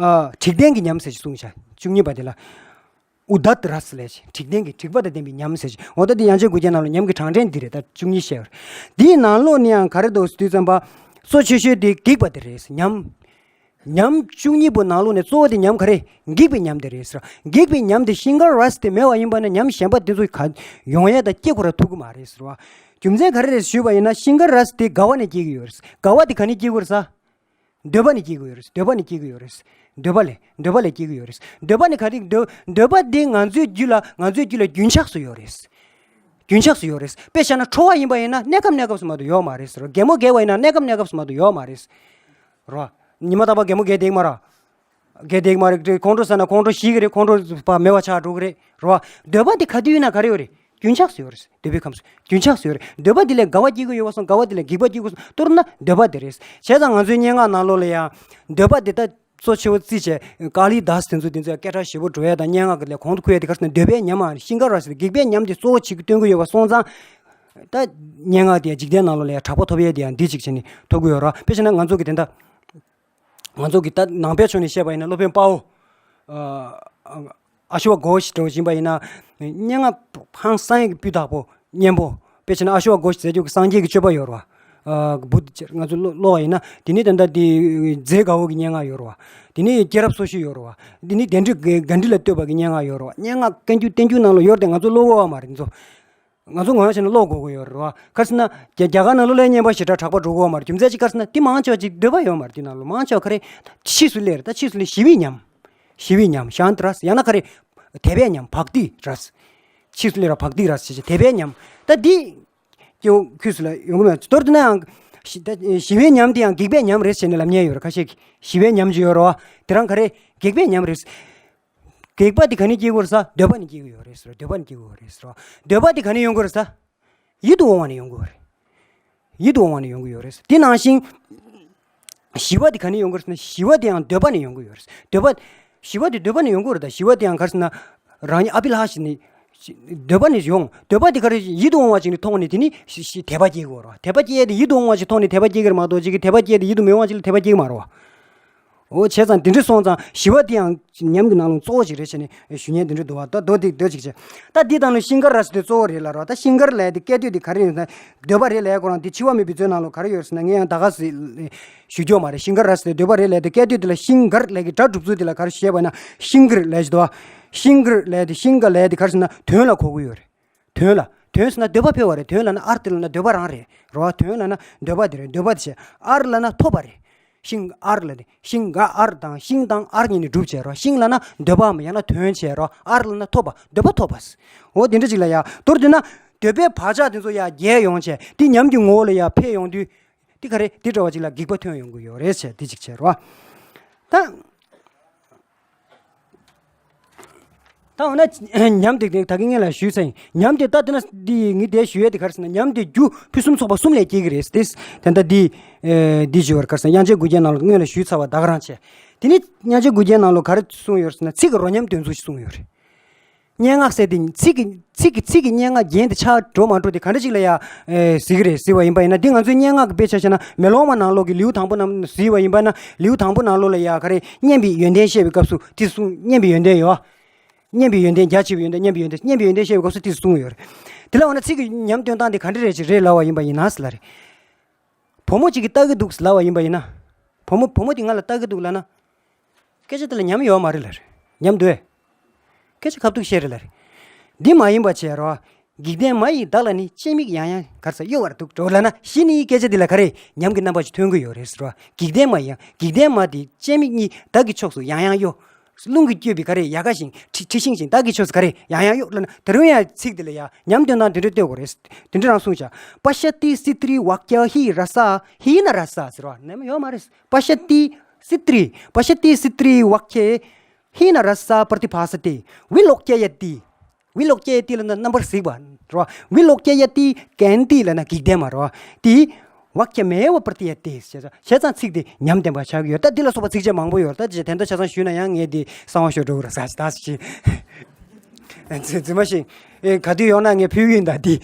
དྲེགས་ལྡན་གྱི་ཉམས་ཟེར་ཅིག་གསུངས་བྱ། བཅུ་གཉིས་པ་དེ་ལ། ཨུ་དད་རཱས་ལབ་ཅིག། དྲེགས་ལྡན་གྱི། དྲེགས་པ་དང་ལྡན་པའི་ཉམས་ཟེར་ཅིག། འོ་ད་དེ་དབྱངས་ཅན་དགུ་རྒྱན་ནང་ལ་ཉམས་ཀྱི་གྲངས་ཅན་འདི་རེད། ད་བཅུ་གཉིས་བཤད་ཡོད་རེད། དེའི་ནང་ལོགས་ནས་ཡང་ག་རེ་འདུག་ཟེར་དུས་ཙམ་པ། གཙོ་ཆེ་ཤོས་དེ་སྒེག་པ་དེ་རེད། ཉམས། ཉམས་བཅུ་གཉིས་པོ་ནང་ལོགས་ནས་གཙོ་བོ་དེ་ཉམས་ག་རེ། སྒེག་པའི་ཉམས་དེ་རེད་ཟེར། སྒེག་པའི་ཉམས་དེ་ཤིང་ཀ་རཱས་དེ་མེད་པ་ཡིན་པ་ན་ཉམས་གཞན་པ་དེ་ཚོ་ག་ཡོང་ཡ་དང་སྐྱེ་དགོས་ར་ཐུག་གི་མ་རེད་ཟེར་བ། རྒྱུ་མཚན་ག་རེ་རེད་ཞུས་པ་ཡིན་ན། ཤིང་ཀ་རཱས་དེ་དགའ་བ་ནས་སྐྱེ་གི་ཡོད་རེད། དགའ་བ་དེ་ག་ནས་སྐྱེ་གི་ཡོད་རེད་ཟེར། འདོད་པ་ནས་སྐྱེ་གི་ཡོད་རེད། འདོད་པ་ནས་སྐྱེ་གི་ཡོད་རེད། འདོད་པ་ལས། འདོད་པ་ལས་སྐྱེ་གི་ཡོད་རེད། འདོད་པ་ནི་ག་རེ། འདོད་འདོད་པ་དེ་ང་ཚོའི་རྒྱུད་ལ། ང་ཚོའི་རྒྱུད་ལ་རྒྱུན་ཆགས་སུ་ཡོད་རེད། རྒྱུན་ཆགས་སུ་ཡོད་རེད། དཔེ་བཞག་ན་ཁྲོ་བ་ཡིན་པ་ཡིན་ན་གནས་སྐབས་གནས་སྐབས་སུ་མ་གཏོགས་ཡོད་མ་རེད་ཟེར། གད་མོ་བགད་པ་ཡིན་ན་གནས་སྐབས་གནས་སྐབས་སུ་མ་གཏོགས་ཡོད་མ་རེད་ཟེར། རོ། ཉི་མ་རྟག་པར་གད་མོ་བགད་བསྡད་ཀྱི་མ་རེད། བགད་བསྡད་ཀྱི་མ་རེད། ཁོང་ཁྲོ་ཟ་ན་ཁོང་ཁྲོ་ཞི་གི་རེད། ཁོང་ཁྲོ་བ་མེད་པ་ཆགས་འགྲོ་གི་རེད། རོ། འདོད་པ་དེ་ག་དུས་ཡིན་ན་ག་རེ་ཡོད་རེད། རྒྱུན་ཆགས་སུ་ཡོད་རེད། འདོད་པའི་ཁམས་སུ་རྒྱུན་ཆགས་སུ་ཡོད་རེད། འདོད་པ་དེ་ལས་དགའ་བ་སྐྱེ་གི་ཡོད་པ་སོང་། དགའ་བ་དེ་ལས་སྒེག་པ་སྐྱེ་གི་ཡོད་པ་སོང་། མདོར་ན་འདོད་པ་དེ་རེད། བྱས་ཙང་ང་ཚོའི་སྙན་ངག་ནང་ལོགས་ལ་ཡང་། འདོད་པ་དེ་ད་གཙོ་ཆེ་བོ་བརྩིས་བྱས། ཀཱ་ལི་དཱས་དེ་ཚོ་དེ་ཚོས་སྐད་གྲགས་ཞེ་པོ་འགྲོ་ཡ་དང་། སྙན་ངག་གི་ལས་གོང་དུ་འཁོད་ཡ་དེ་ག་རེ་ཟེར་ན། འདོད་པའི་ཉམས་ཨ། ཤིང་ཀ་རཱས་དེ་སྒེག་པའི་ཉམས་དེ་གཙོ་བོ་བྱེད་ཀྱི་སྟོན་གྱི་ཡོད་པ་སོང་ཙང་། ད་སྙན་ངག་དེ་འཇིག་རྟེན་ནང་ལོགས་ལ་ཡང་གྲགས་པ་ཐོབ་ཡས་དེ་ཡང་འདི་གཅིག་བྱས་ནས་ཐོབ་ཀྱི་ཡོད་རེད། དཔེ་བྱས་ན་ང་ཚོ་གི་དེ་འདྲ། ང་ཚོ་གི་ད་ནང་པའི་ཕྱོགས་ནས་བཤད་པ་ཡིན་ན། སློབ་དཔོན་དཔའ་བོ། ཨ། ཨ་ཤོ་ཀ་གྷོ་ཤ་འདྲ་བོ་ཡིན་པ་ཡིན་ན། སྙན་ངག་ཧང་སང་ཡས་ཀྱི་སྤུས་དག་པོ་སྙན་པོ། དཔེ་བྱས་ན་ཨ་ཤོ་ཀ་གྷོ་ཤ་ཟེར་རྒྱུ་གི་སངས་རྒྱས་ཀྱི་སྤྱོད་པ་ཡོད་རེད་བ། ཨ། བུ་ང་ཚོ་ཀློག་ཀློག་པ་ཡིན་ན། དེ་ནས་ད་ལྟ་དེ་རྫས་དགའ་བོ་གི་སྙན་ངག་ཡོད་རེད་བ། དེ་ནས་སྐྱེས་རབས་སོ་བཞི་ཡོད་རེད་བ། དེ་ནས་གདན་འདྲེན་གདན་འདྲེན་ལ་བསྟོད་པ་གི་སྙན་ངག་ཡོད་རེད་བ། སྙན་ངག་བསྟན་རྒྱུན་བསྟན་རྒྱུན་ནང་ལ་ཡོད་རེད་དེ། ང་ཚོ་ཀློག་པ་མ་རེད་ཚོ། ང་ཚོ་ངོས་བྱས་ན་ཀློག་དགོས་ཀྱི་ཡོད་རེད་བ། ག་རེ་ཟེར་ན། རྒྱ་རྒྱ་གར་ནང་ལོགས་ལ་སྙན་པ་ཞེ་དྲག་གྲགས་པ་འགྲོ་གི་ཡོད་མ་རེད། རྒྱུ་མཚན་ཅིག་ག་རེ་ཟེར་ན། དེ་མང་ཆེ་བ་ཅིག་འདོད་པ་ཡོད་མ་རེད། དེ་ནང་ལོགས་མང་ཆེ་བ་ག་རེ། ཕྱིས་སུ་སླེབས་རེད། ད་ཕྱིས་སུ་སླེབས་ཞི་བའི་ཉམས། ཞི་བའི་ཉམས་ཤཱནྟ་རཱས། ཡང་ན་ག་རེ། དད་པའི་ཉམས་བྷག་ཏི་རཱས། ཕྱིས་སུ་སླེབས་ར་བྷག་ཏི་རཱས་ཞེས་བྱ། དད་པའི་ཉམས། ད་འདི་སྐྱེ་བོ་ཁྱོད་སུ་ལ་ཡོང་གི་མེད། མདོར་བསྡུ་ན་ཡང་། ཞི་ད་ཞི་བའི་ཉམས་དེ་ཡང་སྒེག་པའི་ཉམས་རེད་ཟེར་ནས་ལབ་མཁན་ཡོད་རེད། ཁ་ཤས་ཀྱིས་ཞི་བའི་ཉམས་ཅིག་ཡོད་རེད་བ། དེ་རང་ག་རེ། སྒེག་པའི་ཉམས་རེད། སྒེག་པ་དེ་ག་ནས་སྐྱེ་གི་ཡོད་རེད་ཟེར། འདོད་པ་ནས་སྐྱེ་གི་ཡོད་རེད་ཟེར། འདོད་པ་ནས་སྐྱེ་གི་ཡོད་རེད་ཟེར། འདོད་པ་དེ་ག་ནས་ཡོང་གི་ཡོད་རེད་ཟེར། ཡིད་དུ་འོང་བ་ནས་ཡོང་གི་ཡོད་རེད། ཡིད་དུ་འོང་བ་ནས་ཡོང་གི་ཡོད་རེད། དེ་ནང་བཞིན། ཞི་བ་དེ་ག་ནས་ཡོང་གི་ཡོད་རེད་ཟེར་ན། ཞི་བ་དེ་ཡང་འདོད་པ་ནས་ཡོང་གི་ཡོད་རེད། འདོད་པ། ཞི་བ་དེ་འདོད་པ་ནས་ཡོང་གི་ཡོད་རེད། ད་ཞི་བ་དེ་ཡང་ག་རེ་ཟེར་ན། རང་ཉིད་ཨ་བྷི་ལ་ཤ་ནི། འདོད་པ་ནས་ཡོང་། འདོད་པ་དེ་ག་རེ། ཡིད་དུ་འོང་བ་ཅིག་ནས་མཐོང་ནས་དེ་ནི་ཞི་ཞི་དད་པ་སྐྱེ་གི་ཡོད་རེད། དད་པ་སྐྱེ་ཡས་དེ་ཡིད་དུ་འོང་བ་ཅིག་མཐོང་ནས་དད་པ་སྐྱེ་གི་རེད་མ་གཏོགས། ཅིག་གིས་དད་པ་སྐྱེ་ཡས་དེ་ཡིད་དུ་མི་འོང་བ་ཅིག་ལ་དད་པ་སྐྱེ་གི་མ་རེད་བ། འོ་བྱས་ཙང་དེ་འདྲ་སོང་ཙང་ཞི་བ་དེ་ཡང་ཉམས་ཀྱི་ནང་ལ་གཙོ་བོ་ཞིག་རེད་ཟེར་ནས་ཞུ་མཁན་དེ་འདྲ་འདུག་བ། ད་མདོ་དེ་མདོ་ཅིག་བྱས། ད་འདི་དང་ལ་ཤིང་ཀ་རཱས་དེ་གཙོ་བོ་རེད་ལབ་རོགས། ད་ཤིང་ཀར་ལབ་དེ་སྐད་དོད་དེ་ག་རེ་ཡིན་ཟེར་ན། འདོད་པ་རེད་ལབ། ཁོ་རང་དེ་འཆི་བ་མེད་པའི་མཛོད་ནང་ལ་ག་རེ་ཡོད་ཟེར་ན། ངས་ཡང་ད་ག་ཟེ་ཞུ་རྒྱུ་མ་རེད། ཤིང་ཀ་རཱས་དེ་འདོད་པ་རེད་ལབ་དེ། སྐད་དོད་དེ་ལ་ཤིང་ཀར་ལབ་ཀྱི་སྒྲ་སྒྲུབ་ཚུལ་དེ་ལ་ག་རེ་བཤད་པ་ན། ཤིང་ཀར་ལབ་ཀྱི་འདུག་བ། ཤིང་ཀར་ལབ་དེ། ཤིང་ཀ་ལབ་དེ་ག་རེ་ཟེར་ན། དོན་ལ་གོ་གི་ཡོད་རེད། དོན་ལ། དོན་ཟེར་ན་འདོད་པ་འཕེལ་བ་རེད། དོན་ལབ་ན་ཨར་ཐི་ལབ་ན་འདོད་པ་རང་རེད་རོ། དོན་ལབ་ན་འདོད་པ་དེ་རེད། འདོད་པ་དེ་བྱས། ཨར་ལབ་ན་ཐོབ་པ་རེད། ཤིང་ཨར་ལ་ནི་ཤིང་ག་ཨར་དང་ཤིང་དང་ཨར་གཉིས་ནི་སྒྲུབ་བྱས་རོ། ཤིང་ལ་ན་འདོད་པའམ་ཡང་ན་དོན་བྱས་རོ། ཨར་ལ་ན་ཐོབ་པ། འདོད་པ་ཐོབ་པ། འོ་དེ་འདྲ་ཅིག་ལ་ཡ། མདོར་བསྡུས་ན་འདོད་པའི་བག་ཆགས་དེ་ཚོ་ཡ་རྒྱས་ཡོང་བྱས་དེ་ཉམས་ཀྱི་ངོ་བོ་ལ་ཡ་འཕེལ་ཡོང་དུས། དེ་ག་རེ་དེ་འདྲ་བ་ཅིག་ལ་སྒེག་པ་ཐོན་ཡོང་གི་ཡོད་རེད་བྱས་དེ་ཅིག་བྱས་རོ། ད། ད་འོ་ན་ཉམས་དེ་ད་གིན་ངས་ལ་ཞུས་ཚར་ཡིན། ཉམས་དེ་ད་དེ་ན་འདི་ངས་དེ་ཞུ་ཡས་དེ་ག་རེ་ཟེར་ན། ཉམས་དེ་རྒྱུ་ཕུན་སུམ་ཚོགས་པ་གསུམ་ལས་སྐྱེ་གི་རེད་དེ། དེ་འདྲ་འདི་འདི་ཞུ་བར་ག་རེ་ཟེར་ན། དབྱངས་ཅན་དགུ་བརྒྱའི་ནང་ལ་སྔོན་ལ་ཞུས་ཚར་བ་ད་ག་རང་བྱས། དེ་ནི་དབྱངས་ཅན་དགུ་བརྒྱའི་ནང་ལ་ག་རེ་གསུངས་ཡོད་ཟེར་ན། ཚིག་གི་རོ་མཉམ་དོན་ཚུལ་ཞིག་གསུངས་ཡོད་རེད། སྙན་ངག་ཟེར་དེ་ཚིག་གི་ཚིག་གི་ཚིག་གི་སྙན་ངག་རྒྱན་དེ་ཆགས་འགྲོ་མ་འགྲོ་དེ་ག་འདྲ་ཅིག་ལ་ཡ་ཟེར་གི་རེད་ཟེར་བ་ཡིན་པ་ཡིན་ན། འདི་ང་ཚོའི་སྙན་ངག་གི་དཔེ་ཆ་བཞག་ན་མེ་ལོང་མ་ནང་ལོགས་ཀྱི་ལེའུ་དང་པོ་རྣམས་ཟེར་བ་ཡིན་པ་ན། ལེའུ་དང་པོ་ནང་ལོགས་ལ་ཡ་ག་རེ་སྙན་པའི་ཡོན་ཏན་བཤད་པའི་སྐབས་སུ་དེ་གསུངས། སྙན་པའི་ཡོན་ཏན་ཡོད། སྙན་པའི་ཡོན་ཏན། རྒྱ་ཆེ་བའི་ཡོན་ཏན། སྙན་པའི་ཡོན་ཏན། སྙན་པའི་ཡོན་ཏན་བཤད་པའི་སྐབས་སུ་དེ་གསུངས་ཡོད་རེད། དེ་ལ་འོ་ན་ཚིག་གི་ཉམས་སྟོན་སྟངས་དེ་ག་འདྲ་རེད་ཅིག་རེད་ལབ་པ་ཡིན་པ་ཡིན་ན་ཟེར་ལ་རེད། བུ་མོ་གཅིག་གིས་ལྟ་གི་འདུག་ལབ་པ་ཡིན་པ་ཡིན་ན། བུ་མོ་བུ་མོ་དེ་ང་ལ་ལྟ་གི་འདུག་ལབ་ན། སྐད་ཆ་དེ་ལ་ཉམས་ཡོད་མ་རེད་ལབ་རེད། ཉམས་འདུག་གས། སྐད་ཆ་ཁ་ཐུག་བཤད་རེད་ལབ་རེད། འདི་མ་ཡིན་པ་བྱས་རོ། འཇིག་རྟེན་མ་ཡི་བདག་ལ་ནི། སྤྱན་མིག་ཡང་ཡང་ག་རེ་ཟེར་གཡོ་བར་འདུག་འགྲོ་ལབ་ན། གཞི་ནས་སྐད་ཆ་འདི་ལ་ག་རེ་ཉམས་ཀྱི་རྣམ་པ་ཞིག་ཐོན་གི་ཡོད་རེད་ཟེར་བ། འཇིག་རྟེན་མ་ཡི་ཡང་། འཇིག་རྟེན་མ་དེ་སྤྱན་མིག་གཉིས་བདག་གིས་ཕྱོགས་སུ་ཡང་ཡང་གཡོ། རླུང་གིས་བསྐྱོད་པའི་ག་རེ་ཡལ་ག་བཞིན། འཁྲི་འཁྲི་ཤིང་བཞིན་བདག་གིས་ཕྱོགས་སུ་ག་རེ་ཡང་ཡང་གཡོ་ལབ་ན། དེ་རུང་ཡང་ཚིག་འདི་ལ་ཡང་ཉམས་སྟོན་སྟངས་དེ་འདྲ་སྟོན་དགོས་རེད། དེ་འདྲ་རང་གསུངས་བྱ། པ་ཤ་ཏི་སི་ཏྲི་ཝཀ་ཁྱ་ཧི་ར་ས། ཧི་ན་ར་ས་ཟེར་བ་ནས་ཡོད་མ་རེད། པ་ཤ་ཏི་སི་ཏྲི། པ་ཤ་ཏི་སི་ཏྲི་ཝཀ་ཁྱེ། ཧི་ན་ར་ས་པྲ་ཏི་བྷ་ས་ཏེ། བི་ལོ་ཀྱ་ཡ་ཏི། བི་ལོ་ཀྱ་ཡ་ཏི་ལབ་ན་རྣམ་པར་གཟིགས་པ་རེད་བ། བི་ལོ་ཀྱ་ཡ་ཏི་གན་ཏི་ལབ་ན་འཇིག་རྟེན་མ་རེད་བ། ཏི་ཝཀ་ཁྱ་མེ་ཝ་པྲ་ཏི་ཡ་ཏི་ཟེར། བྱས་ཙང་ཚིག་དེ་ཉམས་ལྡན་པ་ཆགས་ཀྱི་ཡོད། ད་འདི་ལ་སོགས་པ་ཚིགས་བཅད་མང་པོ་ཡོད། ད་ཅི་དེ་འདྲ་ཆ་ཚང་ཞུས་ན་ཡང་ངས་འདི་གསང་བ་ཤོར་འགྲོ་གི་རེད་ཟེར། ད་ཅི་རྫུན་མ་ཞིག་ཨེ་ག་དུས་ཡོང་ན་ངས་ཕུལ་གི་ཡིན། ད་འདི་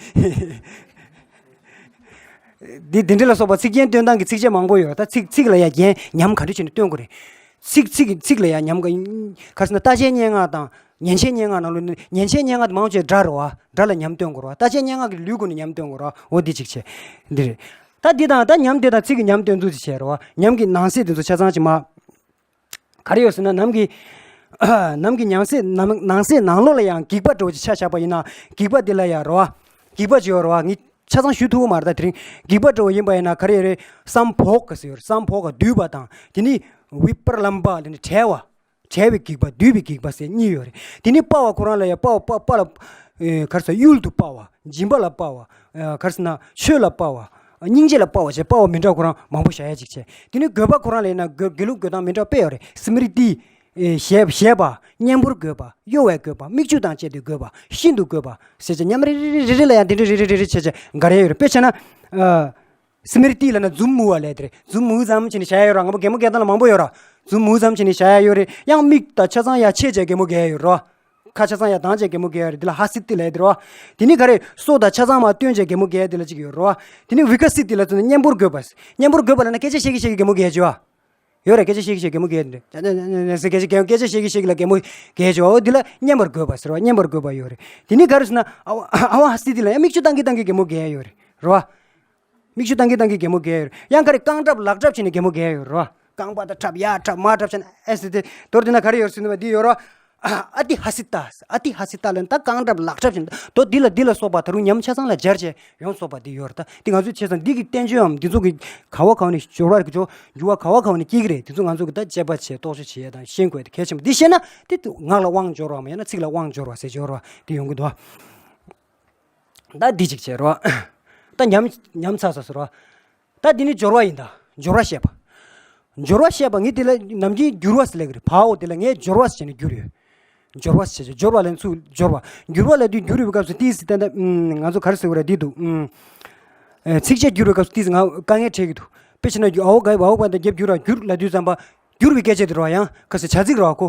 འདི་འདི་འདྲ་ལ་སོགས་པ་ཚིག་རྒྱན་སྟོན་སྟངས་ཀྱི་ཚིགས་བཅད་མང་པོ་ཡོད། ད་ཚིག་ཚིག་ལ་ཡང་རྒྱན་ཉམས་ག་འདྲ་བྱས་ནས་སྟོན་དགོས་རེད། ཚིག་ཚིག་ཚིག་ལ་ཡང་ཉམས་ག་ག་རེ་ཟེར་ན། རྟགས་ཅན་སྙན་ངག་དང་ཉན་ཆའི་སྙན་ངག་ནང་ལོགས་ནས། ཉན་ཆའི་སྙན་ངག་དེ་མང་ཆེ་སྒྲ་རེད་བ། སྒྲ་ལ་ཉམས་སྟོན་དགོས་རེད་བ། རྟགས་ཅན་སྙན་ངག་གི་ལུས་སྒོ་ནས་ཉམས་སྟོན་དགོས་རེད་བ། འོ་འདི་གཅིག་བྱས། འདི་རེད། ད་འདི་དང་ད་ཉམས་དེ་དང་ཚིག་གི་ཉམས་སྟོན་ཚུལ་ཅིག་བྱས་རེད་བ། ཉམས་ཀྱི་ནང་གསེས་དེ་ཚོ་ཆ་ཚང་ཅིག་མ། ག་རེ་ཡོད་ཟེར་ན། ནམ་གྱི་ནམ་གྱི་ཉམས་གསེས་ནང་ནང་གསེས་ནང་ལོགས་ལ་ཡང་འགྱིག་པ་འདྲ་བོ་ཅིག་ཆ་བཞག་པ་ཡིན་ན། འགྱིག་པ་འདི་ལ་ཡང་རེད་བ། འགྱིག་པ་ཅིག་ཡོད་རེད་བ། ངས་ཆ་ཚང་ཞུ་ཐུབ་ཀྱི་མ་རེད། ད་དེ་རིང་འགྱིག་པ་འདྲ་བོ་ཡིན་པ་ཡིན་ན་ག་རེ་ཡོད་རེད། སམ་བྷོ་ག་ཟེར་ཡོད་རེད། སམ་བྷོ་ག་འདུས་པ་དང་། དེ་ནི་བི་པར་ལམ་པ་ལ་ནི་བྲལ་བ། བྲལ་བའི་འགྱིག་པ། འདུས་པའི་འགྱིག་པ་ཟེར་གཉིས་ཡོད་རེད། དེ་ནི་སྤར་བ་ཁོ་རང་ལ་ཡང་སྤར་བ་སྤར་སྤར་ལ། ཨེ་ག་རེ་ཟེར། གཡུལ་དུ་སྤར་བ། འཇིམ་པ་ལ་སྤར་བ། ཨེ་ག་རེ་ཟེར་ན། ཆོས་ལ་སྤར་བ། སྙིང་རྗེ་ལ་སྤར་བ་བྱས། སྤར་བ་མི་འདྲ་ཁོ་རང་མང་པོ་བཞག་ཡ་ཅིག་བྱས། དེ་ནི་དགོས་པ་ཁོ་རང་ལ་ཡིན་ན་དགེ་དགེ་ལུགས་དགོས་སྟངས་མི་འདྲ་དཔེ་ཡོད་རེད། སི་མི་རི་ཏི། ཨེ་བཞེས་བཞེས་པ། གཉེན་པོར་དགོས་པ། གཡོ་བས་དགོས་པ། མིག་ཆུ་དང་བཅས་ཏེ་དགོས་པ། ཤིན་ཏུ་དགོས་པ་ཟེར་བྱས། ཉམས་རེ་རེ་རེ་རེ་ལ་ཡང་དེ་འདྲ་རེ་རེ་རེ་རེ་བྱས་བྱས་འགའ་རེ་ཡོད་རེད། དཔེ་བྱས་ན། ཨ། སི་མི་རི་ཏི་ལབ་ན་འཛུམ་མུ་བ་ལབ་དེ་རེད། འཛུམ་མུ་ཙམ་བྱས་ནས་བཞག་ཡ་ཡོད་ར། ང་པོ་གད་མོ་བགད་སྟངས་ལ་མང་པོ་ཡོད་ར། འཛུམ་མུ་ཙམ་བྱས་ནས་བཞག་ཡ་ཡོད་རེད། ཡང་མིག་དང་ཆ་ཚང་ཡར་ཕྱེ་བྱས་གད་མོ་བགད་ཡ་ཡོད་ར། ཁ་ཆ་ཚང་ཡར་གདངས་བྱས་གད་མོ་བགད་ཡ་ཡོད་རེད། དེ་ལ་ཧ་སི་ཏི་ལབ་དེ་རེད་བ། དེ་ནི་ག་རེ། སོ་དང་ཆ་ཚང་མར་བསྟན་བྱས་གད་མོ་བགད་ཡ་དེ་ལ་གཅིག་ཡོད་རེད་བ། དེ་ནི་བི་ཀ་སི་ཏི་ལབ་ཙམ་ན་གཉེན་པོར་དགོས་པ། གཉེན་པོར་དགོས་པ་ལབ་ན་སྐད་ཆ་བཤད་ཀྱི་བཤད་ཀྱི་གད་མོ་བགད་བྱས་བ། ཡོད་རེད། སྐད་ཆ་བཤད་ཀྱི་བཤད་ཀྱི་གད་མོ་བགད་དེ་རེད། སྐད་ཆ་སྐད་ཆ་བཤད་ཀྱི་བཤད་ཀྱི་ལ་གད་མོ་བགད་བྱས་བ། འོ་དེ་ལ་གཉེན་པར་དགོས་པ་ཟེར་བ། གཉེན་པར་དགོས་པ་ཡོད་རེད། དེ་ནི་ག་རེ་ཟེར་ན། ཨ་བ་ཨ་བ་ཧ་སི་ཏི་ལ་ཡང་མིག་ཆུ་བཏང་གི་བཏང་གི་གད་མོ་བགད་ཡ་ཡོད་རེད། རེད་བ། མིག་ཆུ་བཏང་གི་བཏང་གི་གད་མོ་བགད་ཡོད་རེད། ཡང་ག་རེ། རྐང་བྲབ་ལག་བྲབ་བྱས་ནས་གད་མོ་བགད་ཡོད་རེད་བ། རྐང་པ་དང་འཁྲབ། ཡར་འཁྲབ་མར་འཁྲབ་བྱས་ནས། ཨེ་སི་ཏེ། མདོར་བསྡུས་ན་ག་རེ་ཡོད་ཟེར་ན་འདི་ཡོད་རེད་བ། ཨ་ཏི་ཧ་སི་ཏ། ཨ་ཏི་ཧ་སི་ཏ་ལབ་ན་ད་རྐང་བྲབ་ལག་བྲབ་བྱས་ནས། མདོ་འདི་ལ་འདི་ལ་སོགས་པ་ད་རུང་ཉམས་ཆ་ཚང་ལ་སྦྱར་བྱས་ཡོངས་སུ་རྫོགས་པ་འདི་ཡོད་རེད། ད་འདི་ང་ཚོས་བྱས་ཙང་འདི་གི་བསྟན་བཅོས་འམ་འདི་ཚོ་གི་ག་བ་ག་བ་ནས་སྦྱོར་བ་རེད། འགྱུར་བ་ག་བ་ག་བ་ནས་སྐྱེ་གི་རེད། འདི་ཚོ་ང་ཚོ་གི་ད་དཔྱད་པ་བྱས། རྟོག་དཔྱོད་བྱེད་ཡ་དང་ཤེས་དགོས་ཡ་དེ་གལ་ཆེན་པོ། འདི་ཤེས་ན་དེ་ངག་ལ་དབང་འབྱོར་བའམ་ཡང་ན་ཚིག་ལ་དབང་འབྱོར་བ་ཟེར་སྦྱོར་བ་དེ་ཡོང་གི་འདུག་བ། ད་འདི་གཅིག་བྱས་རོགས། ད་ཉམས་ཉམས་ཚར་ཚར་སོང་རོགས། ད་འདི་ནི་སྦྱོར་བ་ཡིན། ད་སྦྱོར་བ་བཤད་པ། སྦྱོར་བ་བཤད་པ། ངས་དེ་ལ་ནམ་རྒྱུན་འགྱུར་བ་ཟེར་ལབ་ཀྱི་རེད། བའོ་དེ་ལ་ངས་སྦྱོར་བ་ཟེར་ནས་བསྒྱུར་ཡོད། སྦྱོར་བ་ཟེར་བྱས། སྦྱོར་བ་ལབ་ཚུལ་སྦྱོར་བ། འགྱུར་བ་ལབ་དུས་འགྱུར་བའི་སྐབས་སུ་ཏིས་ཟེར་ཏེ་ད་ང་ཚོ་ག་རེ་ཟེར་དགོས་རེད། འདི་འདུག་ཨུམ། ཚིགས་བཅད་བསྒྱུར་བའི་སྐབས་སུ་ཏིས་ང་དཀའ་ངལ་འཕྲད་ཀྱི་འདུག་དཔེ་བྱས་ན་འགྱུར། ཨའོ་ག་ཨའོ་ག་ད་རྒྱབ་འགྱུར་ར་འགྱུར་ལབ་དུས་ཙམ་པ། འགྱུར་བའི་སྐད་ཆ་དེ་རེད་བ། ཡང་ག་ཟེར། བྱ་ཚིག་རེད་བ་ཁོ།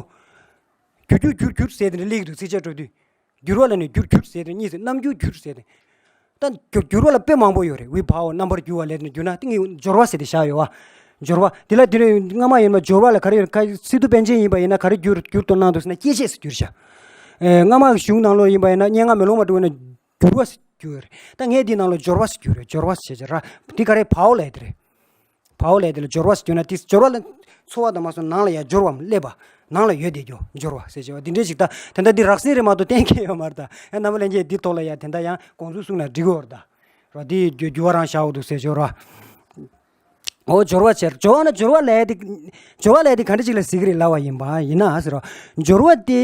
འགྱུར་འགྱུར་འགྱུར་འགྱུར་ཟེར་དེ་འདྲ་སླེབས་ཀྱི་འདུག་ཚིགས་བཅད་འགྲོ་དུས། འགྱུར་བ་ལབ་ནས་འགྱུར་འགྱུར་ཟེར་དེ་གཉིས་ཟེར། རྣམ་འགྱུར་འགྱུར་ཟེར་དེ། ད་འགྱུར་འགྱུར་བ་ལ་དཔེ་མང་པོ་ཡོད་རེད། བི་བའོ་རྣམ་པར་འགྱུར་བ་ལབ་ནས་བསྒྱུར་ན་དེ་ངས་སྦྱོར་བ་ཟེར་དེ་བཞག་ཡོད་བ། སྦྱོར་བ། དེ་ལ་དེ་རིང་སྔ་མ་ཡིན་པ་སྦྱོར་བ་ལ་ག་རེ་ཡོད། ཁ་སི་ཏུ་པཎ་ཆེན་ཡིན་པ་ཡིན་ན་ག་རེ་བསྒྱུར་བསྒྱུར་དུ་གནང་འདུག་ཟེར་ན། སྐྱེ་མཆེད་ཟེར་བསྒྱུར་བཞག་ཨེ། སྔ་མ་གི་གཞུང་ནང་ལོགས་ཡིན་པ་ཡིན་ན། སྙན་ངག་མེ་ལོང་མ་འགྲོ་བས་ན་འགྱུར་བ་ཟེར་བསྒྱུར་ཡོད་རེད། ད་ངས་འདི་ནང་ལོགས་སྦྱོར་བ་ཟེར་བསྒྱུར་ཡོད། སྦྱོར་བ་ཟེར་བྱས་ར། འདི་ག་རེ། བའོ་ལབ་དེ་རེད། བའོ་ལབ་དེ་ལ་སྦྱོར་བ་ཟེར་བསྒྱུར་ན། དེ་སྦྱོར་བ་ལ་ཚོར་བ་དང་མ་སོང་ནང་ལ་ཡང་སྦྱོར་བའམ་སླེབས་པ། ནང་ལ་ཡོད་དེ་སྦྱོར་སྦྱོར་བ་ཟེར་བྱས་པ་འདི་འདྲས་ཞིག་ད་དེ་འདྲ་འདི་རགས་ཟིན་རེད་མ་གཏོགས་གཏན་འཁེལ་ཡོད་མ་རེད། ད་ཡང་རྣམ་པ་ལྷན་རྒྱས་འདི་ཐོག་ལ་ཡང་དེ་འདྲ་ཡང་དགོངས་ཚུལ་གསུངས་ན་འགྲིག་གི་ཡོད་རེད། ད་རོ་འདི་འགྱུར་བ་རང་བཞག་འོ་འདུག་ཟེར་སྦྱོར་བ། འོ་སྦྱོར་བ་བྱས། སྦྱོར་བ་ན་སྦྱོར་བ་ལབ་ཡ་དེ། སྦྱོར་བ་ལབ་ཡ་དེ་ག་འདྲ་ཅིག་ལ་ཟེར་གི་རེད་ལབ་པ་ཡིན་པ་ཡིན་ན་ཟེར་རོ། སྦྱོར་བ་དེ།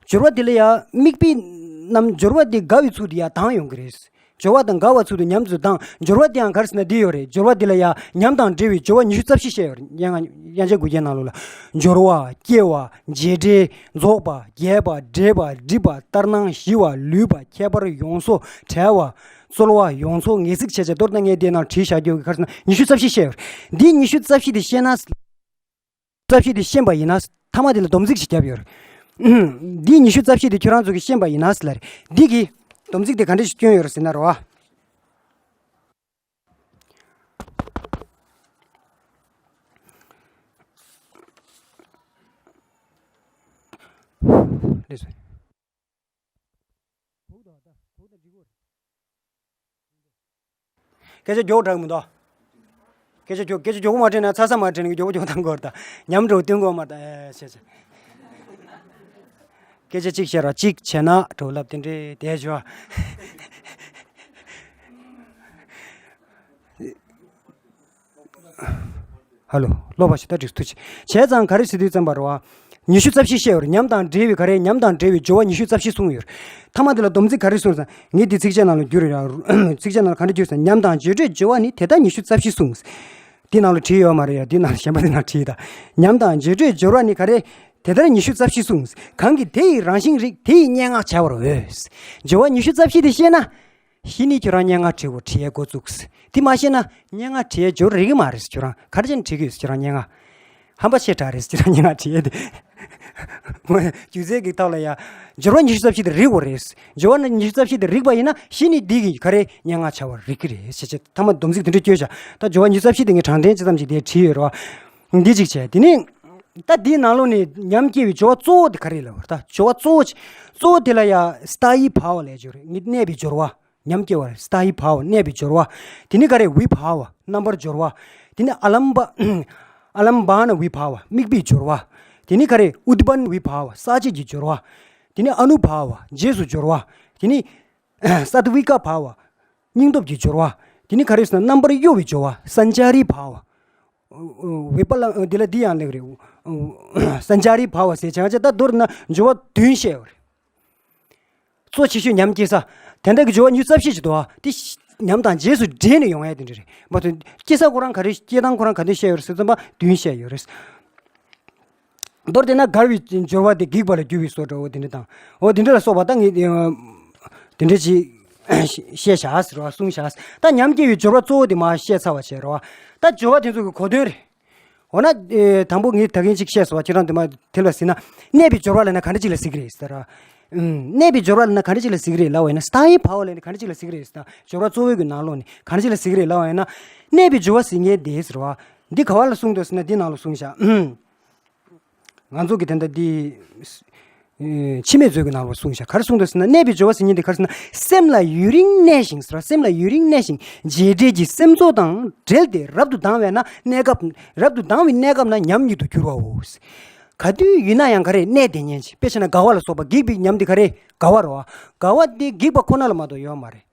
སྦྱོར་བ་དེ་ལ་ཡ་དམིགས་པའི་རྣམ། སྦྱོར་བ་དེ་དགའ་བའི་ཚུལ་དུ་ཡ་ལྡང་ཡོང་གི་རེད། སྦྱོར་བ་དང་དགའ་བའི་ཚུལ་དུ་ཉམས་སུ་ལྡང་། སྦྱོར་བ་དེའང་ག་རེ་ཟེར་ན་འདི་ཡོད་རེད། སྦྱོར་བ་དེ་ལ་ཡ་ཉམས་དང་འབྲེལ་བའི་སྦྱོར་བ་ཉི་ཤུ་རྩ་བཞི་བཤད་ཡོད་རེད། དབྱངས་དབྱངས་ཅན་དགུ་བརྒྱའི་ནང་ལོགས་ལ། སྦྱོར་བ། སྐྱེ་བ། རྗེས་འབྲེལ། རྫོགས་པ། རྒྱས་པ། འགྲེལ་པ། སྒྲིབ་པ། ལྟར་སྣང་། ཞི་བ། ལུས་པ། ཁྱད་པར། ཡོངས་སུ་བྲལ་བ། རྩོལ་བ། ཡོངས་རྫོགས། ངེས་ཚིག་བྱས་བྱས། མདོར་ན་ངས་དེའི་ནང་བྲིས་བཞག་རྒྱུ་གི་ག་རེ་ཟེར་ན་ཉི་ཤུ་རྩ་བཞི་བཤད་ཡོད་རེད། འདི་ཉི་ཤུ་རྩ་བཞི་དེ་ཤེས་ན། རྩ་བཞི་དེ་ཤེས་པ་ཡིན་ན། མཐའ་མ་དེ་ལ་སྡོམ་ཚིག་ཅིག་བརྒྱབ་ཡོད་རེད། འདི་ཉི་ཤུ་རྩ་བཞི་དེ་ཁྱོད་རང་ཚོ་གིས་ཤེས་པ་ཡིན་ན་ཟེར་ལ་རེད། འདི་གི་སྡོམ་ཚིག་དེ་ག་འདྲ་ཞིག་བསྐྱོན་ཡོད་རེད་ཟེར་ན་རོ། ལགས་སོ། སྐད་ཆ་མགྱོགས་དྲགས་མི་འདུག་སྐད་ཆ་མགྱོགས། སྐད་ཆ་མགྱོགས་པོ་མ་དྲན་ན་ཚ་ས་མ་དྲན་ན་མགྱོགས་པོ་མགྱོགས་པོ་བཏང་དགོས་རེད་ད། ཉམས་འགྲོ་བསྟུན་དགོས་མ་རེད་ད། ཨེ་བྱས་བྱས། སྐད་ཆ་གཅིག་བཤད་རོགས། གཅིག་བྱས་ན་གྲོགས་ལབ་དེ་འདྲའི་བསྡད་ཞོག་ཧ་ལོ། ལོག་པ་ཞིག་ད་འགྲིག་ཐུགས་རྗེ་ཆེ། བྱས་ཙང་ག་རེ་ཟེར་དུས་ཙམ་པ་རེད་བ། ཉི་ཤུ་རྩ་བཞི་བཤད་ཡོད་རེད། ཉམས་དང་འབྲེལ་བའི་ག་རེ། ཉམས་དང་འབྲེལ་བའི་སྦྱོར་བ་ཉི་ཤུ་རྩ་བཞི་གསུངས་ཡོད་རེད། མཐའ་མ་དེ་ལ་སྡོམ་ཚིག་ག་རེ་གསུངས་སམ། ངས་འདི་ཚིགས་བཅད་ནང་ལ་བསྒྱུར་ཡོད་རེད། ཚིགས་བཅད་ནང་ལ་ག་འདྲ་བསྒྱུར་སམ། ཉམས་དང་རྗེས་འགྲོའི་སྦྱོར་བ་ནི་དེ་ལྟར་ཉི་ཤུ་རྩ་བཞི་གསུངས། འདི་ནང་ལ་བྲིས་ཡོད་མ་རེད་ཡ། འདི་ནང་གཞན་པ་འདི་ནང་བྲིས་ད། ཉམས་དང་རྗེས་འགྲོའི་སྦྱོར་བ་ནི་ག་རེ། དེ་ལྟར་ཉི་ཤུ་རྩ་བཞི་གསུངས། གང་གིས་དེ་ཡི་རང་བཞིན་རིག་དེ་ཡི་སྙན་ངག་བྱ་བར་འོས། སྦྱོར་བ་ཉི་ཤུ་རྩ་བཞི་དེ་ཤེས་ན། ཤེས་ནས་ཁྱོད་རང་སྙན་ངག་བྲིས་དགོས། བྲིས་ཡས་འགོ་བཙུགས། དེ་མ་ཤེས་ན་སྙན་ངག་བྲིས་ཡས་སྦྱོར་རིག་གི་མ་རེད། ཁྱོད་རང་ག་རེ་བྱས་ནས་བྲིས་གི་ཡོད། ཁྱོད་རང་སྙན་ངག་ཧམ་པ་ཆེ་དྲགས་རེད། ཁྱོད་རང་སྙན་ངག་བྲིས་ཡས་དེ། རྒྱུ་མཚན་གྱི་ཐོག་ལ་ཡ། སྦྱོར་བ་ཉི་ཤུ་རྩ་བཞི་དེ་རིག་དགོས་རེད། སྦྱོར་བ་ཉི་ཤུ་རྩ་བཞི་དེ་རིག་པ་ཡིན་ན་ཤེས་ནས་འདི་གི་ག་རེ་སྙན་ངག་བྱ་བར་རིག་གི་རེད་ཟེར་བྱས། མཐའ་མ་སྡོམ་ཚིག་དེ་འདྲ་བསྐྱོན་བཞག་ད་སྦྱོར་བ་ཉི་ཤུ་རྩ་བཞི་དེ་ངས་དྲང་བདེན་ཅི་ཙམ་ཞིག་དེ་བྲིས་ཡོད་རེད་བ། འདི་གཅིག་བྱས། དེ་ནས་ད་འདིའི་ནང་ལོགས་ནས་ཉམས་སྐྱེ་བའི་སྦྱོར་བ་གཙོ་བོ་དེ་ག་རེ་ལབ་པ་རེད། ད་སྦྱོར་བ་གཙོ་བོ་གཙོ་བོ་དེ་ལ་ཡ་སྟ་ཡི་བྷ་བ་ལབ་ཡས་ཅིག་ཡོད་རེད། ངས་གནས་པའི་སྦྱོར་བ། ཉམས་སྐྱེ་བ་རེད། སྟ་ཡི་བྷ་བ། གནས་པའི་སྦྱོར་བ། དེ་ནས་ག་རེ། བི་བྷ་བ། རྣམ་པར་སྦྱོར་བ། དེ་ནས་ཨ་ལམ་བ། ཨ་ལམ་བ་ན་བི་བྷ་བ། དམིགས་པའི་སྦྱོར་བ། དེ་ནས་ག་རེ། ཨུད་པན་བི་བྷ་བ། ས་བཅད་ཀྱི་སྦྱོར་བ། དེ་ནས་ཨ་ནུ་བྷ་བ། རྗེས་སུ་སྦྱོར་བ། དེ་ནས་སཏ་ཏི་བི་ཀ་བྷ་བ། སྙིང་སྟོབས་ཀྱི་སྦྱོར་བ། དེ་ནས་ག་རེ་ཟེར་ན་རྣམ་པར་གཡོ་བའི་སྦྱོར་བ། སན་ཅཱ་རི་བྷ་བ། བི་པ་ལ་འདི་ལ་འདི་ཡང་ལེགས་རེད། སན་ཅཱ་རི་བྷ་བ་ཟེར་བྱས་ཙང་ད་མདོར་ན་སྦྱོར་བ་བདུན་བཤད་ཡོད་རེད། གཙོ་ཆེ་ཤོས་ཉམས་སྐྱེ་ས། དེ་འདྲ་གི་སྦྱོར་བ་ཉི་ཤུ་རྩ་བཞི་ཅིག་འདུག་ཨ། དེ་ཉམས་དང་རྗེས་སུ་འབྲེལ་ནས་ཡོང་ཡ་དེ་འདྲ་རེད། མ་གཏོགས་སྐྱེ་ས་ཁོ་རང་ག་རེ། སྐྱེ་སྟངས་ཁོ་རང་ག་འདྲ་བཤད་ཡོད་རེད་ཟེར་ཙམ་པ་བདུན་བཤད་ཡོད་རེད། མདོར་དེ་ན་དགའ་བའི་སྦྱོར་བ་དེ་སྒེག་པ་ལ་རྒྱུ་བའི་བཟོ་འདྲ་བོ་དེ་འདྲ་དང་། འོ་དེ་འདྲ་ལ་སོགས་པ་ད་ངས་དེ་འདྲ་ཅིག་བཤད་བཞག་ཟེར་བ་གསུངས་བཞག་ད་ཉམས་སྐྱེ་བའི་སྦྱོར་བ་གཙོ་བོ་དེ་མར་བཤད་ཚར་བ་བྱས་རོ། ད་སྦྱོར་བ་དེ་ཚོ་གི་གོ་དོན་རེད། འོ་ན། ཨེ། དང་པོ་ངས་ད་གིན་ཅིག་བཤད་སོང་བ། ཁྱེད་རང་དེ་མ་དེ་ལ་ཟེར་ན། གནས་པའི་སྦྱོར་བ་ལབ་ན་ག་འདྲ་ཅིག་ལ་ཟེར་གི་རེད་ཟེར་ར། ཨུམ། གནས་པའི་སྦྱོར་བ་ལབ་ན་ག་འདྲ་ཅིག་ལ་ཟེར་གི་རེད་ལབ་པ་ཡིན་ན། སྟ་ཡི་བྷ་བ་ལབ་ན་ག་འདྲ་ཅིག་ལ་ཟེར་གི་རེད་ཟེར་ན། སྦྱོར་བ་གཙོ་བོའི་གི་ནང་ལོགས་ནས་ག་འདྲ་ཅིག་ལ་ཟེར་གི་རེད་ལབ་པ་ཡིན་ན། གནས་པའི་སྦྱོར་བ་ཟེར་མཁན་དེ་ཟེར་བ། འདི་ག་བ་ལ་གསུངས་འདུག་ཟེར་ན་འདི་ནང་ལ་གསུངས་བཞག་ང་ཚོ་གི་དེ་འདྲ་འདི། ཨེ། འཆི་མེད་མཛོད་ཀྱི་ནང་ལ་གསུངས་ཤག་ག་རེ་གསུངས་འདུག་ཟེར་ན། གནས་པའི་སྦྱོར་བ་ཟེར་མཁན་དེ་ག་རེ་ཟེར་ན། སེམས་ལ་ཡུན་རིང་གནས་ཤིང་ཟེར་བ། སེམས་ལ་ཡུན་རིང་གནས་ཤིང་རྗེས་འབྲེལ་གྱི་སེམས་ཚོར་དང་འབྲེལ་ཏེ་རབ་ཏུ་ལྡང་བས་ན་གནས་སྐབས། རབ་ཏུ་ལྡང་བའི་གནས་སྐབས་ན་ཉམས་ཉིད་དུ་འགྱུར་བའོ། ག་དུས་ཡིན་ན་ཡང་ག་རེ། གནས་དེ་ཉིད་ཅིག་དཔེ་བྱས་ན་དགའ་བ་ལ་སོགས་པ། སྒེག་པའི་ཉམས་དེ་ག་རེ། དགའ་བ་རེད་བ། དགའ་བ་དེ་སྒེག་པ་ཁོ་ན་ལ་མ་གཏོགས་ཡོད་མ་རེད།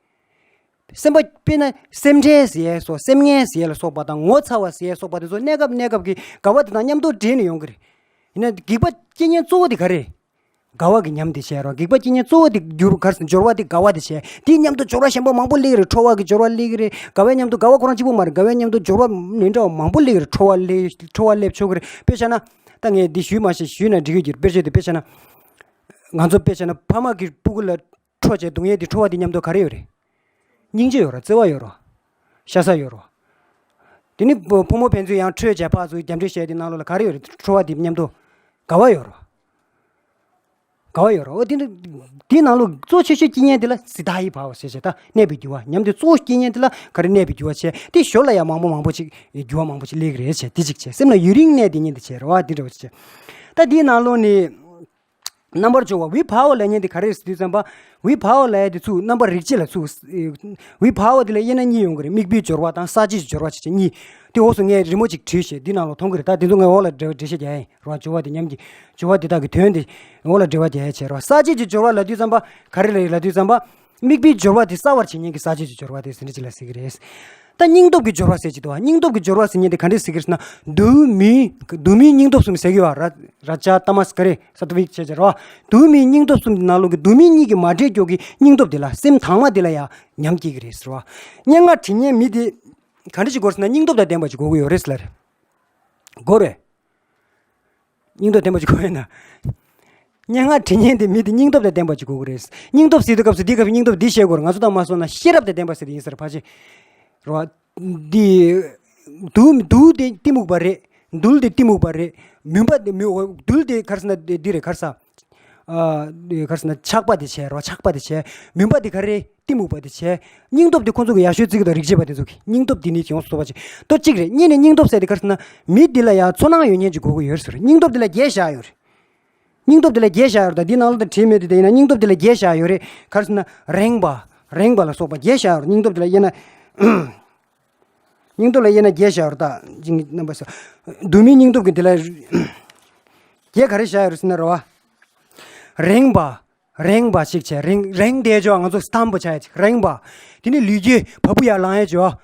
སེམས་པ་དཔེར་ན་སེམས་ཁྲལ་ཟེར་ཡས་སོགས། སེམས་ངལ་ཟེར་ཡས་ལ་སོགས་པ་དང་། ངོ་ཚ་བ་ཟེར་ཡས་སོགས་པ་དེ་ཚོ་གནས་སྐབས་གནས་སྐབས་ཀྱི་དགའ་བ་དེ་དང་མཉམ་དུ་འདྲེས་ནས་ཡོང་གི་རེད། ཡིན་ན་སྒེག་པ་སྐྱེ་མཁན་གཙོ་བོ་དེ་ག་རེ། དགའ་བ་གི་ཉམས་དེ་བྱས་རོགས། སྒེག་པ་སྐྱེ་མཁན་གཙོ་བོ་དེ་འགྱུར་ག་རེ་ཟེར། སྦྱོར་བ་དེ་དགའ་བ་དེ་བྱས། དེའི་མཉམ་དུ་སྦྱོར་བ་གཞན་པ་མང་པོ་སླེབས་ཀྱི་རེད། ཁྲོ་བ་གི་སྦྱོར་བ་སླེབས་ཀྱི་རེད། དགའ་བའི་མཉམ་དུ། དགའ་བ་ཁོ་རང་གཅིག་པོ་མ་རེད། དགའ་བའི་མཉམ་དུ་སྦྱོར་བ་མི་འདྲ་བ་མང་པོ་སླེབས་ཀྱི་རེད། ཁྲོ་བ་སླེབས། ཁྲོ་བ་སླེབས་ཆོག་གི་རེད། དཔེ་བྱས་ན། ད་ངས་འདི་ཞུས་མ་ཤེས། ཞུས་ན་འགྲིག་གི་རེད། དཔེ་ཆ་དེ་དཔེ་བྱས་ན། ང་ཚོ་དཔེ་བྱས་ན་ཕ་མ་གི་སྤུ་གུ་ལ་ཁྲོ་བྱས་རྡུང་ཡས་དེ། ཁྲོ་བ་དེ་མཉམ་དུ་ག་རེ་ཡོད་རེད། སྙིང་རྗེ་ཡོད་རེད། བརྩེ་བ་ཡོད་རེད། ཤ་ཚ་ཡོད་རེད། དེ་ནི་བུ་ཕོ་མོ་ཕན་ཚུན་ཡང་ཁྲོས་བྱས་ཕར་ཚུར་རྒྱབ་འདྲེ་བྱས་དེ་ནང་ལོགས་ལ་ག་རེ་ཡོད་རེད། ཁྲོ་བ་དེ་མཉམ་དུ་དགའ་བ་ཡོད་རེད། དགའ་བ་ཡོད་རེད། འོ་དེ་འདྲ། དེའི་ནང་ལོགས་གཙོ་ཆེ་ཤོས་སྐྱེ་མཁན་དེ་ལ་སི་ཏཱ་ཡི་བྷ་བ་ཟེར་བྱས། ད་གནས་པའི་འགྱུར་བ། ཉམས་དེ་གཙོ་བོ་སྐྱེ་མཁན་དེ་ལ་ག་རེ། གནས་པའི་འགྱུར་བ་བྱས། དེ་ཞོར་ལ་ཡང་མང་པོ་མང་པོ་ཅིག་འགྱུར་བ་མང་པོ་ཅིག་སླེབས་ཀྱི་རེད་བྱས། དེ་གཅིག་བྱས། སེམས་ལ་ཡུན་རིང་གནས་དེ་ཉིད་དུ་བྱས་རེད་བ། དེ་འདྲ་བ་ཅིག་བྱས། ད་དེའི་ནང་ལོགས་ནས་རྣམ་པར་སྦྱོར་བ། བི་བྷ་བ་ལབ་མཁན་དེ་ག་རེ་རེད་ཟེར་དུས་ཙམ་པ། བི་བྷ་བ་ལབ་ཡ་དེ་ཚུར་རྣམ་པར་རིག་བྱེད་ལ་ཚུར། བི་བྷ་བ་དེ་ལ་དབྱེ་ན་གཉིས་ཡོང་གི་རེད། དམིགས་པའི་སྦྱོར་བ་དང་ས་བཅད་ཀྱི་སྦྱོར་བ་བྱས་བྱས་གཉིས། དེ་འོག་སུ་ངས་རི་མོ་ཅིག་བྲིས་བྱས། འདི་ནང་ལ་མཐོང་གི་རེད། ད་དེ་ཚོ་ངས་འོག་ལ་འགྲེལ་བ་འགྲེལ་བཤད་རྒྱག་ཡ་ཡིན་རོ། སྦྱོར་བ་དེ་ཉམས་ཀྱི་སྦྱོར་བ་དེ་དག་གི་དོན་དེ་འོག་ལ་འགྲེལ་བ་རྒྱག་ཡ་བྱས་རོ། ས་བཅད་ཀྱི་སྦྱོར་བ་ལབ་དུས་ཙམ་པ་ག་རེ་ལ་ཡོད་ལབ་དུས་ཙམ་པ། དམིགས་པའི་སྦྱོར་བ་དེ་གསལ་བར་བྱེད་མཁན་གྱི་ས་བཅད་ཀྱི་སྦྱོར་བ་དེ་ཟེར་འདྲ་ཅིག་ལ་ཟེར་གི་རེད། ད་སྙིང་སྟོབས་ཀྱི་སྦྱོར་བ་ཟེར་གྱི་འདུག་བ། སྙིང་སྟོབས་ཀྱི་སྦྱོར་བ་ཟེར་མཁན་དེ་ག་འདྲས་ཟེར་གྱི་རེད་ཟེར་ན། དུ་མི་དུ་མི་སྙིང་སྟོབས་གསུམ་ཟེར་གྱི་ཡོད་བ། ར་ར་ཅ་ཏ་མ་སི་ཀ་རེ་ས་ཏུ་བི་ཆེ་ཆེ་རེད་བ། དུ་མི་སྙིང་སྟོབས་གསུམ་གྱི་ནང་ལོགས་ཀྱི་དུ་མི་གཉིས་ཀྱི་མ་འདྲེས་སྐྱོ་གི་སྙིང་སྟོབས་དེ་ལ། སེམས་དྭངས་མ་དེ་ལ་ཡང་ཉམས་སྐྱེ་གི་རེད་ཟེར་བ། སྙན་ངག་འབྲི་མཁན་མི་དེ་ག་འདྲས་ཅིག་དགོས་ཟེར་ན། སྙིང་སྟོབས་དང་ལྡན་པ་ཅིག་དགོས་ཀྱི་ཡོད་རེད་ཟེར་ལ་རེད། དགོས་རེད། སྙིང་སྟོབས་ལྡན་པ་ཅིག་དགོས་ཡོད་ན། སྙན་ངག་འབྲི་མཁན་དེ་མི་དེ་སྙིང་སྟོབས་དང་ལྡན་པ་ཅིག་དགོས་ཀྱི་རེད། སྙིང་སྟོབས་ཟེར་དུས་སྐབས་སུ་འདི་སྐབས་སྙིང་སྟོབས་འདི་བཤད་དགོས་རེད། ང་ཚོ་དང་མ་སོང་ན་ཤེས་རབ་དང་ལྡན་པ་ཟེར་དེ་ཡིན་ཟེར་ཕལ་ཆེར། རེད་བ། འདི། དུ་དུ་དེ་གཏི་མུག་པ་རེད། རྡུལ་དེ་གཏི་མུག་པ་རེད། མུན་པ་དེ་མི་འོ་རྡུལ་དེ་ག་རེ་ཟེར་ན་འདི་རེད། ག་རེ་ཟེར། ཨ། ག་རེ་ཟེར་ན་ཆགས་པ་དེ་བྱས་རོ། ཆགས་པ་དེ་བྱས། མུན་པ་དེ་ག་རེ། གཏི་མུག་པ་དེ་བྱས། སྙིང་སྟོབས་དེ་ཁོ་ཚོ་གི་ཡག་ཤོས་བརྩི་གི་འདུག་རིག་བྱེད་པ་དེ་ཚོ་གི་སྙིང་སྟོབས་དེ་ནི་ཡོངས་སུ་རྫོགས་པ་ཅིག་ཏོ་གཅིག་རེད། གཉིས་ནས་སྙིང་སྟོབས་ཟེར་དེ་ག་རེ་ཟེར་ན། མི་འདི་ལ་ཡང་ཚོར་སྣང་ཡོད་མཁན་ཅིག་དགོས་ཀྱི་ཡོད་ཟེར། སྙིང་སྟོབས་དེ་ལ་རྒྱས་བཞག་ཡོད་རེད། སྙིང་སྟོབས་དེ་ལ་རྒྱས་བཞག་ཡོད་རེད། ད་འདི་ནང་ལ་ད་བྲིས་མེད་དེ། དེ་ཡིན་ན་སྙིང་སྟོབས་དེ་ལ་རྒྱས་བཞག་ཡོད་རེད། ག་རེ་ཟེར་ན་རེངས་པ། རེངས་པ་ལ་སོགས་པ་རྒྱས་བཞག་ཡོད་རེད། སྙིང་སྟོབས་དེ་ལ་དབྱེ་ན། སྙིང་སྟོབས་ལ་དབྱེ་ན་རྒྱས་བཞག་ཡོད་རེད། ད་ཅིང་རྣམ་པ་སོ། དུ་མིའི་སྙིང་སྟོབས་ཀྱི་དེ་ལ་རྒྱས་ག་རེ་བཞག་ཡོད་རེད་ཟེར་ན་རེད་བ། རེངས་པ། རེངས་པ་ཞིག་བྱས། རེངས་རེངས་བསྡད་ཅོག་ང་ཚོ་སྟམ་པོ་ཆགས་ཡ་ཅིག་རེངས་པ། དེ་ནི་ལུས་ཀྱི་བ་སྤུ་ཡར་ལངས་ཡ་ཅོག་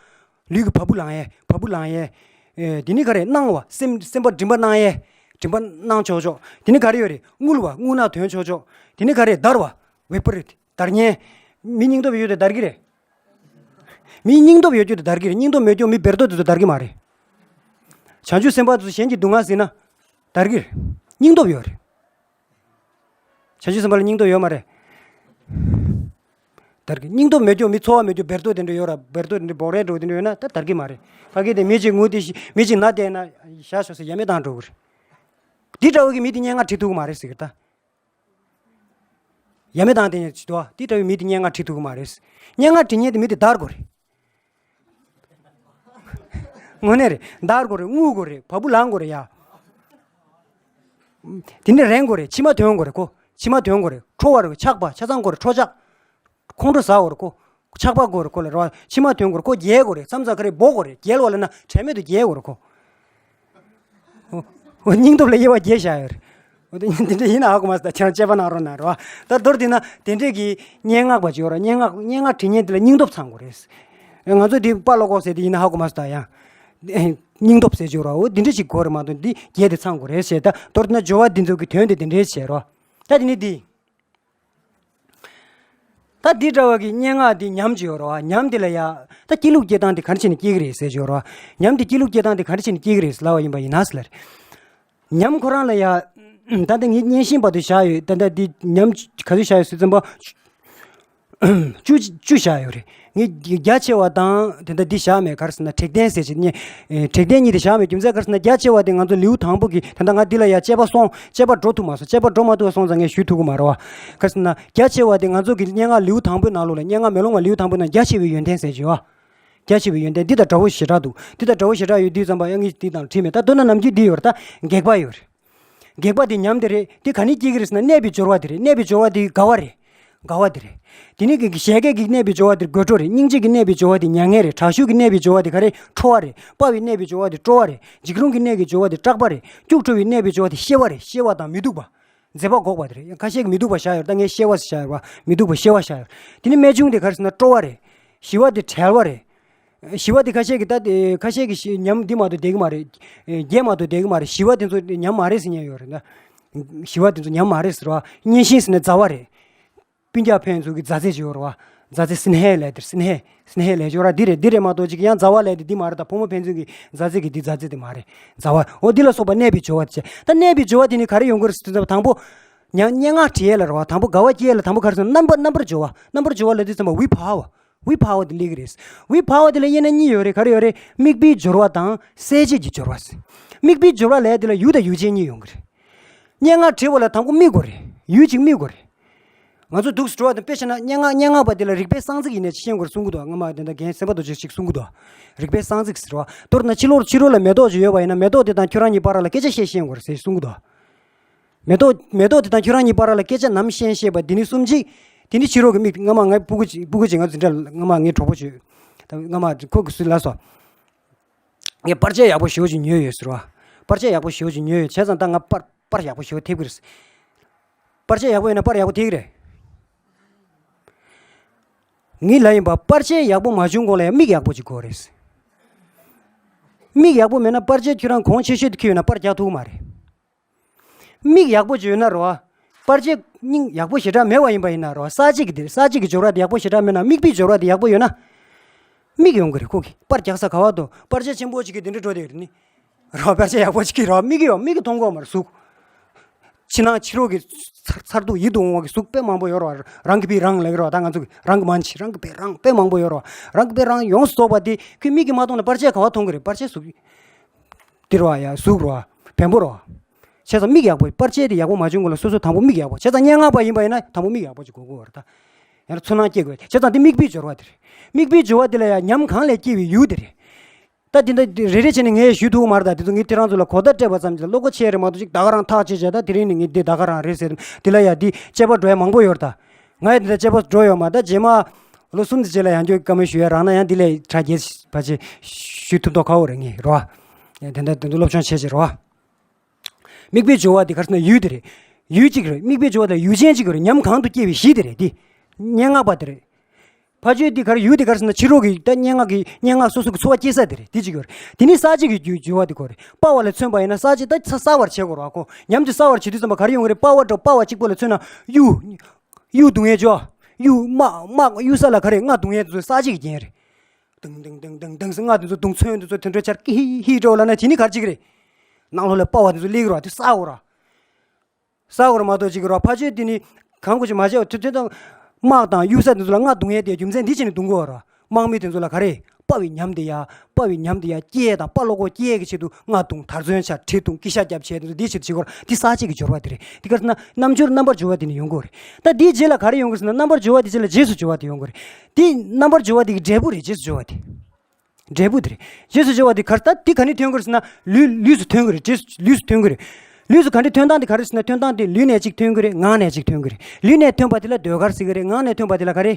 ལུས་ཀྱི་བ་སྤུ་ལངས་ཡ། བ་སྤུ་ལངས་ཡ། ཨེ། དེ་ནི་ག་རེ། སྣང་བ། སེམས་སེམས་པ་མགྲིན་པ་སྣང་ཡ། མགྲིན་པ་སྣང་ཆོག་ཆོག་དེ་ནི་ག་རེ་ཡོད་རེད། རྔུལ་བ། རྔུལ་ནག་ཐོན་ཆོག་ཆོག་དེ་ནི་ག་རེ། འདར་བ། བི་པ་རི་ཏ། འདར་མཁན། མི་སྙིང་སྟོབས་ཡོད་དེ་འདར་གི་རེད། མི་སྙིང་སྟོབས་ཡོད་རྒྱུ་དེ་འདར་གི་རེད། སྙིང་སྟོབས་མེད་རྒྱུ་མི་བེར་ཏོ་དེ་ཚོ་འདར་གི་མ་རེད། བྱང་ཆུབ་སེམས་དཔའ་དེ་ཚོ་གཞན་གྱི་སྡུག་བསྔལ་ཟིན་ན་འདར་གི་རེད། སྙིང་སྟོབས་ཡོད་རེད། བྱང་ཆུབ་སེམས་དཔའ་ལ་སྙིང་སྟོབས་ཡོད་མ་རེད། འདར་གི། སྙིང་སྟོབས་མེད་རྒྱུ་མི་ཚོར་བ་མེད་རྒྱུ་བེར་ཏོ་དེ་འདྲ་ཡོད་ར། བེར་ཏོ་དེ་འདྲ་འབོག་རལ་འདྲ་བོ་དེ་འདྲ་ཡོད་ན་ད་འདར་གི་མ་རེད། ཕ་གི་དེ་མི་གཅིག་ངུ་དེ་ཤི། མི་གཅིག་ན་བསྡད་ན་བཞག་ཤོག་ཟེར་ཡ་མེད་བཏང་འགྲོ་གི་རེད། འདི་འདྲ་བོ་གི་མི་དེ་སྙན་ངག་བྲིས་ཐུབ་གི་མ་རེད་ཟེར་གི་ད། ཡ་མེད་བཏང་དེ་ཉིད་ཅི་དོ། དེ་འདྲ་བའི་མི་དེ་སྙན་ངག་བྲིས་ཐུབ་ཀྱི་མ་རེད། སྙན་ངག་བྲིས་མཁན་དེ་མི་དེ་འདར་དགོས་རེད། དངོས་གནས་རེད། འདར་དགོས་རེད། རྔུལ་དགོས་རེད། བ་སྤུ་ལངས་དགོས་རེད་ཡ། དེ་ནས་རེངས་དགོས་རེད། མཆི་མ་ཐོན་དགོས་རེད་ཁོ། མཆི་མ་ཐོན་དགོས་རེད། ཁྲོ་བ་རེད། ཆགས་པ་ཆ་ཚང་དགོས་རེད། ཁྲོ་ཆགས། ཁོང་ཁྲོ་ཟ་དགོས་རེད་ཁོ། ཆགས་པ་དགོས་རེད་ཁོ་ལ་རེད་བ། མཆི་མ་ཐོན་དགོས་རེད་ཁོ། རྒྱལ་དགོས་རེད། མཚམས་མཚམས་ག་རེ་འབོག་དགོས་རེད། རྒྱལ་བ་ལབ་ན་དྲན་མེད་དུ་རྒྱལ་དགོས་རེད་ཁོ། འོ། འོ། སྙིང་སྟོབས་ལ་དབྱེ་བ་འབྱེད་བཞག་ཡོད་རེད། འོ། དེ་དེ་འདྲ་ཡིན་ན་ཧ་གོ་མ་སོང་། ད་ཁྱེད་རང་དཔྱད་པ་གནང་རོགས་གནང་རེད་བ། ད་མདོར་བསྡུས་ན་དེ་འདྲས་ཀྱི་སྙན་ངག་པ་ཅིག་ཡོད་རེད། སྙན་ངག་སྙན་ངག་བྲིས་མཁན་དེ་ལ་སྙིང་སྟོབས་ཚང་དགོས་རེད། ང་ཚོ་འདི་དཔའ་བློ་ཁོག་ཟེར་དེ་ཡིན་ན་ཧ་གོ་མ་སོང་ད་ཡང་། སྙིང་སྟོབས་ཟེར་གྱི་ཡོད་རེད་བ། འོ་འདི་འདྲ་ཞིག་དགོས་རེད་མ་གཏོགས་འདི་བརྒྱད་དེ་ཚང་དགོས་རེད་ཟེར། ད་མདོར་བསྡུས་ན་སྦྱོར་བ་འདི་ཚོ་གི་དོན་དེ་དེ་འདྲས་བྱས་རོ། ད་དེ་ནས་འདི། ད་འདི་འདྲ་བ་གི་སྙན་ངག་འདི་ཉམས་ཅིག་ཡོད་རེད་བ། ཉམས་འདི་ལ་ཡ། ད་སྐྱེ་ལུགས་སྐྱེ་སྟངས་འདི་ག་འདྲ་བྱས་ནས་སྐྱེ་གི་རེད་ཟེར་གྱི་ཡོད་རེད་བ། ཉམས་འདི་སྐྱེ་ལུགས་སྐྱེ་སྟངས་འདི་ག་འདྲ་བྱས་ནས་སྐྱེ་གི་རེད་ལབ་པ་ཡིན་པ་ཡིན་ན་ཟེར་ལ་རེད། ཉམས་ཁོ་རང་ལ་ཡ། ད་ལྟ་ངས་སྙན་ཞེན་བར་དུ་བཞག་ཡོད། ད་ལྟ་འདི་ཉམས་ག་ཚོད་བཞག་ཡོད་ཟེར་ཙམ་པ། བཅུ་བཅུ་བཞག་ཡོད་རེད། ངས་རྒྱ་ཆེ་བ་དང་དེ་འདྲ་འདི་བཞག་མེད། ག་རེ་ཟེར་ན་དྲེགས་ལྡན་ཟེར་བྱས་ནས། ཨེ། དྲེགས་ལྡན་གཉིས་དེ་བཞག་མེད། རྒྱུ་མཚན་ག་རེ་ཟེར་ན་རྒྱ་ཆེ་བ་དེ་ང་ཚོ་ལེའུ་དང་པོ་གི། ད་ལྟ་ང་འདི་ལ་ཡ་དཔྱད་པ་སོང་། དཔྱད་པ་འགྲོ་ཐུབ་མ་སོང་། དཔྱད་པ་འགྲོ་མ་ཐུབ་པ་སོང་ཙང་ངས་ཞུ་ཐུབ་ཀྱི་མ་རེད་བ། ག་རེ་ཟེར་ན་རྒྱ་ཆེ་བ་དེ་ང་ཚོ་གི་སྙན་ངག་ལེའུ་དང་པོའི་ནང་ལོགས་ལ། སྙན་ངག་མེ་ལོང་མ་ལེའུ་དང་པོའི་ནང་རྒྱ་ཆེ་བའི་ཡོན་ཏན་ཟེར་གྱི་ཡོད་བ། རྒྱ་ཆེ་བའི་ཡོན་ཏན་འདི་དང་འདྲ་བོ་ཞེ་དྲག་འདུག་འདི་དང་འདྲ་བོ་ཞེ་དྲག་ཡོད་དུས་ཙམ་པ་ཡང་ངས་འདི་དང་བྲིས་མེད། ད་མདོར་ན་ནམ་རྒྱུན་འདི་ཡོད་རེད། ད་སྒེག་པ་ཡོད་རེད། སྒེག་པ་དེ་ཉམས་དེ་རེད། དེ་ག་ནས་སྐྱེ་གི་རེད་ཟེར་ན་གནས་པའི་སྦྱོར་བ་དེ་རེད། གནས་པའི་སྦྱོར་བ་དེ་དགའ་བ་རེད། དགའ་བ་དེ་རེད། དེ་ནས་ཀྱི་བཞད་གད་ཀྱི་གནས་པའི་སྦྱོར་བ་དེ་དགོད་བྲོ་རེད། སྙིང་རྗེ་གི་གནས་པའི་སྦྱོར་བ་དེ་མྱ་ངན་རེད། དྲག་ཤུལ་གྱི་གནས་པའི་སྦྱོར་བ་དེ་ག་རེ། ཁྲོ་བ་རེད། དཔའ་བའི་གནས་པའི་སྦྱོར་བ་དེ་སྤྲོ་བ་རེད། འཇིགས་རུང་གི་གནས་ཀྱི་སྦྱོར་བ་དེ་སྐྲག་པ་རེད། སྐྱུག་བྲོ་བའི་གནས་པའི་སྦྱོར་བ་དེ་གཤེ་བ་རེད། གཤེ་བ་དང་མི་སྡུག་པ། མཛེས་པ་འགོག་པ་དེ་རེད། ཁ་ཤས་ཀྱིས་མི་སྡུག་པ་བཞག་ཡོད་རེད། ད་ངས་གཤེ་བ་ཟེར་བཞག་ཡོད་རེད་བ། མི་སྡུག་པ་གཤེ་བ་བཞག་ཡོད་རེད། དེ་ནས་རྨད་བྱུང་དེ་ག་རེ་ཟེར་ན་སྤྲོ་བ་རེད། ཞི་བ་དེ་བྲལ་བ་རེད། ཞི་བ་དེ་ཁ་ཤས་ཀྱིས་ད་དེ་ཁ་ཤས་ཀྱིས་ཞི་ཉམས་འདི་མ་གཏོགས་བསྡད་ཀྱི་མ་རེད། བརྒྱད་མ་གཏོགས་བསྡད་ཀྱི་མ་རེད། ཞི་བ་དེ་ཚོ་ཉམས་མ་རེད་ཟེར་མཁན་ཡོད་རེད་ད། ཞི་བ་དེ་ཚོ་ཉམས་མ་རེད་ཟེར་བ། མཉེན་གཤིན་ཟེར་ན་མཛའ་བ་རེད། སྤུན་ཀྱག་ཕན་ཚུན་གྱི་མཛའ་བརྩེ་ཅིག་ཡོད་རེད་བ། མཛའ་བརྩེ་སི་ནེ་ཧ་ལབ་དེ་རེད། སི་ནེ་ཧ། སི་ནེ་ཧ་ལབ་ཅིག་ཡོད་ར། འདི་རེད། འདི་རེད་མ་གཏོགས་ཅིག་ཡང་མཛའ་བ་ལབ་དེ་འདི་མ་རེད། ད་ཕོ་མོ་ཕན་ཚུན་གྱི་མཛའ་བརྩེ་གི་འདི་མཛའ་བརྩེ་དེ་མ་རེད། མཛའ་བ། འོ་འདི་ལ་སོགས་པ་གནས་པའི་སྦྱོར་བ་དེ་བྱས། ད་གནས་པའི་སྦྱོར་བ་དེ་ནི་ག་རེ་ཡོང་གི་རེད་ཟེར་ན། དང་པོ། ཉ་སྙན་ངག་བྲིས་ཡས་ལ་རེད་བ། དང་པོ་དགའ་བ་སྐྱེ་ཡས་ལ་དང་པོ་ག་རེ་ཟེར་ན་རྣམ་པ། རྣམ་པར་སྦྱོར་བ། རྣམ་པར་སྦྱོར་བ་ལབ་དུས་ཙམ་པ་ཝི་བྷ་ཝ། ཝི་བྷ་ཝ་དེ་སླེབས་ཀྱི་རེད། ཝི་བྷ་ཝ་དེ་ལ་དབྱེ་ན་གཉིས་ཡོད་རེད། ག་རེ་ཡོད་རེད། དམིགས་པའི་སྦྱོར་བ་དང་གསལ་བྱེད་ཀྱི་སྦྱོར་བ། དམིགས་པའི་སྦྱོར་བ་ལབ་དེ་ལ་ཡུལ་དང་ཡུལ་ཅན་གཉིས་ཡོང་གི་རེད། སྙན་ངག་བྲིས་པ་ལ་དང་པོ་དམིགས་དགོས་རེད། ཡུལ་ཅིག་དམིགས་དགོས་རེད། ང་ཚོ་འདུག་སེ་འགྲོ་བ་དང་། དཔེ་བྱས་ན་སྙན་ངག་སྙན་ངག་པ་དེ་ལ་རིག་པའི་གསང་ཚིག་ཡིན་ནའི་ཤེས་དགོས་རེད་གསུང་གི་འདུག་སྔ་མ་དེ་འདྲ་རྒན་སེམས་པ་རྡོ་རྗེ་ཞིག་གསུང་གི་འདུག་རིག་པའི་གསང་ཚིག་ཟེར་བ། མདོར་ན་ཕྱི་ལོགས། ཕྱི་རོལ་ལ་མེ་ཏོག་ཅིག་ཡོད་པ་ཡིན་ན། མེ་ཏོག་དེ་དང་ཁྱོད་རང་གཉིས་བར་ལ་སྐད་ཆ་བཤད་ཤེས་དགོས་རེད་ཟེར་གསུང་གི་འདུག་མེ་ཏོག་མེ་ཏོག་དེ་དང་ཁྱོད་རང་གཉིས་བར་ལ་སྐད་ཆ་ནམ་བཤད་ཤེས་པ་འདི་ནི་གསུམ་གཅིག་དེ་ནི་ཕྱི་རོལ་གྱི་མིག་སྔ་མ་ངའི་སྤུ་གུ་ཅིག་སྤུ་གུ་ཅིག་ང་འཛིན་གྲྭ་སྔ་མ་ངའི་གྲོགས་པོ་ཅིག་ད་སྔ་མ་ཁོ་གི་སུ་ལ་སོ། ངས་པར་ཆས་ཡག་པོ་ཞེ་པོ་ཅིག་ཉོས་ཡོད་ཟེར་བ། པར་ཆས་ཡག་པོ་ཞེ་པོ་ཅིག་ཉོས་ཡོད། བྱས་ཙང་ད་ང་པར་པར་ཡག་པོ་ཞེ་པོ་ཐེབས་ཀྱི་རེད། པར་ཆས་ཡག་པོ་ཡོད་ན་པར་ཡག་པོ་ཐེབས་ཀྱི་རེད། ངས་ལབ་ཡིན་པ། པར་ཆས་ཡག་པོ་མ་བྱུང་གོང་ལ་ཡང་མིག་ཡག་པོ་ཅིག་དགོས་རེད། མིག་ཡག་པོ་མེད་ན་པར་ཆས་ཁྱོད་རང་གོང་ཆེ་ཤོས་དེ་ཁྱེར་ཡོད་ན་པར་རྒྱག་ཐུབ་ཀྱི་མ་རེད། མིག་ཡག་པོ་ཅིག་ཡོད་ན་རེད་བ། པར་ཆས་སྙིང་ཡག་པོ་ཞེ་དྲག་མེད་པ་ཡིན་པ་ཡིན་ན་རེད་བ། གསར་བརྗེ་གི་དེ་གསར་བརྗེ་གི་སྦྱོར་བ་དེ་ཡག་པོ་ཞེ་དྲག་མེད་ན། མིག་དཔེའི་སྦྱོར་བ་དེ་ཡག་པོ་ཡོད་ན། མིག་ཡོང་གི་རེད་ཁོ་གི། པར་རྒྱག་ས་ག་བ་དུ་པར་ཆས་ཆེན་པོ་ཅིག་གི་དེ་འདྲ་འགྲོ་དེ་རེད་ནི། རེད་བ། པར་ཆས་ཡག་པོ་ཅིག་གི་རེད་བ། མིག་གིས་ཡོང་མིག་གིས་མཐོང་གི་ཡོད་མ་རེད་གཟུགས། ཕྱི་ནང་ཕྱི་རོལ་གྱི་ཚར་ཚར་འདུག་ཡིད་དུ་འོང་བ་གི་གཟུགས་དཔེ་མང་པོ་ཡོད་རེད་བ། རང་གི་པའི་རང་ལབ་ཀྱི་རེད་བ། ད་ང་ཚོ་གི་རང་གི་མ་ནི་རང་གི་པའི་རང་དཔེ་མང་པོ་ཡོད་རེད་བ། རང་གི་པའི་རང་ཡོངས་སུ་རྫོགས་པ་དེ་ཁོས་མིག་གིས་མ་མཐོང་ན་པར་ཆས་ག་བ་མཐོང་གི་རེད། པར་ཆས་གཟུགས་དེ་རེད་བ། ཡ་གཟུགས་རེད་བ། བེམ་པོ་རེད་བ། བྱས་ཙང་མིག་ཡག་པོ། པར་ཆས་དེ་ཡག་པོ་མ་བྱུང་གོང་ལ་སོ་སོ་དང་པོ་མིག་ཡག་པོ། བྱས་ཙང་སྙན་ངག་པ་ཡིན་པ་ཡིན་ན་དང་པོ་མིག་ཡག་པོ་ཅིག་དགོས་ཀྱི་ཡོད་རེད་ད། ཡང་ན་ཚོར་སྣང་སྐྱེ་དགོས། བྱས་ཙང་དེ་མིག་དཔེའི་སྦྱོར་བ་དེ་རེད། མིག་དཔེའི་སྦྱོར་བ་དེ་ལ་ཡང་ཉམས་གང་ལས་སྐྱེ་བའི་ཡུལ་དེ་རེད། ད་དེ་འདྲ་རེ་རེ་བྱས་ནས་ངས་ཞུ་ཐུབ་ཀྱི་མ་རེད། ད་དེ་ཚོ་ངས་དེ་རང་ཚོ་ལ་གོ་བརྡ་སྤྲད་པ་ཙམ་གྱིས་བློ་ཁོག་ཆེ་རེད་མ་གཏོགས་ཅིག་ད་ག་རང་ཐག་ཆོད་བྱས། ད་དེ་རིང་ནས་ངས་འདི་ད་ག་རང་རེད་ཟེར། དེ་ལ་ཡང་འདི་དཔྱད་པ་འགྲོ་ཡ་མང་པོ་ཡོད་རེད་ད། ང་ཡང་འདི་ལ་དཔྱད་པ་འགྲོ་ཡོད་མ་རེད། ད་རྗེས་མ་ལོ་གསུམ་གྱི་རྗེས་ལ་ཡང་བསྐྱར་བཀའ་མོལ་ཞུ་ཡ་རག་ན་ཡང་འདི་ལས་གྲ་རྒྱས་ཕལ་ཆེར་ཞུ་ཐུབ་མདོག་ཁ་པོ་རེད། ངས་རེད་བ། དེ་འདྲ་དེ་འདྲ་སློབ་སྦྱོང་བྱས་བྱས་རེད་བ། མིག་དཔེའི་སྦྱོར་བ་དེ་ག་རེ་ཟེར་ན་ཡུལ་དེ་རེད། ཡུལ་གཅིག་རེད། མིག་དཔེའི་སྦྱོར་བ་དེ་ཡུལ་ཅན་གཅིག་རེད། ཉམས་གང་དུ་སྐྱེ་བའི་གཞི་དེ་རེད། དེ་སྙན་ངག་པ་དེ་རེད། ཕ་ཆོས་འདི་ག་རེ། ཡུལ་འདི་ག་རེ་ཟེར་ན་ཕྱི་རོལ་གྱི་ད་སྙན་ངག་གི་སྙན་ངག་སོ་སོ་གི་འཚོ་བ་སྐྱེལ་ས་དེ་རེད། དེ་གཅིག་ཡོད་རེད། དེ་ནི་གསར་བརྗེ་གི་རྒྱུ་འགྱུར་བ་དེ་ཁོ་རེད། པ་བ་ལ་མཚོན་པ་ཡིན་ན་གསར་བརྗེ་ད་ཚ་གསར་བར་བྱེད་དགོས་རེད་བ་ཁོ། ཉམས་དེ་གསར་བར་བྱེད་དུས་ཙམ་པ་ག་རེ་ཡོང་གི་རེད། པ་བ་འདྲ་པ་བ་གཅིག་པོ་ལ་མཚོན་ན་གཡུ། གཡུ་རྡུང་ཡས་ཅོ། གཡུ་དམག་དམག་གཡུ་ས་ལ་ག་རེ་རྔ་རྡུང་ཡས་དེ་ཚོ་གསར་བརྗེ་གི་རྐྱེན་རེད། དང་དང་དང་དང་དང་ཟེར་རྔ་དེ་ཚོ་རྡུང་ཚོན་དེ་ཚོ་དེ་འདྲ་ཆར་ཀི་ཧི་ཧི་འདྲ་བ་ལ་ན་དེ་ནི་ག་རེ་བྱེད་ཀྱི་རེད། ནང་ལོགས་ལ་པ་བ་དེ་ཚོ་སླེབས་ཀྱི་རེད་བ། དེ་གསར་དགོས་རེད། གསར་དགོས་རེད་མ་གཏོགས་ཅིག་གི་རོ། ཕ་ཆོས་དེ་ནི་གང་དགོས་ཅིག་མ་བྱས་པ་དུས་ཚོད་དང་། དམག་དང་གཡུལ་ས་དེ་ཚོ་ལ་རྔ་རྡུང་ཡས་དེ་རྒྱུ་མཚན་འདི་བྱས་ནས་རྡུང་དགོས་རོ། དམག་མི་དེ་ཚོ་ལ་ག་རེ། དཔའ་བའི་ཉམས་དེ་ཡ། དཔའ་བའི་ཉམས་དེ་ཡ་སྐྱེས་དང་དཔའ་བློ་ཁོག་སྐྱེས་ཀྱི་ཆེད་དུ་རྔ་རྡུང་དར་ཚོན་ཆ་གྲི་རྡུང་ཀི་ཤ་རྒྱབ་བྱས་དེ་ཚོ་འདི་བྱེད་དུ་བྱེད་དགོས་རོ། འདི་གསར་བརྗེ་གི་སྦྱོར་བ་དེ་རེད། དེ་ག་རེ་ཟེར་ན་རྣམ་འགྱུར་རྣམ་པར་སྦྱོར་བ་དེ་ནི་ཡོང་གི་རེད། ད་འདིའི་རྗེས་ལ་ག་རེ་ཡོང་གི་རེད་ཟེར་ན། རྣམ་པར་སྦྱོར་བ་དེ་རྗེས་ལ་རྗེས་སུ་སྦྱོར་བ་དེ་ཡོང་གི་རེད། འདི་རྣམ་པར་སྦྱོར་བ་དེ་གི་འབྲས་བུ་རེད། རྗེས་སུ་སྦྱོར་བ་དེ། འབྲས་བུ་དེ་རེད། རྗེས་སུ་སྦྱོར་བ་དེ་ག་རེ། ད་འདི་ག་ནས་ཐོན་གྱི་རེད་ཟེར་ན། ལུས་ལུས་སུ་ཐོན་གྱི་རེད། རྗེས་སུ་ལུས་སུ་ཐོན་གྱི་རེད། ལུས་སུ་ག་འདྲ་ཐོན་སྟངས་དེ་ག་རེ་ཟེར་ན། ཐོན་སྟངས་དེ་ལུས་ནས་གཅིག་ཐོན་གྱི་རེད། ངག་ནས་གཅིག་ཐོན་གྱི་རེད། ལུས་ནས་ཐོན་པ་དེ་ལ་ཟློས་གར་ཟེར་གྱི་རེད། ངག་ནས་ཐོན་པ་དེ་ལ་ག་རེ།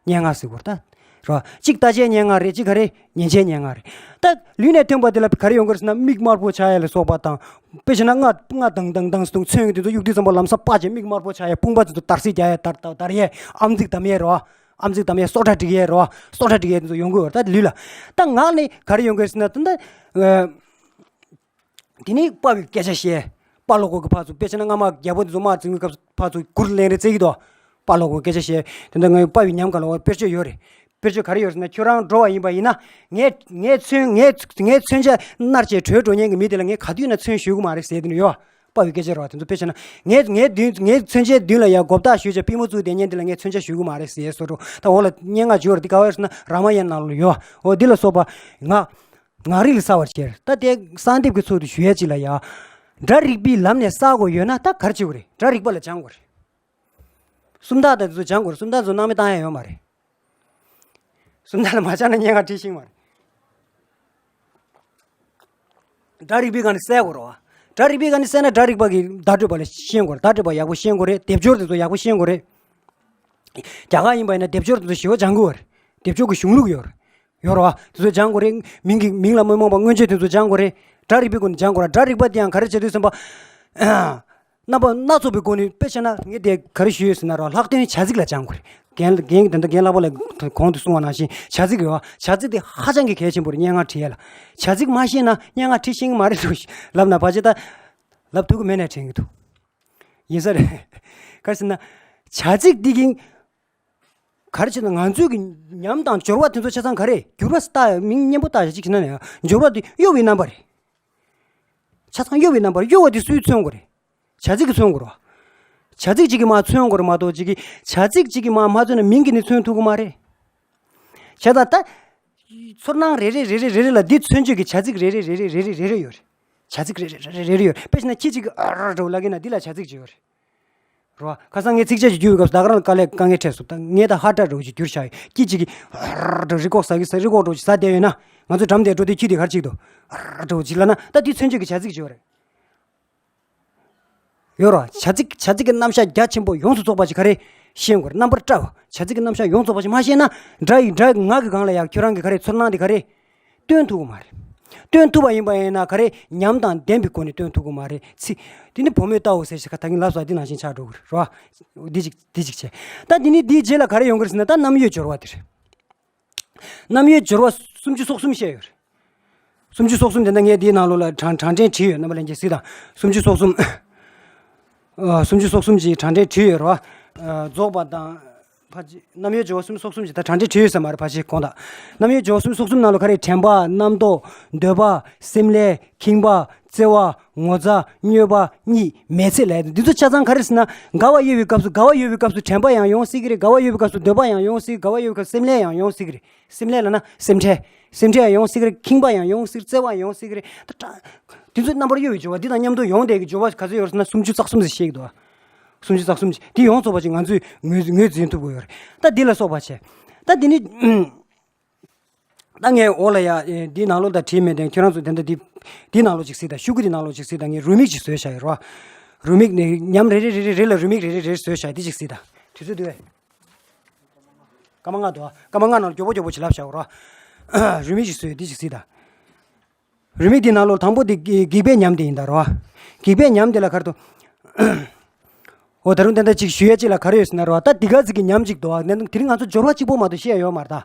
སྙན་ངག་ཟེར་གྱི་རེད་ད། རེད་བ། གཅིག་ལྟ་བྱའི་སྙན་ངག་རེད། གཅིག་ག་རེ། ཉན་བྱའི་སྙན་ངག་རེད། ད་ལུས་ནས་ཐོན་པ་དེ་ལ་ག་རེ་ཡོང་གི་རེད་ཟེར་ན། མིག་དམར་པོ་ཆགས་ཡ་ལ་སོགས་པ་དང་། དཔེ་བྱས་ན་རྔ་རྔ་དང་དང་དང་དུང་ཚོན་གྱི་དེ་ཚོ་གཡུག་དུས་ཙམ་པ་ལམ་སང་པ་ཅིག་མིག་དམར་པོ་ཆགས་ཡ། དཔུང་པ་དེ་ཚོ་འདར་སིག་རྒྱག་ཡ། འདར་འདར་འདར་ཡ། ཨམ་གཙིགས་བསྡམ་ཡ་རེད་བ། ཨམ་གཙིགས་བསྡམ་ཡས། སོ་ཁྲ་སྒྲིག་ཡས་རེད་བ། སོ་ཁྲ་སྒྲིག་ཡས་དེ་ཚོ་ཡོང་གི་ཡོད་རེད་ད་ལུས་ལ། ད་ངག་ནས་ག་རེ་ཡོང་གི་ཟེར་ན། ད་ལྟ་ཨ་དེ་ནི་དཔའ་བའི་སྐད་ཆ་བཤད། དཔའ་བློ་ཁོག་གི་ཕར་ཚུར། དཔེ་བྱས་ན་སྔ་མ་རྒྱལ་པོ་དེ་ཚོ་དམག་འཛིང་བའི་སྐབས་སུ་ཕར་ཚུར་གུར་ལེན་རེས་རྩེད་ཀྱི་འདུག་དཔའ་བློ་ཁོག་གི་སྐད་ཆ་བཤད། དེ་འདྲ་ངའི་དཔའ་བའི་ཉམས་ག་ལ་བ་དཔེར་བརྗོད་ཡོད་རེད། དཔེར་བརྗོད་ག་རེ་ཡོད་ཟེར་ན། ཁྱོད་རང་འགྲོ་བ་ཡིན་པ་ཡིན་ན། ངའི་ངའི་མཚོན་ངའི་ངའི་མཚོན་ཆ་མནར་བྱས་བྲོས་འགྲོ་མཁན་གྱི་མི་དེ་ལ་ངས་ག་དུས་ན་མཚོན་གཞུ་གི་མ་རེད་ཟེར་དེ་ནི་ཡོད། དཔའ་བའི་སྐད་ཆ་རེད་བ། དེ་ཚོ་དཔེ་བྱས་ན། ངའི་ངའི་མདུན་ངའི་མཚོན་ཆའི་མདུན་ལ་ཡ་མགོ་བཏགས་ཞུས་བྱས་པུས་མོ་བཙུགས་བསྡད་མཁན་དེ་ལ་ངས་མཚོན་ཆ་གཞུ་གི་མ་རེད་ཟེར་བཟོ་འདྲ། ད་འོག་ལ་སྙན་ངག་བརྗོད་རེད། འདི་ག་བ་རེད་ཟེར་ན། རཱ་མ་ཡན་ནང་ལ་ཡོད། འོ་འདི་ལ་སོགས་པ་ངག་ངག་རིག་ལ་གསལ་བར་བྱེད། ད་དེ་གསང་སྡེབ་ཀྱི་ཚུལ་དུ་ཞུ་ཡ་ཅིག་ལ་ཡ། སྒྲ་རིག་པའི་ལམ་ནས་གསལ་དགོས་ཡོད་ན་ད་ག་རེ་བྱེད་དགོས་རེད། སྒྲ་རིག་པ་ལ་སྦྱང་དགོས་རེད། སུམ་རྟགས་དང་དེ་ཚོ་སྦྱང་དགོས་རེད། སུམ་རྟགས་ཚོ་སྣང་མེད་བཏང་ཡ་ཡོད་མ་རེད། སུམ་རྟགས་ལ་མ་སྦྱངས་ན་སྙན་ངག་བྲིས་ཤེས་ཀྱི་མ་རེད། སྒྲ་རིག་པའི་སྒང་ནས་གསལ་དགོས་རེད་བ། སྒྲ་རིག་པའི་སྒང་ནས་གསལ་ན་སྒྲ་རིག་པ་གི་བརྡ་སྤྲོད་པ་ལ་ཤེས་དགོས་རེད། བརྡ་སྤྲོད་པ་ཡག་པོ་ཤེས་དགོས་རེད། སྡེབ་སྦྱོར་དེ་ཚོ་ཡག་པོ་ཤེས་དགོས་རེད། རྒྱ་གར་ཡིན་པ་ཡིན་ན་སྡེབ་སྦྱོར་དེ་ཚོ་ཞེ་པོ་སྦྱང་དགོས་རེད། སྡེབ་སྦྱོར་གྱི་གཞུང་ལུགས་ཡོད་རེད། ཡོད་རེད་བ། དེ་ཚོ་སྦྱང་དགོས་རེད། མིང་གི་མིང་ལ་མི་རྨོངས་པ་མངོན་བརྗོད་དེ་ཚོ་སྦྱང་དགོས་རེད། སྒྲ་རིག་པའི་སྒོ་ནས་སྦྱང་དགོས་རེད། སྒྲ་རིག་པ་དེ་ཡང་ག་རེ་བྱེད་དུས་ཙམ་པ། རྣམ་པ་སྣ་ཚོགས་པའི་སྒོ་ནས། དཔེ་བྱས་ན་ངས་དེ་ག་རེ་ཞུས་ཡོད་ཟེར་ན་རོ། ལྷག་དོན་བྱ་ཚིག་ལ་སྦྱང་དགོས་རེད། རྒན་རྒན་གྱིས་ད་ལྟ་རྒན་ལྷག་པ་ལགས་གོང་དུ་གསུངས་པ་ནང་བཞིན་བྱ་ཚིག་ཡོད་བ། བྱ་ཚིག་དེ་ཧ་ཅང་གི་གལ་ཆེན་པོ་རེད། སྙན་ངག་བྲིས་ཡ་ལ། བྱ་ཚིག་མ་ཤེས་ན་སྙན་ངག་བྲིས་ཤེས་ཀྱི་མ་རེད་འདུག་ལབ་ན་ཕལ་ཆེར་ད་ལབ་ཐུབ་ཀྱི་མེད་ནའི་དྲན་གྱི་འདུག་ཡིན་ས་རེད། ག་རེ་ཟེར་ན། བྱ་ཚིག་འདི་གིན། ག་རེ་བྱས་ན་ང་ཚོའི་གི་ཉམས་དང་སྦྱོར་བ་དེ་ཚོ་ཆ་ཚང་ག་རེ་འགྱུར་བ་ལྟ་མིང་སྙན་པོ་ལྟ་ཞིག་བྱས་ན་ནས་སྦྱོར་བ་དེ་གཡོ་བའི་རྣམ་པ་རེད། ཆ་ཚང་གཡོ་བའི་རྣམ་པ་རེད། གཡོ་བ་དེ་སུས་མཚོན་དགོས་རེད། བྱ་ཚིག་གིས་མཚོན་དགོས་རེད་བ། བྱ་ཚིག་གཅིག་གིས་མར་མཚོན་དགོས་རེད་མ་གཏོགས་གཅིག་གིས་བྱ་ཚིག་གཅིག་གིས་མར་མ་མཚོན་ན་མིང་གིས་ནི་མཚོན་ཐུབ་ཀྱི་མ་རེད། བྱས་ཙང་ད། ཚོར་སྣང་རེ་རེ་རེ་རེ་རེ་རེ་ལ་འདི་མཚོན་བྱེད་ཀྱི་བྱ་ཚིག་རེ་རེ་རེ་རེ་རེ་རེ་རེ་རེ་ཡོད་རེད། བྱ་ཚིག་རེ་རེ་རེ་རེ་རེ་ཡོད་རེད། དཔེ་བྱས་ན་ཁྱི་གཅིག་གིས་ཨར་འདྲ་བོ་ལབ་ཀྱི་ན་འདི་ལ་བྱ་ཚིག་ཅིག་ཡོད་རེད། རོ། ཁ་སང་ངས་ཚིགས་བཅད་ཅིག་བསྒྱུར་བའི་སྐབས་སུ་ད་ག་རང་ལ་དཀའ་ལས་དཀའ་ངལ་འཕྲད་སོང་། ད་ངས་ད་ཧ་སྒྲ་འདྲ་བོ་ཞིག་བསྒྱུར་བཞག་ཡོད། ཁྱི་གཅིག་གིས་ཨར་འདྲ་རི་ཁོག་ཟ་གི་ཟ། རི་ཁོག་འདྲ་བོ་ཞིག་ཟ་བསྡད་ཡོད་ན། ང་ཚོ་འགྲམ་དེ་འགྲོ་དུས་ཁྱི་དེ་ག་རེ་བྱེད་ཀྱི་འདུག་ཨར་འདྲ་བོ་ཅིག་ལབ་ན་ད་འདི་མཚོན་བྱེད་ཀྱི་བྱ་ཚིག་ཅིག་ཡོད་རེད། ཡོད་རེད། བྱ་ཚིག་བྱ་ཚིག་གི་རྣམ་གཞག་རྒྱ་ཆེན་པོ་ཡོངས་སུ་རྫོགས་པ་ཅིག་ག་རེ་ཤེས་དགོས་རེད། རྣམ་པར་བཀྲ་བ། བྱ་ཚིག་གི་རྣམ་གཞག་ཡོངས་རྫོགས་པ་ཅིག་མ་ཤེས་ན། སྒྲ་ཡི་སྒྲ་ངག་གི་སྒང་ལ་ཡང་ཁྱོད་རང་གི་ག་རེ་ཚོར་སྣང་དེ་ག་རེ་སྟོན་ཐུབ་ཀྱི་མ་རེད། སྟོན་ཐུབ་པ་ཡིན་པ་ཡིན་ན་ག་རེ་ཉམས་དང་ལྡན་པའི་སྒོ་ནས་སྟོན་ཐུབ་ཀྱི་མ་རེད། ཚིག་དེ་ནི་བུ་མོས་བལྟའོ་ཟེར་ཞིག་ག་ད་གིན་ལབ་སོང་། འདི་ནང་བཞིན་ཆགས་འགྲོ་གི་རེད་རོ། འདི་ཅིག་འདི་ཅིག་བྱས། ད་འདི་ནི་འདིའི་རྗེས་ལ་ག་རེ་ཡོང་གི་རེད་ཟེར་ན། ད་རྣམ་དབྱེ་སྦྱོར་བ་དེ་རེད། རྣམ་དབྱེ་སྦྱོར་བ་སུམ་ཅུ་སོ་གསུམ་བཤད་ཡོད་རེད། སུམ་ཅུ་སོ་གསུམ་དེ་འདྲ་ངས་འདིའི་ནང་ལོགས་ལ་དྲང་དྲང་ཕྲན་བྲིས་ཡོད། རྣམ་པ་ལྷན་རྒྱས་གཟིགས་དང་། སུམ་ཅུ་སོ་གསུམ། ཨ། སུམ་ཅུ་སོ་གསུམ་གྱི་དྲང་ཕྲན་བྲིས་ཡོད་རེད་བ། ཨ། རྫོགས་པ་དང་། ཕར་ཅིག་རྣམ་དབྱེ་སྦྱོར་བ་སུམ་ཅུ་སོ་གསུམ་གྱི་ད་དྲང་ཕྲན་བྲིས་ཡོད་ས་མ་རེད། ཕར་ཅིག་དགོངས་དག། རྣམ་དབྱེ་སྦྱོར་བ་སུམ་ཅུ་སོ་གསུམ་ནང་ལོགས་ག་རེ། དྲན་པ། རྣམ་རྟོག། འདོད་པ། སེམས་ལས། ཁེངས་པ། བརྩེ་བ། ངོ་ཚ། སྨྱོས་པ། གཉིད། མེལ་ཚེ་ལབ་ཡ་འདི་ཚོ་ཆ་ཚང་ག་རེ་ཟེར་ན། དགའ་བ་ཡོད་པའི་སྐབས་སུ། དགའ་བ་ཡོད་པའི་སྐབས་སུ་དྲན་པ་ཡང་ཡོང་སྲིད་ཀྱི་རེད། དགའ་བ་ཡོད་པའི་སྐབས་སུ་འདོད་པ་ཡང་ཡོང་སྲིད། དགའ་བ་ཡོད་པའི་སྐབས་སུ་སེམས་ལས་ཡང་ཡོང་སྲིད་ཀྱི་རེད། སེམས་ལས་ལབ་ན་སེམས་ཁྲལ། སེམས་ཁྲལ་ཡང་ཡོང་སྲིད། ཁེངས་པ་ཡང་ཡོང་སྲིད། བརྩེ་བ་ཡང་ཡོང་སྲིད་ཀྱི་རེད། ད་དྲང་། འདི་ཚོ་རྣམ་པར་གཡོ་བའི་སྦྱོར་བ། འདི་དང་མཉམ་དུ་ཡོང་བསྡད་ཀྱི་སྦྱོར་བ་ག་ཚོད་ཡོད་རེད་ཟེར་ན། སུམ་ཅུ་རྩ་གསུམ་ཟེར་བཤད་ཀྱི་འདུག་བ། སུམ་ཅུ་རྩ་གསུམ་ཅིག་འདི་ཡོངས་རྫོགས་པ་ཅིག་ང་ཚོས་ངོས་ངོས་འཛིན་ཐུབ་དགོས་ཡོད་རེད། ད་འདི་ལ་སོགས་པ་བྱས། ད་འདི་ནི། ད་ངས་འོག་ལ་ཡ། ཨེ། འདི་ནང་ལོགས་ད་བྲིས་མེད་དེ། ཁྱོད་རང་ཚོ་དེ་འདྲ་འདི། འདི་ནང་ལོགས་ཅིག་གཟིགས་དང་། ཤོག་གུ་འདི་ནང་ལོགས་ཅིག་གཟིགས་དང་། ངས་རུ་མིག་ཅིག་བཟོས་བཞག་ཡོད་རེད་བ། རུ་མིག་ནས་ཉམས་རེ་རེ་རེ་རེ་རེ་ལ་རུ་མིག་རེ་རེ་རེ་བཟོས་བཞག། འདི་ཅིག་གཟིགས་དང་། དུས་ཚོད་འདུག་གས། སྐར་མ་ལྔ་འདུག་བ། སྐར་མ་ལྔ་ནང་ལ་མགྱོགས་པོ་མགྱོགས་པོ་ཅིག་ལབ་བཞག་ཡོད་རེད་བ། རུ་མིག་ཅིག་བཟོས། འདི་ཅིག་གཟིགས་དང་། རུ་མིག་འདི་ནང་ལོགས་དང་པོ་འདི་གི་སྒེག་པའི་ཉམས་དེ་ཡིན་ད་རེད་བ། སྒེག་པའི་ཉམས་དེ་ལ་ག་རེ་འདུག་འོ། ད་རུང་ད་ལྟ་ཅིག་ཞུ་ཡ་ཅིག་ལ་ག་རེ་ཡོད་ཟེར་ན་རེད་བ། ད་འདི་ག་ཅིག་གི་ཉམས་ཅིག་འདུག་བ། དེ་རིང་ང་ཚོ་སྦྱོར་བ་གཅིག་པོ་མ་གཏོགས་བཤད་ཡ་ཡོད་མ་རེད་ད།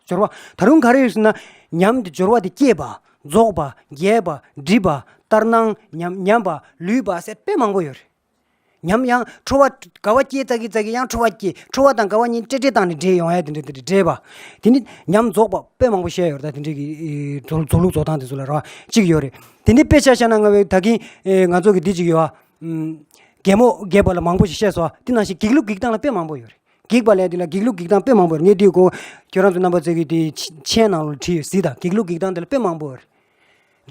སྦྱོར་བ། ད་རུང་ག་རེ་ཡོད་ཟེར་ན། ཉམས་འདི་སྦྱོར་བ་འདི་སྐྱེས་པ། རྫོགས་པ། རྒྱས་པ། འགྲིབ་པ། ལྟར་སྣང་། ཉམས། ཉམས་པ། ལུས་པ་ཟེར་དཔེ་མང་པོ་ཡོད་རེད། ཉམས་ཡང་ཁྲོ་བ། དགའ་བ་སྐྱེས་ཙ་གི་ཙ་གི་ཡང་ཁྲོ་བ་སྐྱེས། ཁྲོ་བ་དང་དགའ་བ་གཉིས་འདྲེས་འདྲེས་བཏང་ནས་འདྲེས་ཡོང་ཡ་དེ་འདྲ་དེ་འདྲ་འདྲེས་པ། དེ་ནི་ཉམས་རྫོགས་པ་དཔེ་མང་པོ་བཤད་ཡོད་རེད་ད། དེ་འདྲ་གི་རྫོགས་རྫོགས་ལུགས་རྫོགས་སྟངས་དེ་ཚོ་ལ་རེད་བ། གཅིག་ཡོད་རེད། དེ་ནི་དཔེ་ཆ་བཞག་ན། ང་བའི་ད་གིན་ང་ཚོ་གི་འདི་གཅིག་ཡོད་ཨ། གད་མོ་རྒྱས་པ་ལ་མང་པོ་ཞིག་བཤད་སོང་། དེ་ནང་བཞིན་སྒེག་ལུགས་སྒེག་སྟངས་ལ་དཔེ་མང་པོ་ཡོད་རེད། སྒེག་པ་ལབ་དེ་ལ་སྒེག་ལུགས་སྒེག་སྟངས་དཔེ་མང་པོ་ཡོད་རེད། ངས་དེ་གོ། ཁྱོད་རང་ཚོ་རྣམ་པ་ཚོས་ཀྱི་དེ་མཆན་ནང་ལ་བྲིས་ཡོད་གཟིགས་དང་། སྒེག་ལུགས་སྒེག་སྟངས་དེ་ལ་དཔེ་མང་པོ་ཡོད་རེད།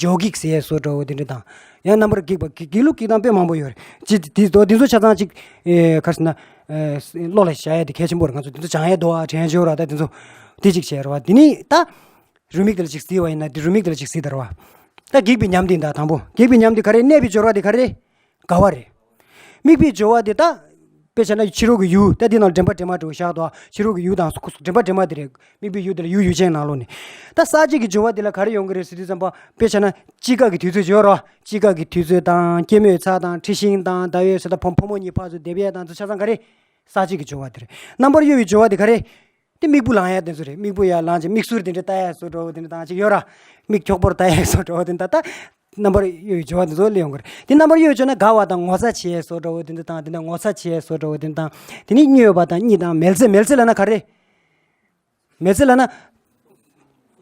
འཇོ་སྒེག་ཟེར་ཡས་བཟོ་འདྲ་བོ་དེ་འདྲ་དང་། ཡང་རྣམ་པར་སྒེག་པ། སྒེག་སྒེག་ལུགས་སྒེག་སྟངས་དཔེ་མང་པོ་ཡོད་རེད། ཅི་དེ་དེ་དེ་ཚོ་ཆ་ཚང་ཅིག་ཨེ། ག་རེ་ཟེར་ན། ཨེ། བློ་ལ་བཞག་ཡ་དེ་གལ་ཆེན་པོ་རེད། ང་ཚོ་དེ་ཚོ་སྦྱང་ཡ་འདུག་ཨ། དྲན་བརྗོད་ར། ད་དེ་ཚོ་དེ་ཅིག་བྱས་རེད་བ། དེ་ནི་ད་རུ་མིག་དེ་ལ་ཅིག་གཟིགས་པ་ཡིན་ན། དེ་རུ་མིག་དེ་ལ་ཅིག་གཟིགས་པ་རེད་བ། ད་སྒེག་པའི་ཉམས་དེ་ད་དང་པོ། སྒེག་པའི་ཉམས་དེ་ག་རེ། གནས་པའི་སྦྱོར་བ་དེ་ག་རེ། དགའ་བ་རེད། དམིགས་པའི་སྦྱོར་བ་དེ་ད། དཔེ་བྱས་ན་ཕྱི་རོལ་གྱི་ཡུལ། ད་འདི་ནང་འདྲེན་པ་འདྲེན་མ་འདྲ་བོ་བཞག་འདུག་ཨ། ཕྱི་རོལ་གྱི་ཡུལ་དང་འདྲེན་པ་འདྲེན་མ་དེ་རེད། དམིགས་པའི་ཡུལ་དེ་ལ་ཡུལ་ཡུལ་ཅན་ནང་ལོགས་ནས། ད་ས་བཅད་ཀྱི་སྦྱོར་བ་དེ་ལ་ག་རེ་ཡོང་གི་རེད་ཟེར་དུས་ཙམ་པ། དཔེ་བྱས་ན་དཔྱིད་ཀ་གི་དུས་ཚོད་ཡོད་རེད་བ། དཔྱིད་ཀ་གི་དུས་ཚོད་དང་། སྐྱེད་མོས་ཚལ་དང་། འཁྲི་ཤིང་དང་། ཟླ་འོད་ཟེར་ད། བུ་བུ་མོ་གཉིས་ཕར་ཚུར་བསྡེབས་ཡས་དང་། དེ་ཚོ་ཆ་ཚང་ག་རེ། ས་བཅད་ཀྱི་སྦྱོར་བ་དེ་རེད། རྣམ་པར་གཡོ་བའི་སྦྱོར་བ་དེ་ག་རེ། དེ་མིག་སྤུ་ལངས་ཡ་དེ་ཚོ་རེད། མིག་སྤུ་ཡར་ལངས་བྱས་མིག་ཟུར་དེ་འདྲ་ལྟ་ཡ་བཟོ་འདྲ་བོ་དེ་འདྲ་དང་ཅིག་ཡོད་ར། མིག་འཁྱོག་པོར་ལྟ་ཡ་བཟོ་འདྲ་བོ་དེ་འདྲ། ད་རྣམ་པར་གཡོ་བའི་སྦྱོར་བ་དེ་ཚོ་ལ་ཡོང་གི་རེད། དེ་རྣམ་པར་གཡོ་བའི་སྦྱོར་ན་དགའ་བ་དང་ངོ་ཚ་བྱེད་ཡ་བཟོ་འདྲ་བོ་དེ་འདྲ་དང་། དེ་ནས་ངོ་ཚ་བྱེད་ཡ་བཟོ་འདྲ་བོ་དེ་འདྲ་དང་། དེ་ནས་སྨྱོས་པ་དང་གཉིད་དང་མེལ་ཚེ། མེལ་ཚེ་ལབ་ན་ག་རེ། མེལ་ཚེ་ལབ་ན།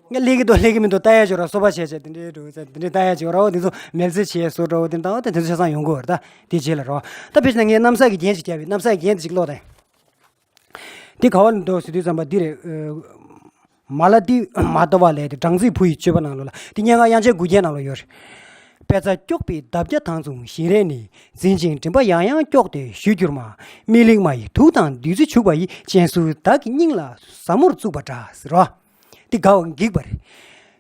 ང་ལེགས་ཀྱི་འདུག་ལེགས་ཀྱི་མི་འདུག་ལྟ་ཡ་ཅིག་ཡོད་ར། སོ་པ་བྱས་བྱས་དེ་འདྲའི་འདྲ་བོ་དེ་འདྲའི་ལྟ་ཡ་ཅིག་ཡོད་ར། འོ་དེ་ཚོ་མེལ་ཚེ་བྱེད་ཡ་བཟོ་འདྲ་བོ་དེ་འདྲ་དང་། འོ་དེ་ཚོ་ཆ་ཚང་ཡོང་གི་ཡོད་རེད། ད་དེ་རྗེས་ལ་ར། ད་དཔེ་བྱས་ན་ངས་གནམ་ས་གི་རྒྱན་ཅིག་བརྒྱབ་པས། གནམ་ས་གི་རྒྱན་དེ་ཅིག་ཀློག་དང་། འདི་ག་བ་ལ་འདུག་ཟེར་དུས་ཙམ་པ་འདི་རེད། ཨ། མ་ལ་ཏི་མ་ཏ་བ་ལས་དེ་སྦྲང་རྩིའི་བུ་ཡི་སྤྱོད་པ་ནང་ལོགས་ལ། འདི་སྙན་ངག་དབྱངས་ཅན་དགུ་རྒྱན་ནང་ལོགས་ཡོད་རེད། དཔེ་རྩ་སྐྱོགས་པའི་འདབ་བརྒྱ་དང་མཚུངས་བཞིན་རས་ནི། འཛིན་ཅིང་མགྲིན་པ་ཡང་ཡང་སྐྱོགས་ཏེ་ཞུས་གྱུར་མ། སྨིན་གླིང་མ་ཡི་དུག་དང་བདུད་རྩི་བྱུག་པ་ཡིས། སྤྱན་ཟུར་བདག་གི་སྙིང་ལ་ཟབ་མོར་བཙུགས་པ་འདྲ་ཟེར་བ། འདི་དགའ་བ་འགེགས་པ་རེད།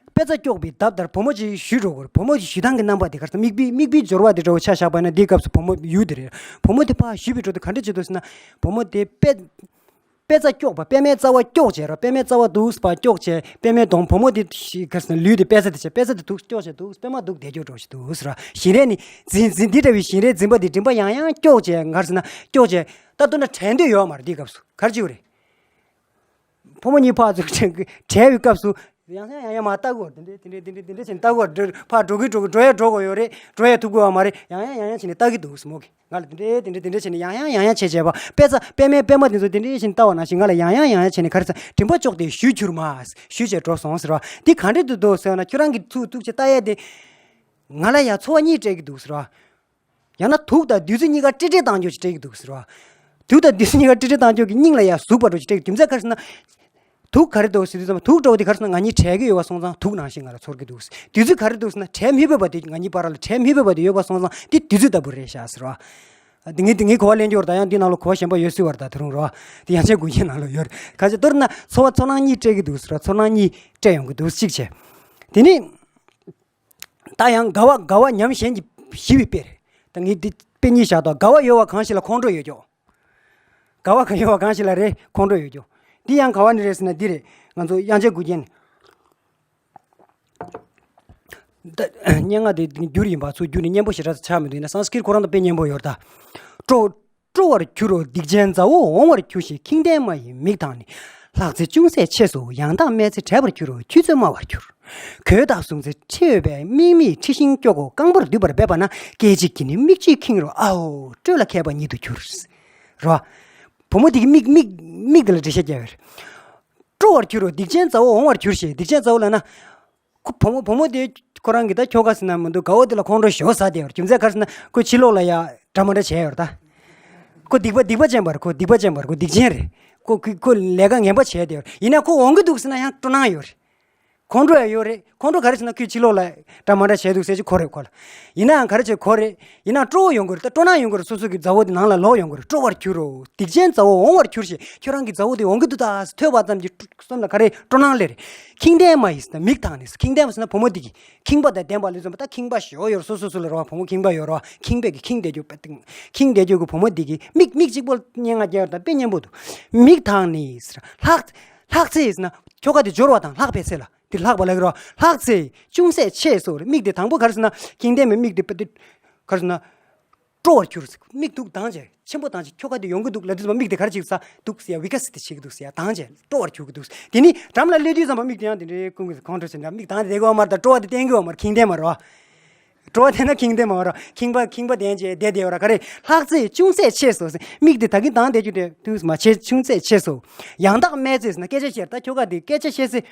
དཔེ་རྩ་སྐྱོགས་པའི་འདབ་ལྟར་བུ་མོ་ཅིག་ཞུས་འགྲོ་གི་རེད། བུ་མོ་ཅིག་ཞུ་སྟངས་ཀྱི་རྣམ་པ་དེ་ག་རེ་ཟེར། མིག་དཔེ་མིག་དཔེའི་སྦྱོར་བ་དེ་འདྲ་བོ་ཆ་བཞག་པ་ན། འདིའི་སྐབས་སུ་བུ་མོ་ཡུལ་དེ་རེད། བུ་མོ་དེ་ཕར་ཞུས་པའི་འཕྲོ་དེ་ག་འདྲ་བྱེད་འདུག་ཟེར་ན། བུ་མོ་དེ་དཔེ། དཔེ་རྩ་སྐྱོགས་པ། པད་མའི་རྩ་བ་སྐྱོགས་བྱས་ར། པད་མའི་རྩ་བ་འདུག་སེ་ཕར་སྐྱོགས་བྱས། པད་མའི་གདོང་། བུ་མོ་དེ་ཞིག་ག་རེ་ཟེར་ན། ལུས་དེ་པད་ཚ་དེ་བྱས། པད་ཚ་དེ་འདུག་སེ་སྐྱོགས་བྱས། འདུག་སེ་པད་མ་འདུག་བསྡད་རྒྱུ་འདྲ་བོ་ཞིག་འདུག་ཟེར་ར། བཞིན་རས་ནི། འཛིན་འཛིན་འདི་འདྲ་བའི་བཞིན་རས་འཛིན་པ་དེ་མགྲིན་པ་ཡང་ཡང་སྐྱོགས་བྱས། ག་རེ་ཟེར་ན་སྐྱོགས་བྱས། ད་མདོར་ན་དྲན་འདོད་ཡོད་མ་རེད། འདིའི་སྐབས་སུ་ག་རེ་བྱེད་དགོས་རེད། བུ་མོ་གཉིས་ཕར་ཚུར་བྲལ་བའི་སྐབས་སུ་ཡང་ཡང་ཡང་ཡང་མར་ལྟ་དགོས། དེ་འདྲས་དེ་འདྲས་དེ་འདྲས་དེ་འདྲས་བྱས་ནས་ལྟ་དགོས། འགྲོ་ཕར་འགྲོ་གི་འགྲོ་གི་འགྲོ་ཡ་འགྲོ་དགོས་ཡོད་རེད། འགྲོ་ཡ་ཐུབ་དགོས་པ་མ་རེད། ཡང་ཡང་ཡང་ཡང་བྱས་ནས་ལྟ་གི་འདུག་སེ་མོ་གིས་ང་ལ། དེ་འདྲས་དེ་འདྲས་དེ་འདྲས་བྱས་ནས་ཡང་ཡང་ཡང་ཡང་བྱས་བྱས་པ། དཔེ་ཚ་པད་མའི་པད་མ་དེ་ཚོ་དེ་འདྲས་བྱས་ནས་ལྟ་བ་ནང་བཞིན་ང་ལ་ཡང་ཡང་ཡང་ཡང་བྱས་ནས། ག་རེ་ཟེར། མགྲིན་པ་སྐྱོགས་ཏེ་ཞུས་གྱུར་མ། ཞུས་བྱས་འགྲོ་སོང་ཟེར་བ། འདི་ག་འདྲས་འདུག་ཟེར་བ་ན། ཁྱོད་རང་གིས་ཚུར་གཏུགས་བྱས་ལྟ་ཡས་དེ། ང་ལ་ཡང་ཚོར་བ་གཉིས་སྤྲད་ཀྱི་འདུག་ཟེར་བ། ཡང་ན་དུག་དང་བདུད་རྩི་གཉིས་ཀ་ཀྲིག་ཀྲིག་བཏང་རྒྱུ་ཞིག་སྤྲད་ཀྱི་འདུག་ཟེར་བ། དུག་དང་བདུད་རྩི་གཉིས་ཀ་ཀྲིག་ཀྲིག་བཏང་རྒྱུ་གི་སྙིང་ལ་ཡང་ཟུག་པ་འདྲ་ཞིག་སྤྲད་ཀྱི། རྒྱུ་མཚན་ག་རེ་ཟེར་ན། དུག་ག་རེ་འདུག་ཟེར་དུས་ཙམ། དུག་འདྲ་བོ་དེ་ག་རེ་ཟེར་ན། ང་གཉིས་བྲལ་གྱི་ཡོད་པ་སོང་ཙང་དུག་ནང་བཞིན་ང་ལ་ཚོར་གྱི་འདུག། བདུད་རྩི་ག་རེ་འདུག་ཟེར་ན། བྲལ་མི་ཕོད་པ་དེ། ང་གཉིས་བར་ལ་བྲལ་མི་ཕོད་པ་དེ་ཡོད་པ་སོང་ཙང་དེ་བདུད་རྩི་ལྟ་བུ་རེད་ཤག་ཟེར་བ། དེ་ངས་དེ་ངས་གོ་བ་ལེན་རྒྱུ་རེད། ད་ཡང་འདི་ནང་ལ་གོ་བ་གཞན་པ་ཡོད་སྲིད་པ་རེད། ད་དེ་རུང་རེད་བ། དེ་དབྱངས་ཅན་དགུ་རྒྱན་ནང་ལ་ཡོད་རེད། ག་ཅི་མདོར་ན་ཚོར་བ་ཚོར་སྣང་གཉིས་སྤྲད་ཀྱི་འདུག་ཟེར་བ། ཚོར་སྣང་གཉིས་སྤྲད་ཡོང་གི་འདུག་གཅིག་བྱས། དེ་ནས། ད་ཡང་དགའ་བ་དགའ་བ་ཉམས་གཞན་གྱིས་ཞི་བའི་དཔེ་རེད། ད་ངས་འདི་དཔེ་གཉིས་བཞག་འདུག། དགའ་བ་ཡོད་པ་གང་ཞིག་ལ་ཁོང་ཁྲོ་ཡོད་ཀྱོག། དགའ་བ་གང་ཡོད་པ་གང་ཞིག་ལ་རེད། ཁོང་ཁྲོ་ཡོད་ཀྱོག། འདི་ཡང་ག་བ་ནས་རེད་ཟེར་ན། འདི་རེད། ང་ཚོ་དབྱངས་ཅན་དགུ་རྒྱན། ད་སྙན་ངག་དེ་འགྱུར་ཡིན་པ་ཚུར་བསྒྱུར་ནས་སྙན་པོ་ཞེ་དྲག་ཆགས་མི་འདུག། ཡིན་ན་སཾ་སྐྲྀཏ་ཁོ་རང་དང་དཔེ་སྙན་པོ་ཡོད་རེད་ད། སྤྲོ། སྤྲོ་བར་འགྱུར་རོ་སྡིག་ཅན་མཛའ་བོ། འོང་བར་གྱུར་ཞིང་ཁེངས་ལྡན་མ་ཡི་མིག་དང་ནི། ལྷག་ཚེ་ཅུང་ཟད་ཆེས་སུ་ཡང་དག་སྨྲས་ཚེ། བྲལ་བར་འགྱུར་རོ་ཁྱུད་ཚོས་སྨྲ་བར་འགྱུར། གོས་དག་ཟུང་ཚེ་ཁྲོས་པས། མིག་མིག་འཁྲི་ཤིང་སྐྱོ་གོ། རྐང་པར་འདུས་པར་འབད་པ་ན། སྐད་ཅིག་གིས་ནི་མིག་ཆུས་ཁེངས་རོ། ཨའོ་སྤྲོས་ལ་མཁས་པ་ཉིད་དུ་གྱུར། རོ། བུ་མོ་དེ་གི་མིག་མིག་མིག་དེ་ལ་འགྲེལ་བཤད་རྒྱག་པ་རེད། སྤྲོ་བར་གྱུར་རོ། སྡིག་ཅན་མཛའ་བོ་འོང་བར་གྱུར་ཞེས། སྡིག་ཅན་མཛའ་བོ་ལབ་ན། ཁོ་བུ་མོ་བུ་མོ་དེ་ཁོ་རང་གི་ད་ཁྱོ་ག་ཟེར་ན་མི་འདུག་དགའ་བོ་དེ་ལ་ཁོང་ཁྲོ་ཞེ་པོ་ཟ་བསྡད་ཡོད་རེད། རྒྱུ་མཚན་ག་རེ་ཟེར་ན་ཁོས་ཕྱི་ལོགས་ལ་ཡ་འདྲ་མ་འདྲ་བྱས་ཡོད་རེད་ད། ཁོ་སྡིག་པ་སྡིག་པ་ཅན་པ་རེད། ཁོ་སྡིག་པ་ཅན་པ་རེད། ཁོ་སྡིག་ཅན་རེད། ཁོ་ཁོ་ཁོ་ལས་ཀ་ངན་པ་བྱས་བསྡད་ཡོད་རེད། ཡིན་ན་ཁོ་འོང་གི་འདུག་ཟེར་ན་ཡང་སྤྲོ་སྣང་ཡོད་རེད། ཁོང་ཁྲོ་ཡང་ཡོད་རེད། ཁོང་ཁྲོ་ག་རེ་ཟེར་ན་ཁོས་ཕྱི་ལོགས་ལ་འདྲ་མ་འདྲ་བྱས་འདུག་ཟེར་གྱི་ཁོ་རེད་ཁོ་ལ། ཡིན་ནའང་ག་རེ་བྱས་ཁོ་རེད། ཡིན་ནའང་སྤྲོ་བོ་ཡོང་གི་རེད། ད་སྤྲོ་སྣང་ཡོང་གི་རེད། སོ་སོ་གི་མཛའ་བོ་དེ་ནང་ལ་ལོག་ཡོང་གི་རེད། སྤྲོ་བར་གྱུར་རོ། སྡིག་ཅན་མཛའ་བོ་འོང་བར་གྱུར་ཞེས། ཁྱོད་རང་གི་མཛའ་བོ་དེ་འོང་གི་འདུག་ད་ཐོས་པ་ཙམ་གྱིས་སོམ་ལ་ག་རེ་སྤྲོ་སྣང་སླེབས་རེད། ཁེངས་ལྡན་མ་ཡིས་ཟེར་ན་མིག་དང་ནི། ཁེངས་ལྡན་མ་ཟེར་ན་བུ་མོ་དེ་གི་ཁེངས་པ་དང་ལྡན་པ་ལས་བརྩམས་པ། ད་ཁེངས་པ་ཞེ་པོ་ཡོད་རེད། སོ་སོ་སོ་ལ་རེད་བ། བུ་མོ་ཁེངས་པ་ཡོད་རེད་བ། ཁེངས་པས་ཀྱི་ཁེངས་བསྡད་རྒྱུ་དཔེ་ཁེངས་བསྡད་རྒྱུ་གི་བུ་མོ་དེ་གི་མིག་མིག་གཅིག་པོ་སྙན་ངག་རྒྱག་ཡོད་ད་དཔེ་སྙན་པོ་འདུག་མིག་དང་ནི་ཟེར། ལྷག་ལྷག་ཚེ་ཡིས་ཟེར་ན་ཁྱོ་ག་དེ་འབྱོར་བ་དང་ལྷག་པའི་ཚེ་ལ། དེ་ལྷག་པ་ལ་གི་རོ། ལྷག་ཚེ་ཅུང་ཟད་ཆེས་སོ། མིག་དེ་དང་པོ་ག་རེ་ཟེར་ན་ཁེངས་ལྡན་མའི་མིག་དེ་དཔེ་དེ་ག་རེ་ཟེར་ན་སྤྲོ་བར་གྱུར། མིག་འདུག་དང་བྱས་ཆེན་པོ་དང་བྱས་ཁྱོ་ག་དེ་ཡོང་གི་འདུག་ལབ་དུས་ཙམ་པ་མིག་དེ་ག་རེ་བྱེད་ས་འདུག་ཟེར་ཡ་བི་ཀ་སི་དེ་བྱེད་ཀྱི་འདུག་ཟེར་ཡ་དང་བྱས་སྤྲོ་བར་གྱུར་གྱི་འདུག་དེ་ནི་འགྲམ་ལ་སླེབས་དུས་ཙམ་པ་མིག་དེ་ཡང་དེ་འདྲའི་ཀུན་གྱིས་ཁོང་ཁྲོ་བྱེད་འདྲ་མིག་དང་དེ་དགོས་མ་རེད། ད་སྤྲོ་བ་དེ་བསྟན་གྱི་ཡོད་མ་རེད། ཁེངས་ལྡན་མ་རེད་བ། སྤྲོ་བ་དེ་ན་ཁེངས་ལྡན་མ་རེད། ཁེངས་པ་ཁེངས་པ་ལྡན་བྱས་བསྡད་བསྡད་ཡོད་ར་ག་རེ། ལྷག་ཚེ་ཅུང་ཟད་ཆེས་སོ་ཟེར། མིག་དེ་ད་གིན་དང་བསྡད་རྒྱུ་དེ་དུས་མ་ཆེ་ཅུང་ཟད་ཆེས་སོ། ཡང་དག་སྨྲས་ཚེ་ཟེར་ན་སྐད་ཆ་བཤད་ད་ཁྱོ་ག་དེ་སྐད་ཆ་བཤད་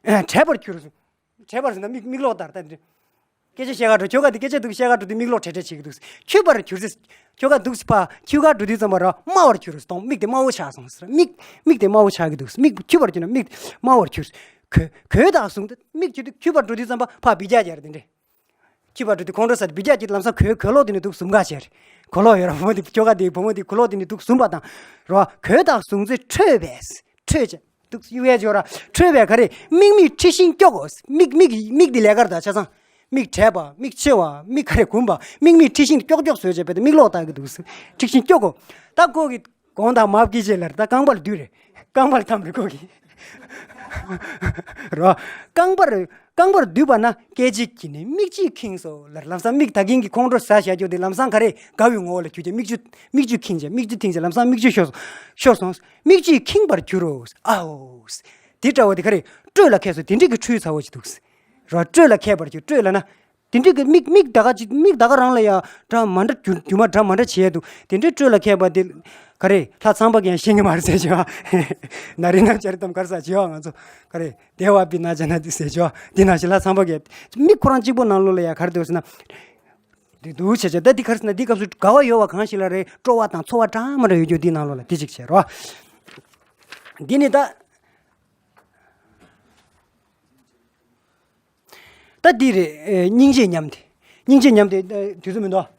ཚེ་བྲེལ་བར་གྱུར་སོ། བྲེལ་བར་ཟེར་ན་མིག་མིག་ལོག་ལྟར་ལྟ་འདི། སྐད་ཆ་བཤད་ག་འགྲོ་ཁྱོ་ག་དེ་སྐད་ཆ་འདུག་བཤད་ག་འགྲོ་དུས་མིག་ལོག་བྲེལ་བྲེལ་བྱེད་ཀྱི་འདུག་འཁྱུད་པར་གྱུར་ཚེ། ཁྱོ་ག་འདུག་ཕ་འཁྱུད་ག་འགྲོ་དུས་ཙམ་པ་ར་དམའ་བར་གྱུར་སོང་། མིག་དེ་དམའ་བོ་ཆགས་སོང་ཟེར། མིག་མིག་དེ་དམའ་བོ་ཆགས་ཀྱི་འདུག་མིག་འཁྱུད་པར་གྱུར་ན་མིག་དམའ་བར་གྱུར། གོས་གོས་དག་ཟུང་དེ་མིག་འཁྱུད་དུས་འཁྱུད་པར་འགྲོ་དུས་ཙམ་པ་ཕ་བི་རྒྱ་རྒྱ་ར་དེ་འདྲས། འཁྱུད་པར་འགྲོ་དུས་ཁོང་ཁྲོ་ཟ་དེ་བི་རྒྱ་རྒྱ་ལམ་སང་གོས་གོས་ལོག་དེ་ནི་འདུག་ཟུམ་ག་བྱས་རེད། གོས་ལོག་ཡོད་ར་བུ་མོ་དེ་ཁྱོ་ག་དེ་བུ་མོ་དེ་གོས་ལོག་དེ་ནི་འདུག་ཟུམ་པ་དང་ར་བ། གོས་དག་ཟུང་ཚེ་ཁྲོས་པས། ཁྲོས་བྱས། འདུག་གཡུག་ཡས་འཇོག་ར་ཁྲོས་པས་ག་རེ། མིག་མིག་འཁྲི་ཤིང་སྐྱོ་གོ། མིག་མིག་མིག་འདི་ལས་ཀར་ད་ཆ་ཚང་། མིག་བྲེགས་པ་མིག་ཕྱེ་བ་མིག་ག་རེ་གུམ་པ་མིག་མིག་འཁྲི་ཤིང་སྐྱོག་སྐྱོག་བཟོས་བྱས་པས་མིག་ལོག་ལྟ་གི་འདུག་ཟེར། འཁྲི་ཤིང་སྐྱོ་གོ། ད་ཁོ་གི་གོང་དང་མ་བགྱིས་བྱས་ལར་ད་རྐང་པར་བསྡུས་རེད། རྐང་པར་འཐམ་རེད་ཁོ་གི། རོ། རྐང་པར་རྐང་པར་བསྡུས་པ་ན་སྐད་ཅིག་གིས་ནི་མིག་ཆུས་ཁེངས་སོ་ལར་ལམ་སང་མིག་ད་གིན་གྱི་ཁོང་ཁྲོ་ཟ་བཞག་རྒྱུ་དེ་ལམ་སང་ག་རེ་དགའ་བའི་ངོ་བོ་ལ་གྱུར་ཏེ་མིག་ཆུ་མིག་ཆུ་ཁེངས་བྱས་མིག་ཆུ་ཐིངས་བྱས་ལམ་སང་མིག་ཆུ་ཤོར་སོང་། ཤོར་སོང་། མིག་ཆུས་ཁེངས་པར་གྱུར་རོ། ཨའོ། དེ་འདྲ་བ་དེ་ག་རེ་སྤྲོས་ལ་མཁས་སོ་དེ་འདྲའི་གི་འཁྲུལ་ཚ་བོ་ཅིག་འདུག་ཟེར། རོ་སྤྲོས་ལ་མཁས་པར་གྱུར་སྤྲོས་ལ་ན། དེ་འདྲའི་གི་མིག་མིག་ད་ག་ཅིག་མིག་ད་ག་རང་ལ་ཡ་འདྲ་མ་འདྲ་རྒྱུ་རྒྱུ་མ་འདྲ་མ་འདྲ་བྱས་འདུག་དེ་འདྲའི་སྤྲོས་ལ་མཁས་པ་དེ་ག་རེ་ལྷ་ཚངས་པ་གིས་ཤེས་ཀྱི་མ་རེད་ཟེར་བྱས་པ། ན་རེ་ན་བྱ་རེ་དམ་ག་རེ་ཟེར་བྱས་པ་ང་ཚོ་ག་རེ་དེ་བ་པི་ན་ཅ་ན་དེ་ཟེར་བྱས་པ་དེ་ནང་བཞིན་ལྷ་ཚངས་པ་གིས་མིག་ཁོ་རང་གཅིག་པོ་ནང་ལོགས་ལ་ཡ་ག་རེ་འདུག་ཟེར་ན། དེ་འདུག་བྱས་བྱས་ད་འདི་ག་རེ་ཟེར་ན་འདི་སྐབས་སུ་དགའ་བ་ཡོད་པ་གང་ཞིག་ལ་རེ་སྤྲོ་བ་དང་ཚོར་བ་འདྲ་མ་འདྲ་ཡོད་རྒྱུ་འདི་ནང་ལོགས་ལ་དེ་གཅིག་བྱས་རོ། འདི་ནི་ད། ད་འདི་རེད། སྙིང་རྗེའི་ཉམས་དེ། སྙིང་རྗེའི་ཉམས་དེ་དུས་ཚོད་མི་འདུག་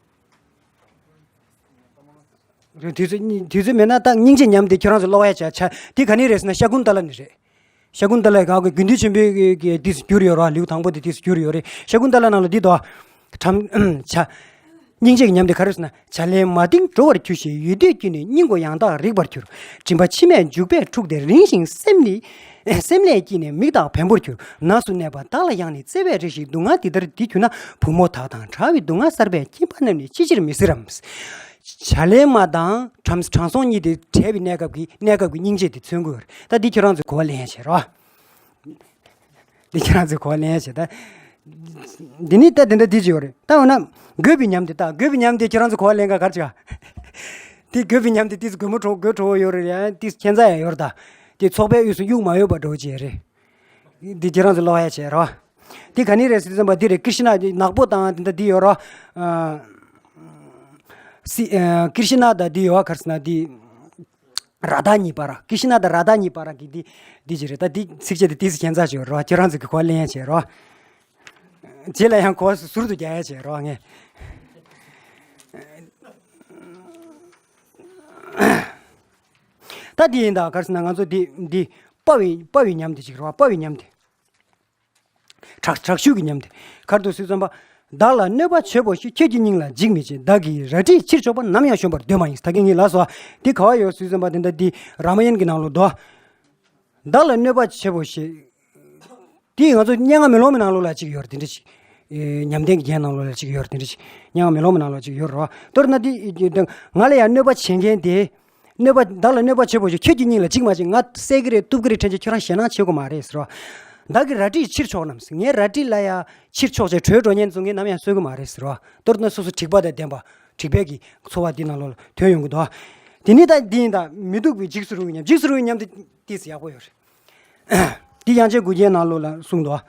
དུས་ཚོད་དུས་ཚོད་མེད་ན་ད་སྙིང་རྗེའི་ཉམས་དེ་ཁྱེད་རང་ཚོ་ཀློག་ཡ་བྱ་བྱ་འདི་ག་ནས་རེད་ཟེར་ན་ཤ་ཀུན་ཏ་ལ་ནས་རེད། ཤ་ཀུན་ཏ་ལ་ག་གི་དགེ་འདུན་ཆེན་པོའི་གི་དུས་སུ་བསྒྱུར་ཡོད་ར་ལེའུ་དང་པོ་དེ་དུས་སུ་བསྒྱུར་ཡོད་རེད། ཤ་ཀུན་ཏ་ལ་ནང་ལ་འདི་དོ། བྱ། སྙིང་རྗེའི་ཉམས་དེ་ག་རེ་ཟེར་ན། བྱ་ལས་མ་ཏིང་འགྲོ་བར་འགྱུར་ཞིང་། ཡུལ་དུས་ཀྱིས་ནི་སྙིང་གོ་ཡང་དག་རིག་པར་འགྱུར། མགྲིན་པ་མཆི་མས་བྱུག་པས་འཁྲུགས་ཏེ་རིང་ཞིང་སེམས་ནི། སེམས་ལས་སྐྱིད་ནས་མིག་དག་བེམ་པོར་གྱུར། ནགས་སུ་གནས་པ་བདག་ལ་ཡང་ནི་བརྩེ་བས་རེ་ཞིག་སྡུག་བསྔལ་འདི་ལྟར་འདི་གྱུར་ན། བུ་མོ་དག་དང་བྲལ་བའི་སྡུག་བསྔལ་གསར་པས་སྐྱིད་པ་རྣམས་ནི་ཅི་ཕྱིར་མི་སྲིད་རམ། བྱ་ལས་མ་དང་དྲང་དྲང་སྲོང་གཉིས་དེ་བྲལ་བའི་གནས་སྐབས་ཀྱི་གནས་སྐབས་ཀྱི་སྙིང་རྗེ་དེ་མཚོན་གྱི་ཡོད་རེད། ད་འདི་ཁྱེད་རང་ཚོས་གོ་བ་ལེན་བྱེད་རོགས། འདི་ཁྱེད་རང་ཚོས་གོ་བ་ལེན་བྱེད་ད། འདི་ནི་ད་དེ་འདྲ་འདི་ཅིག་ཡོད་རེད། ད་འོ་ན་དགོས་པའི་ཉམས་དེ་ད་དགོས་པའི་ཉམས་དེ་ཁྱེད་རང་ཚོས་གོ་བ་ལེན་ག་གར་ཅིག་ཨ། དེ་དགོས་པའི་ཉམས་དེ་ཏིས་དགོས་མོ་གྲོགས་དགོས་གྲོགས་ཡོད་རེད་ཡ་ཏིས་ཁྱད་མཚར་ཡང་ཡོད་རེད་ད། དེ་ཚོགས་པའི་དབུས་སུ་དབྱུག་མ་ཡོད་པ་འགྲོ་བྱེད་རེད། འདི་ཁྱེད་རང་ཚོས་ཀློག་ཡ་བྱེད་རོགས། འདི་ག་ནི་རེད་ཟེར་ཙམ་པ་འདི་རེད། ཀྲི་ཤི་ན་ནག་པོ་དང་འདི་འདྲ་འདི་ཡོད་རོགས། སི་ཀྲི་ཤི་ན་དང་འདི་ཡོད་བ་གར་སི་ན་འདི། ར་ད་གཉིས་པ་ར་ཀྲི་ཤི་ན་དང་ར་ད་གཉིས་པ་ར་གི་འདི་འདི་ཅི་རེད་ད། འདི་ཚིགས་བཅད་འདི་ཏིས་ཁྱད་མཚར་ཅིག་ཡོད་རོགས། ཁྱེད་རང་ཚོས་གི་གོ་བ་ལེན་ཡ་བྱེད་རོགས། རྗེས་ལ་ཡང་གོ་བ་ཟུར་དུ་རྒྱག་ཡ་བྱེད་རོགས་ངས། ད་འདི་ཡིན་ད་གར་སི་ན་ང་ཚོ་འདི་འདི་དཔའ་བའི་དཔའ་བའི་ཉམས་འདི་ཅིག་རོགས། དཔའ་བའི་ཉམས་འདི། དྲག་དྲག་ཤུལ་གྱི་ཉམས་དེ། གར་དུ་སུས་བསམ་པ། བདག་ལ་གནོད་པ་བྱེད་པོ་ཞིག་ཁྱོད་ཀྱི་སྙིང་ལ་འཇིགས་མི་བྱེད། བདག་གིས་རལ་གྲིའི་ཕྱིར་ཕྱོགས་པ། ནམ་ཡང་བཞོན་པར་འདོད་མ་ཡིན། ད་གིན་ངས་ལབ་སོང་། འདི་ག་བ་ཡོད་སུས་བསམ་པ་དེ་འདྲ་འདི་རཱ་མ་ཡན་གྱི་ནང་ལོགས་དོ། བདག་ལ་གནོད་པ་བྱེད་པོ་ཞིག་དེ་ང་ཚོ་སྙན་ངག་མེ་ལོང་མའི་ནང་ལོགས་ལ་གཅིག་ཡོད་རེད་དེ་འདྲ་ཞིག་ཉམས་ལྡན་གྱི་རྒྱན་ནང་ལོགས་ལ་གཅིག་ཡོད་རེད་དེ་འདྲ་ཞིག་སྙན་ངག་མེ་ལོང་མའི་ནང་ལོགས་ལ་གཅིག་ཡོད་རེད་བ། མདོར་ན་འདི་ང་ལ་ཡང་གནོད་པ་བྱེད་མཁན་དེ། གནོད་པ་བདག་ལ་གནོད་པ་བྱེད་པོ་ཞིག་ཁྱོད་ཀྱི་སྙིང་ལ་འཇིགས་མ་བྱེད། ང་བསད་ཀྱི་རེད་གཏུབ་ཀྱི་རེད་དྲན་ཆེད་ཁྱོད་རང་ཞེད་སྣང་བྱེད་དགོས་མ་རེད་ཟེར་བ། བདག་གི་རལ་གྲིས་ཕྱིར་ཕྱོགས་རྣམས། ངའི་རལ་གྲི་ལ་ཡ་ཕྱིར་ཕྱོགས་བྱས་བྲོས་འགྲོ་ཉན་ཚོ་ངས་ནམ་ཡང་གསོད་གི་མ་རེད་ཟེར་བ། མདོར་ན་སོ་སོ་འགྲིག་པ་དང་ལྡན་པ། འགྲིག་པའི་གི་འཚོ་བ་འདི་ནང་ལོགས་ལ་ཐོན་ཡོང་གི་འདུག་དེ་ནི་ད་འདི་ཡིན་ད། མི་སྡུག་པའི་འཇིགས་སུ་རུང་བའི་ཉམས། འཇིགས་སུ་རུང་བའི་ཉམས་དེ་ཏིས་ཡག་པོ་ཡོད་རེད། འདི་དབྱངས་ཅན་དགུ་བརྒྱའི་ནང་ལོགས་ལ་གསུངས་འདུག་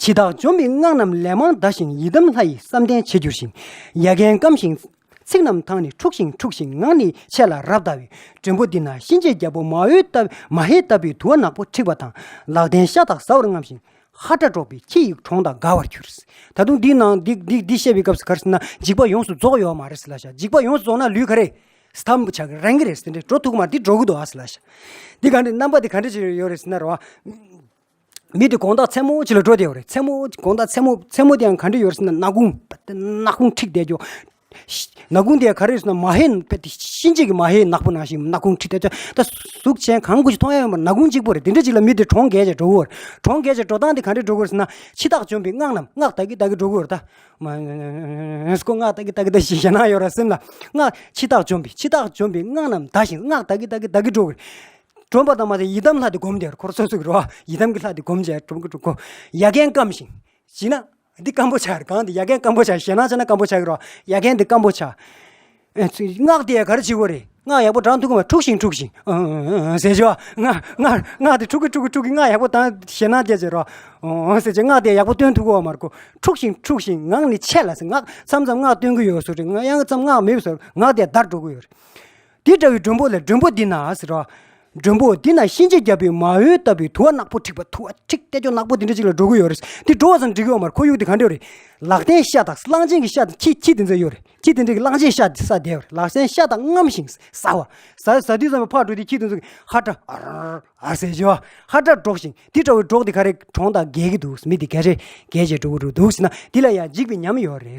འཆི་བདག་འཇོམས་པའི་སྔགས་རྣམས་ལན་མང་བཟླས་ཤིང་། ཡི་དམ་ལྷ་ཡི་བསམ་གཏན་བྱེད་འགྱུར་ཞིང་། ཡ་རྒན་སྐམ་ཞིང་། ཚིག་རྣམས་དང་ནི་འཁྲུགས་ཤིང་འཁྲུགས་ཤིང་། ངག་ནི་ཆད་ལ་རབ་ལྟ་བུའི། མགྲོན་པོ་འདི་ན་གཤིན་རྗེའི་རྒྱལ་པོ་མ་ཧེ་ལྟ། མ་ཧེ་ལྟ་བུའི་དུ་བ་ནག་པོ་འཁྲིགས་པ་དང་། ལག་ལྡན་ཤ་དག་ཟ་བར་རྔམ་ཞིང་། ཧ་སྒྲ་སྒྲོག་པའི་ཁྱི་ཡི་གྲོང་དང་འགལ་བར་གྱུར། ད་དུང་འདི་ནང་འདི་འདི་འདི་བཤད་པའི་སྐབས་སུ་ག་རེ་ཟེར་ན། འཇིགས་པ་ཡོངས་སུ་རྫོགས་ཡོད་མ་རེད་ཟེར་ལ་ཤག་འཇིགས་པ་ཡོངས་སུ་རྫོགས་ན་ལུས་ག་རེ། སྟམ་བུ་ཆག་གི་རན་གི་རེད་ཟེར་ཏེ། འགྲོ་ཐུབ་ཀྱི་མ་རེད། འདི་འགྲོ་གི་འདུག་ཨ་ཟེར་ལ་ཤག་འདི་ག་འདྲ་རྣམ་པ་འདི་ག་འདྲ་ཅིག་ཡོད་རེད་ཟེར་ན་རེད་བ། མི་དེ་དགོང་དག་མཚན་མོ་ཅིག་ལ་འགྲོ་བསྡད་ཡོད་རེད། མཚན་མོ་དགོང་དག་མཚན་མོ་མཚན་མོ་དེ་ཡང་ག་འདྲ་ཡོད་རེད་ཟེར་ན། ནག་ཁུང་། ནག་ཁུང་འཁྲིགས་བསྡད་རྒྱུ། ནག་ཁུང་དེ་ག་རེ་རེད་ཟེར་ན། མ་ཧེ་དཔེ་དེ་གཤིན་རྗེ་གི་མ་ཧེ་ནག་པོ་ནང་བཞིན་ནག་ཁུང་འཁྲིགས་བསྡད་རྒྱུ། ད་གཟུགས་ཅན་གང་དགོས་ཅིག་མཐོང་ཡ་ཡོད་མ་རེད། ནག་ཁུང་གཅིག་པོ་རེད། དེ་འདྲ་ཅིག་ལ་མི་དེ་གྲོངས་བརྒྱལ་བྱས་འགྲོ་གི་ཡོད་རེད། གྲོངས་བརྒྱལ་བྱས་འགྲོ་སྟངས་དེ་ག་འདྲ་འགྲོ་གི་ཡོད་རེད་ཟེར་ན། འཆི་བདག་འཇོམས་པའི་སྔགས་རྣམས། སྔགས་བདག་གིས་བདག་གིས་འགྲོ་གི་ཡོད་རེད་ད། མ་ཁོ་སྔགས་བདག་གིས་བདག་གིས་ད་ཞེད་སྣང་ཡོད་རེད་སེམས་ལ། སྔགས། འཆི་བདག་འཇོམས་པའི། འཆི་བདག་འཇོམས་པའི་སྔགས་རྣམས་བཟླས་ཤིང་། སྔགས་བདག་གིས་བདག་གིས་བདག་གིས་འགྲོ་གི་རེད། གྲོངས་པ་དང་མ་ཟད་ཡི་དམ་ལྷ་དེ་སྒོམ་བསྡད་ཡོད་རེད། ཁོ་རང་སོ་སོ་གི་རེད་བ། ཡི་དམ་གྱི་ལྷ་དེ་སྒོམ་བྱས་གྲོངས་གི་འགྲོ་གི། ཡ་རྒན་སྐམ་ཞིང་། ཞེད་སྣང་། འདི་སྐམ་པོ་ཆགས་རེད། གང་དེ་ཡ་རྒན་སྐམ་པོ་ཆགས། ཞེད་སྣང་ཆགས་ན་སྐམ་པོ་ཆགས་ཀྱི་རེད་བ། ཡ་རྒན་དེ་སྐམ་པོ་ཆགས། ཨེ་ཚུ་སྔགས་དེ་ཡ་ག་རེ་བྱེད་དགོས་རེད། སྔགས་ཡག་པོ་བགྲང་ཐུབ་ཀྱི་མ། འཁྲུགས་ཤིང་འཁྲུགས་ཤིང་། ཨ་ཨ་ཨ་ཨ་ཟེར་བྱས་བ། སྔགས་སྔགས་སྔགས་དེ་འཁྲུག་གི་འཁྲུག་གི་འཁྲུག་གི། སྔགས་ཡག་པོ་བཏང་། ཞེད་སྣང་སྐྱེ་བྱས་རེད་བ། ཨོ་ཟེར་བྱས་སྔགས་དེ་ཡག་པོ་བཏོན་ཐུབ་ཀྱི་ཡོད་མ་རེད་ཁོ། འཁྲུགས་ཤིང་འཁྲུགས་ཤིང་། ངག་ནི་ཆད་ལ་ཟེར། སྔགས་མཚམས་མཚམས་སྔགས་བཏོན་གྱི་ཡོད་བཟོ་འདྲ། ཡང་མཚམས་སྔགས་མེད་བཟོ། ངག་དེ་འདར་འགྲོ་གི་ཡོད་རེད། དེ་འདྲ་བའི་མགྲོན་པོ་ལ། མགྲོན་པོ་འདི་ན་ཟེར་བ། མགྲོན་པོ་འདི་ན་གཤིན་རྗེའི་རྒྱལ་པོའི་མ་ཧེ་ལྟ་བུའི་དུ་བ་ནག་པོ་འཁྲིགས་པ། དུ་བ་འཁྲིགས་བསྡད་རྒྱུ་ནག་པོ་དེ་འདྲ་ཅིག་ལ་འགྲོ་གི་ཡོད་རེད། འདི་འགྲོ་བ་ཙམ་འགྲིག་གི་ཡོད་མ་རེད། ཁོར་ཡུག་དེ་ག་འདྲ་རེད། ལག་ལྡན་ཤ་དང་། གླང་ཆེན་གྱི་ཤ་དང་། ཁྱི་ཁྱི་དེ་ཚོ་ཡོད་རེད། ཁྱི་དེ་འདྲ་གི་གླང་ཆེན་ཤ་དེ་ཟ་བསྡད་ཡོད་རེད། ལག་ལྡན་ཤ་དང་རྔམ་ཞིང་ཟ་བ། ཟ་ཟ་དུས་ཙམ་པ་ཕར་འགྲོ་དུས་ཁྱི་དེ་ཚོ་གི་ཧ་སྒྲ་ཨར་ཨར་ཟེར་བྱས་བ། ཧ་སྒྲ་སྒྲོག་ཞིང་། འདི་འདྲ་བའི་སྒྲོག་དེ་ག་རེ། གྲོངས་དང་རྒས་ཀྱི་འདུག་མི་དེ་ག་རེ་རྒས་བྱས་འགྲོ་གི་འདུག་ཟེར་ན། འདི་ལ་ཡང་འཇིགས་པའི་ཉམས་ཡོད་རེད།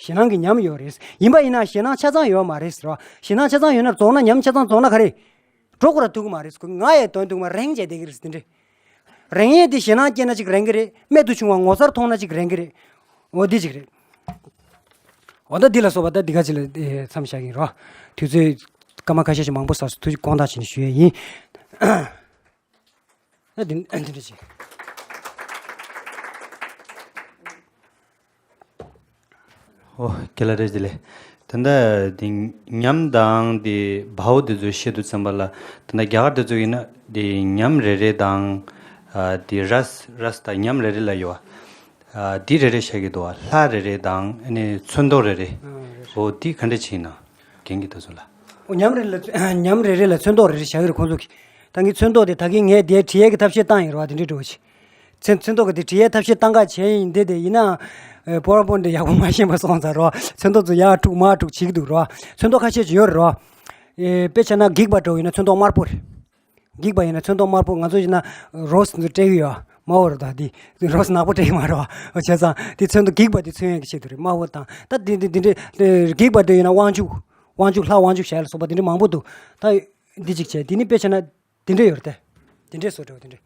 ཞེད་སྣང་གི་ཉམས་ཡོད་རེད། ཡིན་པ་ཡིན་ན་ཞེད་སྣང་ཆ་ཚང་ཡོད་མ་རེད་ཟེར་བ། ཞེད་སྣང་ཆ་ཚང་ཡོད་ན་རྫོགས་ན། ཉམས་ཆ་ཚང་རྫོགས་ན་ག་རེ། འགྲོ་དགོས་ར་ཐུག་གི་མ་རེད། ཁོ་ང་ཡི་དོན་དུ་མ་རེངས་བྱས་བསྡད་ཀྱི་རེད་ཟེར་དེ་འདྲས། རེངས་ཡས་དེ་ཞེད་སྣང་སྐྱེས་ན་ཅིག་རེངས་ཀྱི་རེད། རྨད་དུ་བྱུང་བ་ངོ་མཚར་མཐོང་ན་ཅིག་རེངས་ཀྱི་རེད། འོ་འདི་ཅིག་རེད། འོ་ད་འདི་ལ་སོགས་པ་ད་འདི་ག་ཅིག་ལ་ཨེ་མཚམས་བཞག་གི་ཡིན་རོ། དུས་ཚོད་སྐར་མ་ཁ་ཤས་ཤིག་མང་པོ་ཟ་སོང་། ཐུགས་རྗེ་དགོངས་དག་བྱས་ནས་ཞུ་ཡས་ཡིན། ཨ་འདི་འདི་འདྲ་ཅིག་ཨོ་ཁྱེད་ལ་རེ་ཞིག་ལས། ད་ལྟ་འདི་ཉམས་དང་འདི་བའོ་འདི་ཚོ་བཤད་དུས་ཙམ་པ་ལ། ད་ལྟ་རྒྱ་གར་འདི་ཚོ་ཡིན་ན་འདི་ཉམས་རེ་རེ་དང་། ཨ་འདི་རས་རས་དང་ཉམས་རེ་རེ་ལ་ཡོད་པ། ཨ་འདི་རེ་རེ་བཤད་ཀྱི་འདུག་པ། ལྷ་རེ་རེ་དང་ཨ་ནི་ཚོན་མདོག་རེ་རེ། ཨོ་འདི་ག་འདྲ་ཅིག་ཡིན་ན་རྒན་གྱིས་ད་ཚོ་ལ། ཨོ་ཉམས་རེ་ལ་ཉམས་རེ་རེ་ལ་ཚོན་མདོག་རེ་རེ་བཞག་གི་རེད་ཁོང་ཚོ་གིས། ད་ངས་ཚོན་མདོག་དེ་ད་གིན་ངས་དེ་བྲིས་ཡས་ཀྱི་ཐབས་ཤེས་བཏང་ཡིན་རོ། དེ་འདྲའི་འགྲོ་ཆེ། ཚོན་ཚོན་མདོག་གི་དེ་བྲིས་ཡས་ཐབས་ཤེས་བཏང་ག་བྱས་ཡིན། དེ་དེ་ཡིན་ན། ཨེ་པོ་ཝར་པོའིན་ཊི་དེ་ཡག་པོ་མ་ཤེས་པ་སོང་ཙང་རོ། ཚོན་མདོག་ཚོ་ཡར་འཁྲུག་མར་འཁྲུག་བྱེད་ཀྱི་འདུག་རོ། ཚོན་མདོག་ཁ་ཤས་ཅིག་ཡོད་རེད་རོ། ཨེ་དཔེ་བྱས་ན་འགྱིག་པ་འདྲ་བོ་ཡིན་ན་ཚོན་མདོག་དམར་པོ་རེད། འགྱིག་པ་ཡིན་ན་ཚོན་མདོག་དམར་པོ། ང་ཚོ་ཡིན་ན་རོ་སི་འདི་སྤྲད་ཀྱི་ཡོད། དམར་པོ་རེད། ད་འདི་རོ་སི་ནག་པོ་སྤྲད་ཀྱི་མ་རེད་བ། བྱས་ཙང་དེ་ཚོན་མདོག་འགྱིག་པ་དེ་མཚོན་ཡས་ཀྱི་ཆེད་དུ་རེད། དམར་པོ་དང་ད་འདི་འདི་འདི་འདྲའི་འགྱིག་པ་འདྲ་ཡིན་ན་དབང་ཕྱུག་དབང་ཕྱུག་ལྷ་དབང་ཕྱུག་ཞལ་ལ་སོགས་པ་དེ་འདྲ་མང་པོ་འདུག་ད་འདི་གཅིག་བྱས། དེ་ནི་དཔེ་བྱས་ན་དེ་འདྲ་ཡོད་རེད་དེ། དེ་འདྲའི་བཟོ་འདྲ་བོ་དེ་འདྲ།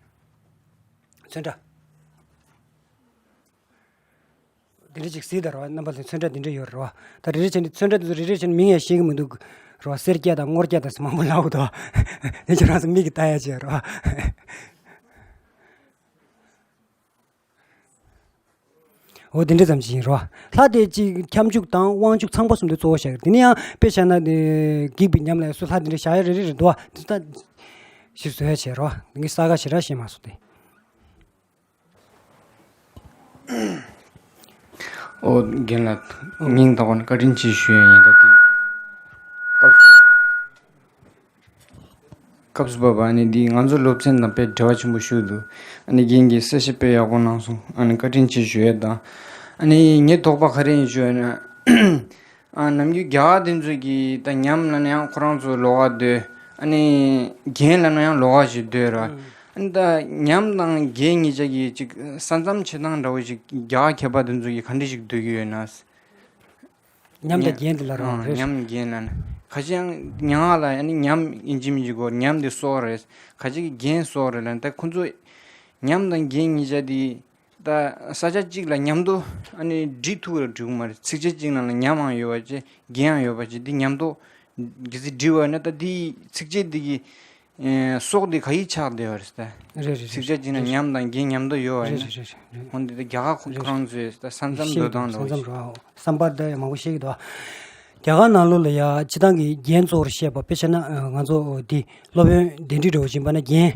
ཚོན་ཁྲ། དེ་འདྲ་ཅིག་གཟིགས་དང་རོ། རྣམ་པ་ཚོས་ཚོན་ཁྲ་དེ་འདྲ་ཡོད་རེད་བ། ད་རེ་རེ་བྱས་ནས་ཚོན་ཁྲ་དེ་ཚོ་རེ་རེ་བྱས་ནས་མིང་ཡང་ཤེས་ཀྱི་མི་འདུག་རོ། སེར་སྐྱ་དང་སྔོ་སྐྱ་དང་མང་པོ་ལབ་འདུག་དེ་ཁྱོད་རང་ཚོ་མིག་གིས་ལྟ་ཡ་བྱས་རོ། འོ་དེ་འདྲ་ཙམ་ཞིག་ཡིན་རོ། ལྷ་དེ་གཅིག་ཁྱབ་འཇུག་དང་དབང་ཕྱུག་ཚངས་པ་གསུམ་དེ་གཙོ་བོ་བཞག་གི་རེད། དེ་ནི་ཡང་དཔེ་བཞག་ན་དེ་འགྱིག་པའི་ཉམས་ལ་སུ་ལྷ་དེ་འདྲ་བཞག་ཡ་རེ་རེ་རེད་འདུག་བ། དེ་ལྟ་ཞིག་བཟོ་ཡ་བྱས་རོ། ངས་ས་ག་ཞེ་དྲག་ཤེས་མ་སོང་སྟེ། ཨོ་རྒན་ལགས། སྙིང་ཐག་པ་ནས་བཀའ་དྲིན་ཆེ་ཞུ་ཡ་ཡིན། ད་དེ་སྐབས་སྐབས་སུ་བབས་པ། ཨ་ནི་འདི་ང་ཚོ་སློབ་ཚན་དང་དཔེ་འབྲེལ་བ་ཆེན་པོ་ཞིག་འདུག་ཨ་ནི་རྒན་གྱིས་གསལ་བཤད་དཔེ་ཡག་པོ་གནང་སོང་། ཨ་ནི་བཀའ་དྲིན་ཆེ་ཞུ་ཡས་དང་། ཨ་ནི་ངའི་དོགས་པ་ག་རེ་ཡིན་ཞུ་ཡ་ན། ཨ་ནམ་རྒྱུན་རྒྱ་གར་དེ་ཚོ་གིས་ད་ཉམས་ལབ་ན་ཡང་ཁོ་རང་ཚོ་ལོགས་ཀ་སྡོད། ཨ་ནི་རྒན་ལབ་ན་ཡང་ལོགས་ཀ་ཞིག་སྡོད་ར། ཨ་ནི་ད་ཉམས་དང་རྒན་གཉིས་ཆ་གི་ཅིག་ས་མཚམས་ཕྱེ་སྟངས་འདྲ་བོ་ཞིག་རྒྱ་གར་མཁས་པ་དེ་ཚོ་གིས་ག་འདྲ་ཞིག་སྡོད་ཀྱི་ཡོད་ན། ཉམས་དང་རྒན་དེ་ལ་རོ། ཨང་། རེད། ཉམས་རྒན་ལ་ནི་ཁ་ཤས་ཡང་ཉག་ལ་ཨ་ནི་ཉམས་ཡིན་གཅིག་མིན་གཅིག་གོ། ཉམས་དེ་སྲོག་རེད། ཁ་ཤས་ཀྱིས་རྒན་སྲོག་རེད་ལབ། ད་ཁོ་ཚོ་ཉམས་དང་རྒན་གཉིས་ཆ་དེ་ད་ས་ཆ་གཅིག་ལ་མཉམ་དུ་ཨ་ནི་སྒྲིག་ཐུབ་ར་འགྲིག་གི་མ་རེད། ཚིགས་བཅད་གཅིག་ནང་ལ་ཉམས་ཡང་ཡོད་པ་བྱས་རྒན་ཡང་ཡོད་པ་བྱས། དེ་མཉམ་དུ་གལ་སྲིད་སྒྲིག་པ་ཡིན་ན་ད་དེའི་ཚིགས་བཅད་དེ་གི་ ཨེ། སྲོག་དེ་ག་ཡིས་ཆགས་བསྡད་པ་རེད་ཟེར། རེད་རེད་རེད། ཚིག་ཆ་བྱས་ན་ཉམས་དང་རྒྱན་མཉམ་དུ་ཡོད་པ་ཡིན་ན། རེད་རེད་རེད། འོན་ཏེ་རྒྱ་གར་ཁོ་རེད་ཁོ་རང་ཚོས་ས་མཚམས་འདོད་སྟངས་འདྲ་བོ་ཞིག་ས་མཚམས་རེད་བ། བསམ་པ་འདི་མང་པོ་བཤད་ཀྱི་འདུག་རྒྱ་གར་ནང་ལོགས་ལ་ཡ་སྤྱིར་བཏང་གི་རྒྱན་གཙོ་བོར་བཤད་པ། དཔེ་བྱས་ན་ང་ཚོ་འདི་སློབ་དཔོན་གདན་འདྲེན་འདྲ་བོ་ཞིག་ཡིན་པ་ན་རྒྱན།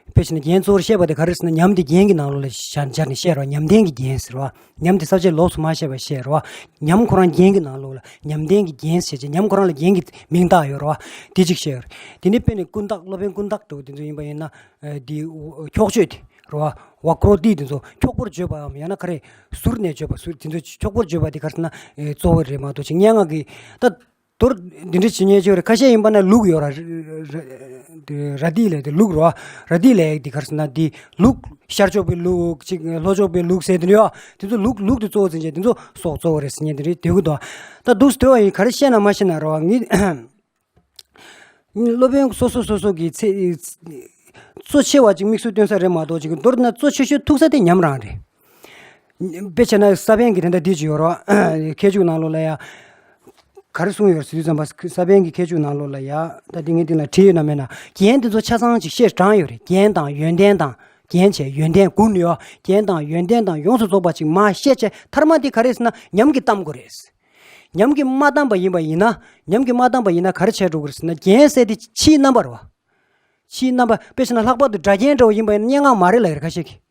དཔེ་བྱས་ན་རྒྱན་གཙོ་བོར་བཤད་པ་དེ་ག་རེ་ཟེར་ན་ཉམས་དེ་རྒྱན་གྱི་ནང་ལོགས་ལ་སྦྱར་སྦྱར་ནས་བཤད་རོགས། ཉམས་ལྡན་གྱི་རྒྱན་ཟེར་བ། ཉམས་དེ་ས་བཅད་ལོགས་སུ་མ་བཤད་པ་བཤད་རོགས། ཉམས་ཁོ་རང་རྒྱན་གྱི་ནང་ལོགས་ལ་ཉམས་ལྡན་གྱི་རྒྱན་ཟེར་བྱས། ཉམས་ཁོ་རང་ལ་རྒྱན་གྱི་མིང་བཏགས་ཡོད་རོགས། དེ་གཅིག་བཤད་ཡོད་རེད། དེ་ནས་དཔེར་ན་ཀུན་བརྟགས། སློབ་དཔོན་ཀུན་བརྟགས་འདྲ་བོ་དེ་ཚོ་ཡིན་པ་ཡིན་ན། ཨ། འདི་འཁྱོག་བརྗོད་དེ་རོ། ཝཀྲོ་ཏི་དེ་ཚོ་འཁྱོག་པོར་བརྗོད་པའམ་ཡང་ན་ག་རེ་ཟུར་ནས་བརྗོད་པ། ཟུར་དེ་ཚོ་འཁྱོག་པོར་བརྗོད་པ་དེ་ག་རེ་ཟེར་ན། ཨེ། གཙོ་བོ་རེད་མ་གཏོགས་ཅིག་སྙན་ངག་གི་ད། མདོར་འདི་འདྲ་བྱེད་མཁན་ཅིག་ཡོད་རེད། ཁ་ཤས་ཡིན་པ་ན་ལུགས་ཡོད་ར། ར། ར། ར་ཏི་ལབ་དེ་ལུགས་རོ། ར་ཏི་ལབ་དེ་ག་རེ་ཟེར་ན་འདི་ལུགས་ཤར་ཕྱོགས་པའི་ལུགས་ཅིག་ལྷོ་ཕྱོགས་པའི་ལུགས་ཟེར་དེ་འདྲ་ཡོད། དེ་ཚོ་ལུགས་ལུགས་དེ་གཙོ་བོ་འཛིན་བྱས་དེ་ཚོ་སྲོག་གཙོ་བོ་རེད་ཟེར་མཁན་དེ་འདྲ་སྡོད་ཀྱི་འདུག་ད་འདུག་སེ་སྡོད་པ་ཡིན། ག་རེ་བཤད་ན་མ་བཤད་ན་རོ། ངས། སློབ་དཔོན་སོ་སོ་སོ་སོ་གི་ཚེ། གཙོ་ཆེ་བ་ཅིག་དམིགས་སུ་སྟོན་ས་རེད་མ་གཏོགས་ཅིག་མདོར་ན་གཙོ་ཆེ་ཤོས་ཐུག་ས་དེ་ཉམས་རང་རེད། དཔེ་བྱས་ན་ས་པཎ་གྱི་དེ་འདྲ་འདི་ཅིག་ཡོད་རོ། མཁས་འཇུག་ནང་ལོགས་ལ་ཡ། ག་རེ་གསུངས་ཡོད་ཟེར་དུས་ཙམ་པ། ས་པཎ་གྱི་མཁས་འཇུག་ནང་ལོགས་ལ་ཡ། ད་འདི་ངས་འདི་ལ་བྲིས་ཡོད་ན་མེད་ན། རྒྱན་འདི་ཚོ་ཆ་ཚང་ཅིག་བཤད་དྲངས་ཡོད་རེད། རྒྱན་དང་ཡོན་ཏན་དང་། རྒྱན་བྱས་ཡོན་ཏན་དགུ་ནི་ཡོད། རྒྱན་དང་ཡོན་ཏན་དང་ཡོངས་སུ་རྫོགས་པ་ཅིག་མར་བཤད་བྱས་མཐའ་མ་དེ་ག་རེ་ཟེར་ན་ཉམས་ཀྱིས་གཏམས་དགོས་རེད། ཉམས་ཀྱིས་མ་གཏམས་པ་ཡིན་པ་ཡིན་ན། ཉམས་ཀྱིས་མ་གཏམས་པ་ཡིན་ན་ག་རེ་བྱས་འགྲོ་གི་རེད་ཟེར་ན། རྒྱན་ཟེར་དེ་ཕྱིའི་རྣམ་པ་རེད་བ། ཕྱིའི་རྣམ་པ། དཔེ་བྱས་ན་ལྷག་པར་དུ་སྒྲ་རྒྱན་འདྲ་བོ་ཡིན་པ་ཡིན་ན་སྙན་ངག་མ་རེད་ལབ་ཡོད་རེད་ཁ་ཤས་ཀྱིས།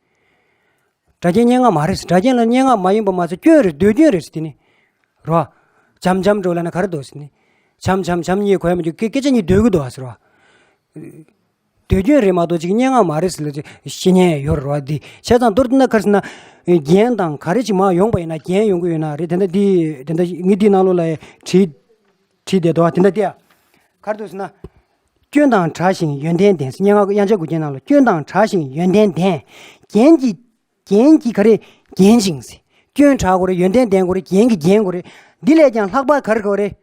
སྒྲ་རྒྱན་སྙན་ངག་མ་རེད་ཟེར། སྒྲ་རྒྱན་ལ་སྙན་ངག་མ་ཡིན་པ་མ་ཟད་སྐྱོན་རེད། དུས་རྒྱུན་རེད་ཟེར་དེ་ནི། རོ། འཇམ་འཇམ་འདྲ་བོ་ལབ་ན་ག་རེ་འདུག་ཟེར་ནི། འཇམ་འཇམ་འཇམ་གཉིས་གོ་ཡ་མི་འདུག་སྐད་སྐད་ཆ་གཉིས་སྡོད་ཀྱི་འདུག་ཟེར་བ། དུས་རྒྱུན་རེད་མ་གཏོགས་ཅིག་སྙན་ངག་མ་རེད་ཟེར་ལ་ཅིག་བཤད་མཁན་ཡོད་རེད་བ། འདི་བྱས་ཙང་མདོར་བསྡུ་ན་ག་རེ་ཟེར་ན། རྒྱན་དང་ག་རེ་ཅིག་མར་ཡོང་པ་ཡིན་ན། རྒྱན་ཡོང་གི་ཡོད་ན་རེད། དེ་འདྲ་འདི་དེ་འདྲ་ངས་འདི་ནང་ལོགས་ལ་བྲིས་བྲིས་བསྡད་འདུག་དེ་འདྲ་དེ་ག་རེ་འདུག་ཟེར་ན། སྐྱོན་དང་བྲལ་ཞིང་ཡོན་ཏན་ལྡན། སྙན་ངག་དབྱངས་འཆར་དགུ་རྒྱན་ནང་ལ་སྐྱོན་དང་བྲལ་ཞིང་ཡོན་ཏན་ལྡན། རྒྱན་གྱི་རྒྱན་གྱིས་ག་རེ་བརྒྱན་ཅིང་ཟེར། སྐྱོན་བྲལ་དགོས་རེད། ཡོན་ཏན་ལྡན་དགོས་རེད། རྒྱན་གྱིས་བརྒྱན་དགོས་རེད། འདི་ལས་ཀྱང་ལྷག་པ་ག་རེ་དགོས་རེད།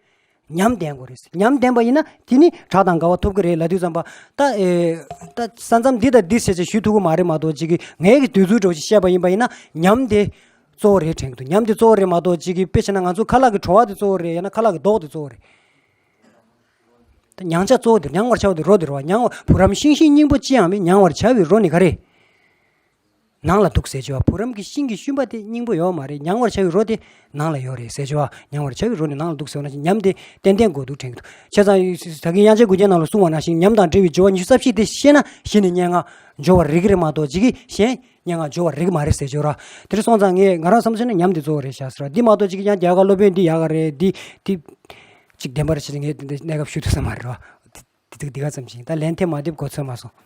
ཉམས་ལྡན་དགོས་རེད། ཉམས་ལྡན་པ་ཡིན་ན་དེ་ནི་བྲག་དང་འགལ་བ་ཐོབ་ཀྱི་རེད་ལབ་དུས་ཙམ་པ། ད་ཨེ། ད་ས་མཚམས་འདི་དང་འདི་ཟེར་བྱས་ཞུ་ཐུབ་ཀྱི་མ་རེད་མ་གཏོགས་ཅིག་གི་ངའི་གི་འདོད་ཚུལ་འདྲ་བོ་ཞིག་བཤད་པ་ཡིན་པ་ཡིན་ན་ཉམས་དེ་གཙོ་བོ་རེད་དྲན་གྱི་འདུག་ཉམས་དེ་གཙོ་བོ་རེད་མ་གཏོགས་ཅིག་གི་དཔེ་བྱས་ན་ང་ཚོ་ཁ་ལག་གི་བྲོ་བ་དེ་གཙོ་བོ་རེད། ཡང་ན་ཁ་ལག་གི་མདོག་དེ་གཙོ་བོ་རེད། ད་མྱང་བྱ་གཙོ་བོ་དེ། མྱང་བར་བྱ་བ་དེ་རོ་དེ་རོ། མྱང་བ། བུ་རམ་ཤིང་བཞིན་སྙིང་པོ་ཅི་ཡང་མེད། མྱང་བར་བྱ་བའི་རོ་ནི་ག་རེ། ནང་ལ་འདུག་ཟེར་བྱ་བ། བུ་རམ་གྱི་ཤིང་གི་ཤུན་པ་དེ་སྙིང་པོ་ཡོད་མ་རེད། མྱང་བར་བྱ་བའི་རོ་དེ་ནང་ལ་ཡོད་རེད་ཟེར་བྱ་བ། མྱང་བར་བྱ་བའི་རོ་ནི་ནང་ལ་འདུག་ཟེར་བ་ནང་བཞིན་ཉམས་དེ་ཏན་ཏན་དགོས་འདུག་དྲན་གྱི་འདུག་བྱས་ཙང་ད་གིན་དབྱངས་འཆར་དགུ་རྒྱན་ནང་ལ་གསུངས་པ་ནང་བཞིན་ཉམས་དང་འབྲེལ་བའི་སྦྱོར་བ་ཉི་ཤུ་རྩ་བཞི་དེ་ཤེས་ན་གཞི་ནས་སྙན་ངག་སྦྱོར་བ་རིག་གི་རེད་མ་གཏོགས་ཅིག་གིས་གཞན་སྙན་ངག་སྦྱོར་བ་རིག་གི་མ་རེད་ཟེར་བྱ་བ་ར། དེ་འདྲ་སོང་ཙང་ངས་ང་རང་བསམ་ཚུལ་ན་ཉམས་དེ་གཙོ་བོ་རེད་ཤག་ཟེར་བ། འདི་མ་གཏོགས་ཅིག་ཡང་རྒྱ་གར་སློབ་དཔོན་འདི་ཡག་ག་རེད། འདི་འདི་ཅིག་བདེན་པ་རེད་ཟེར་ངས་འདི་འདྲ་གནས་སྐབས་ཞུ་ཐུབ་ས་མ་རེད་བ། འདི་འདི་འདི་ག་ཙམ་ཞིག་ད་ལན་འདེབས་མ་འདེབས་གོ་ཚོད་མ་སོང་།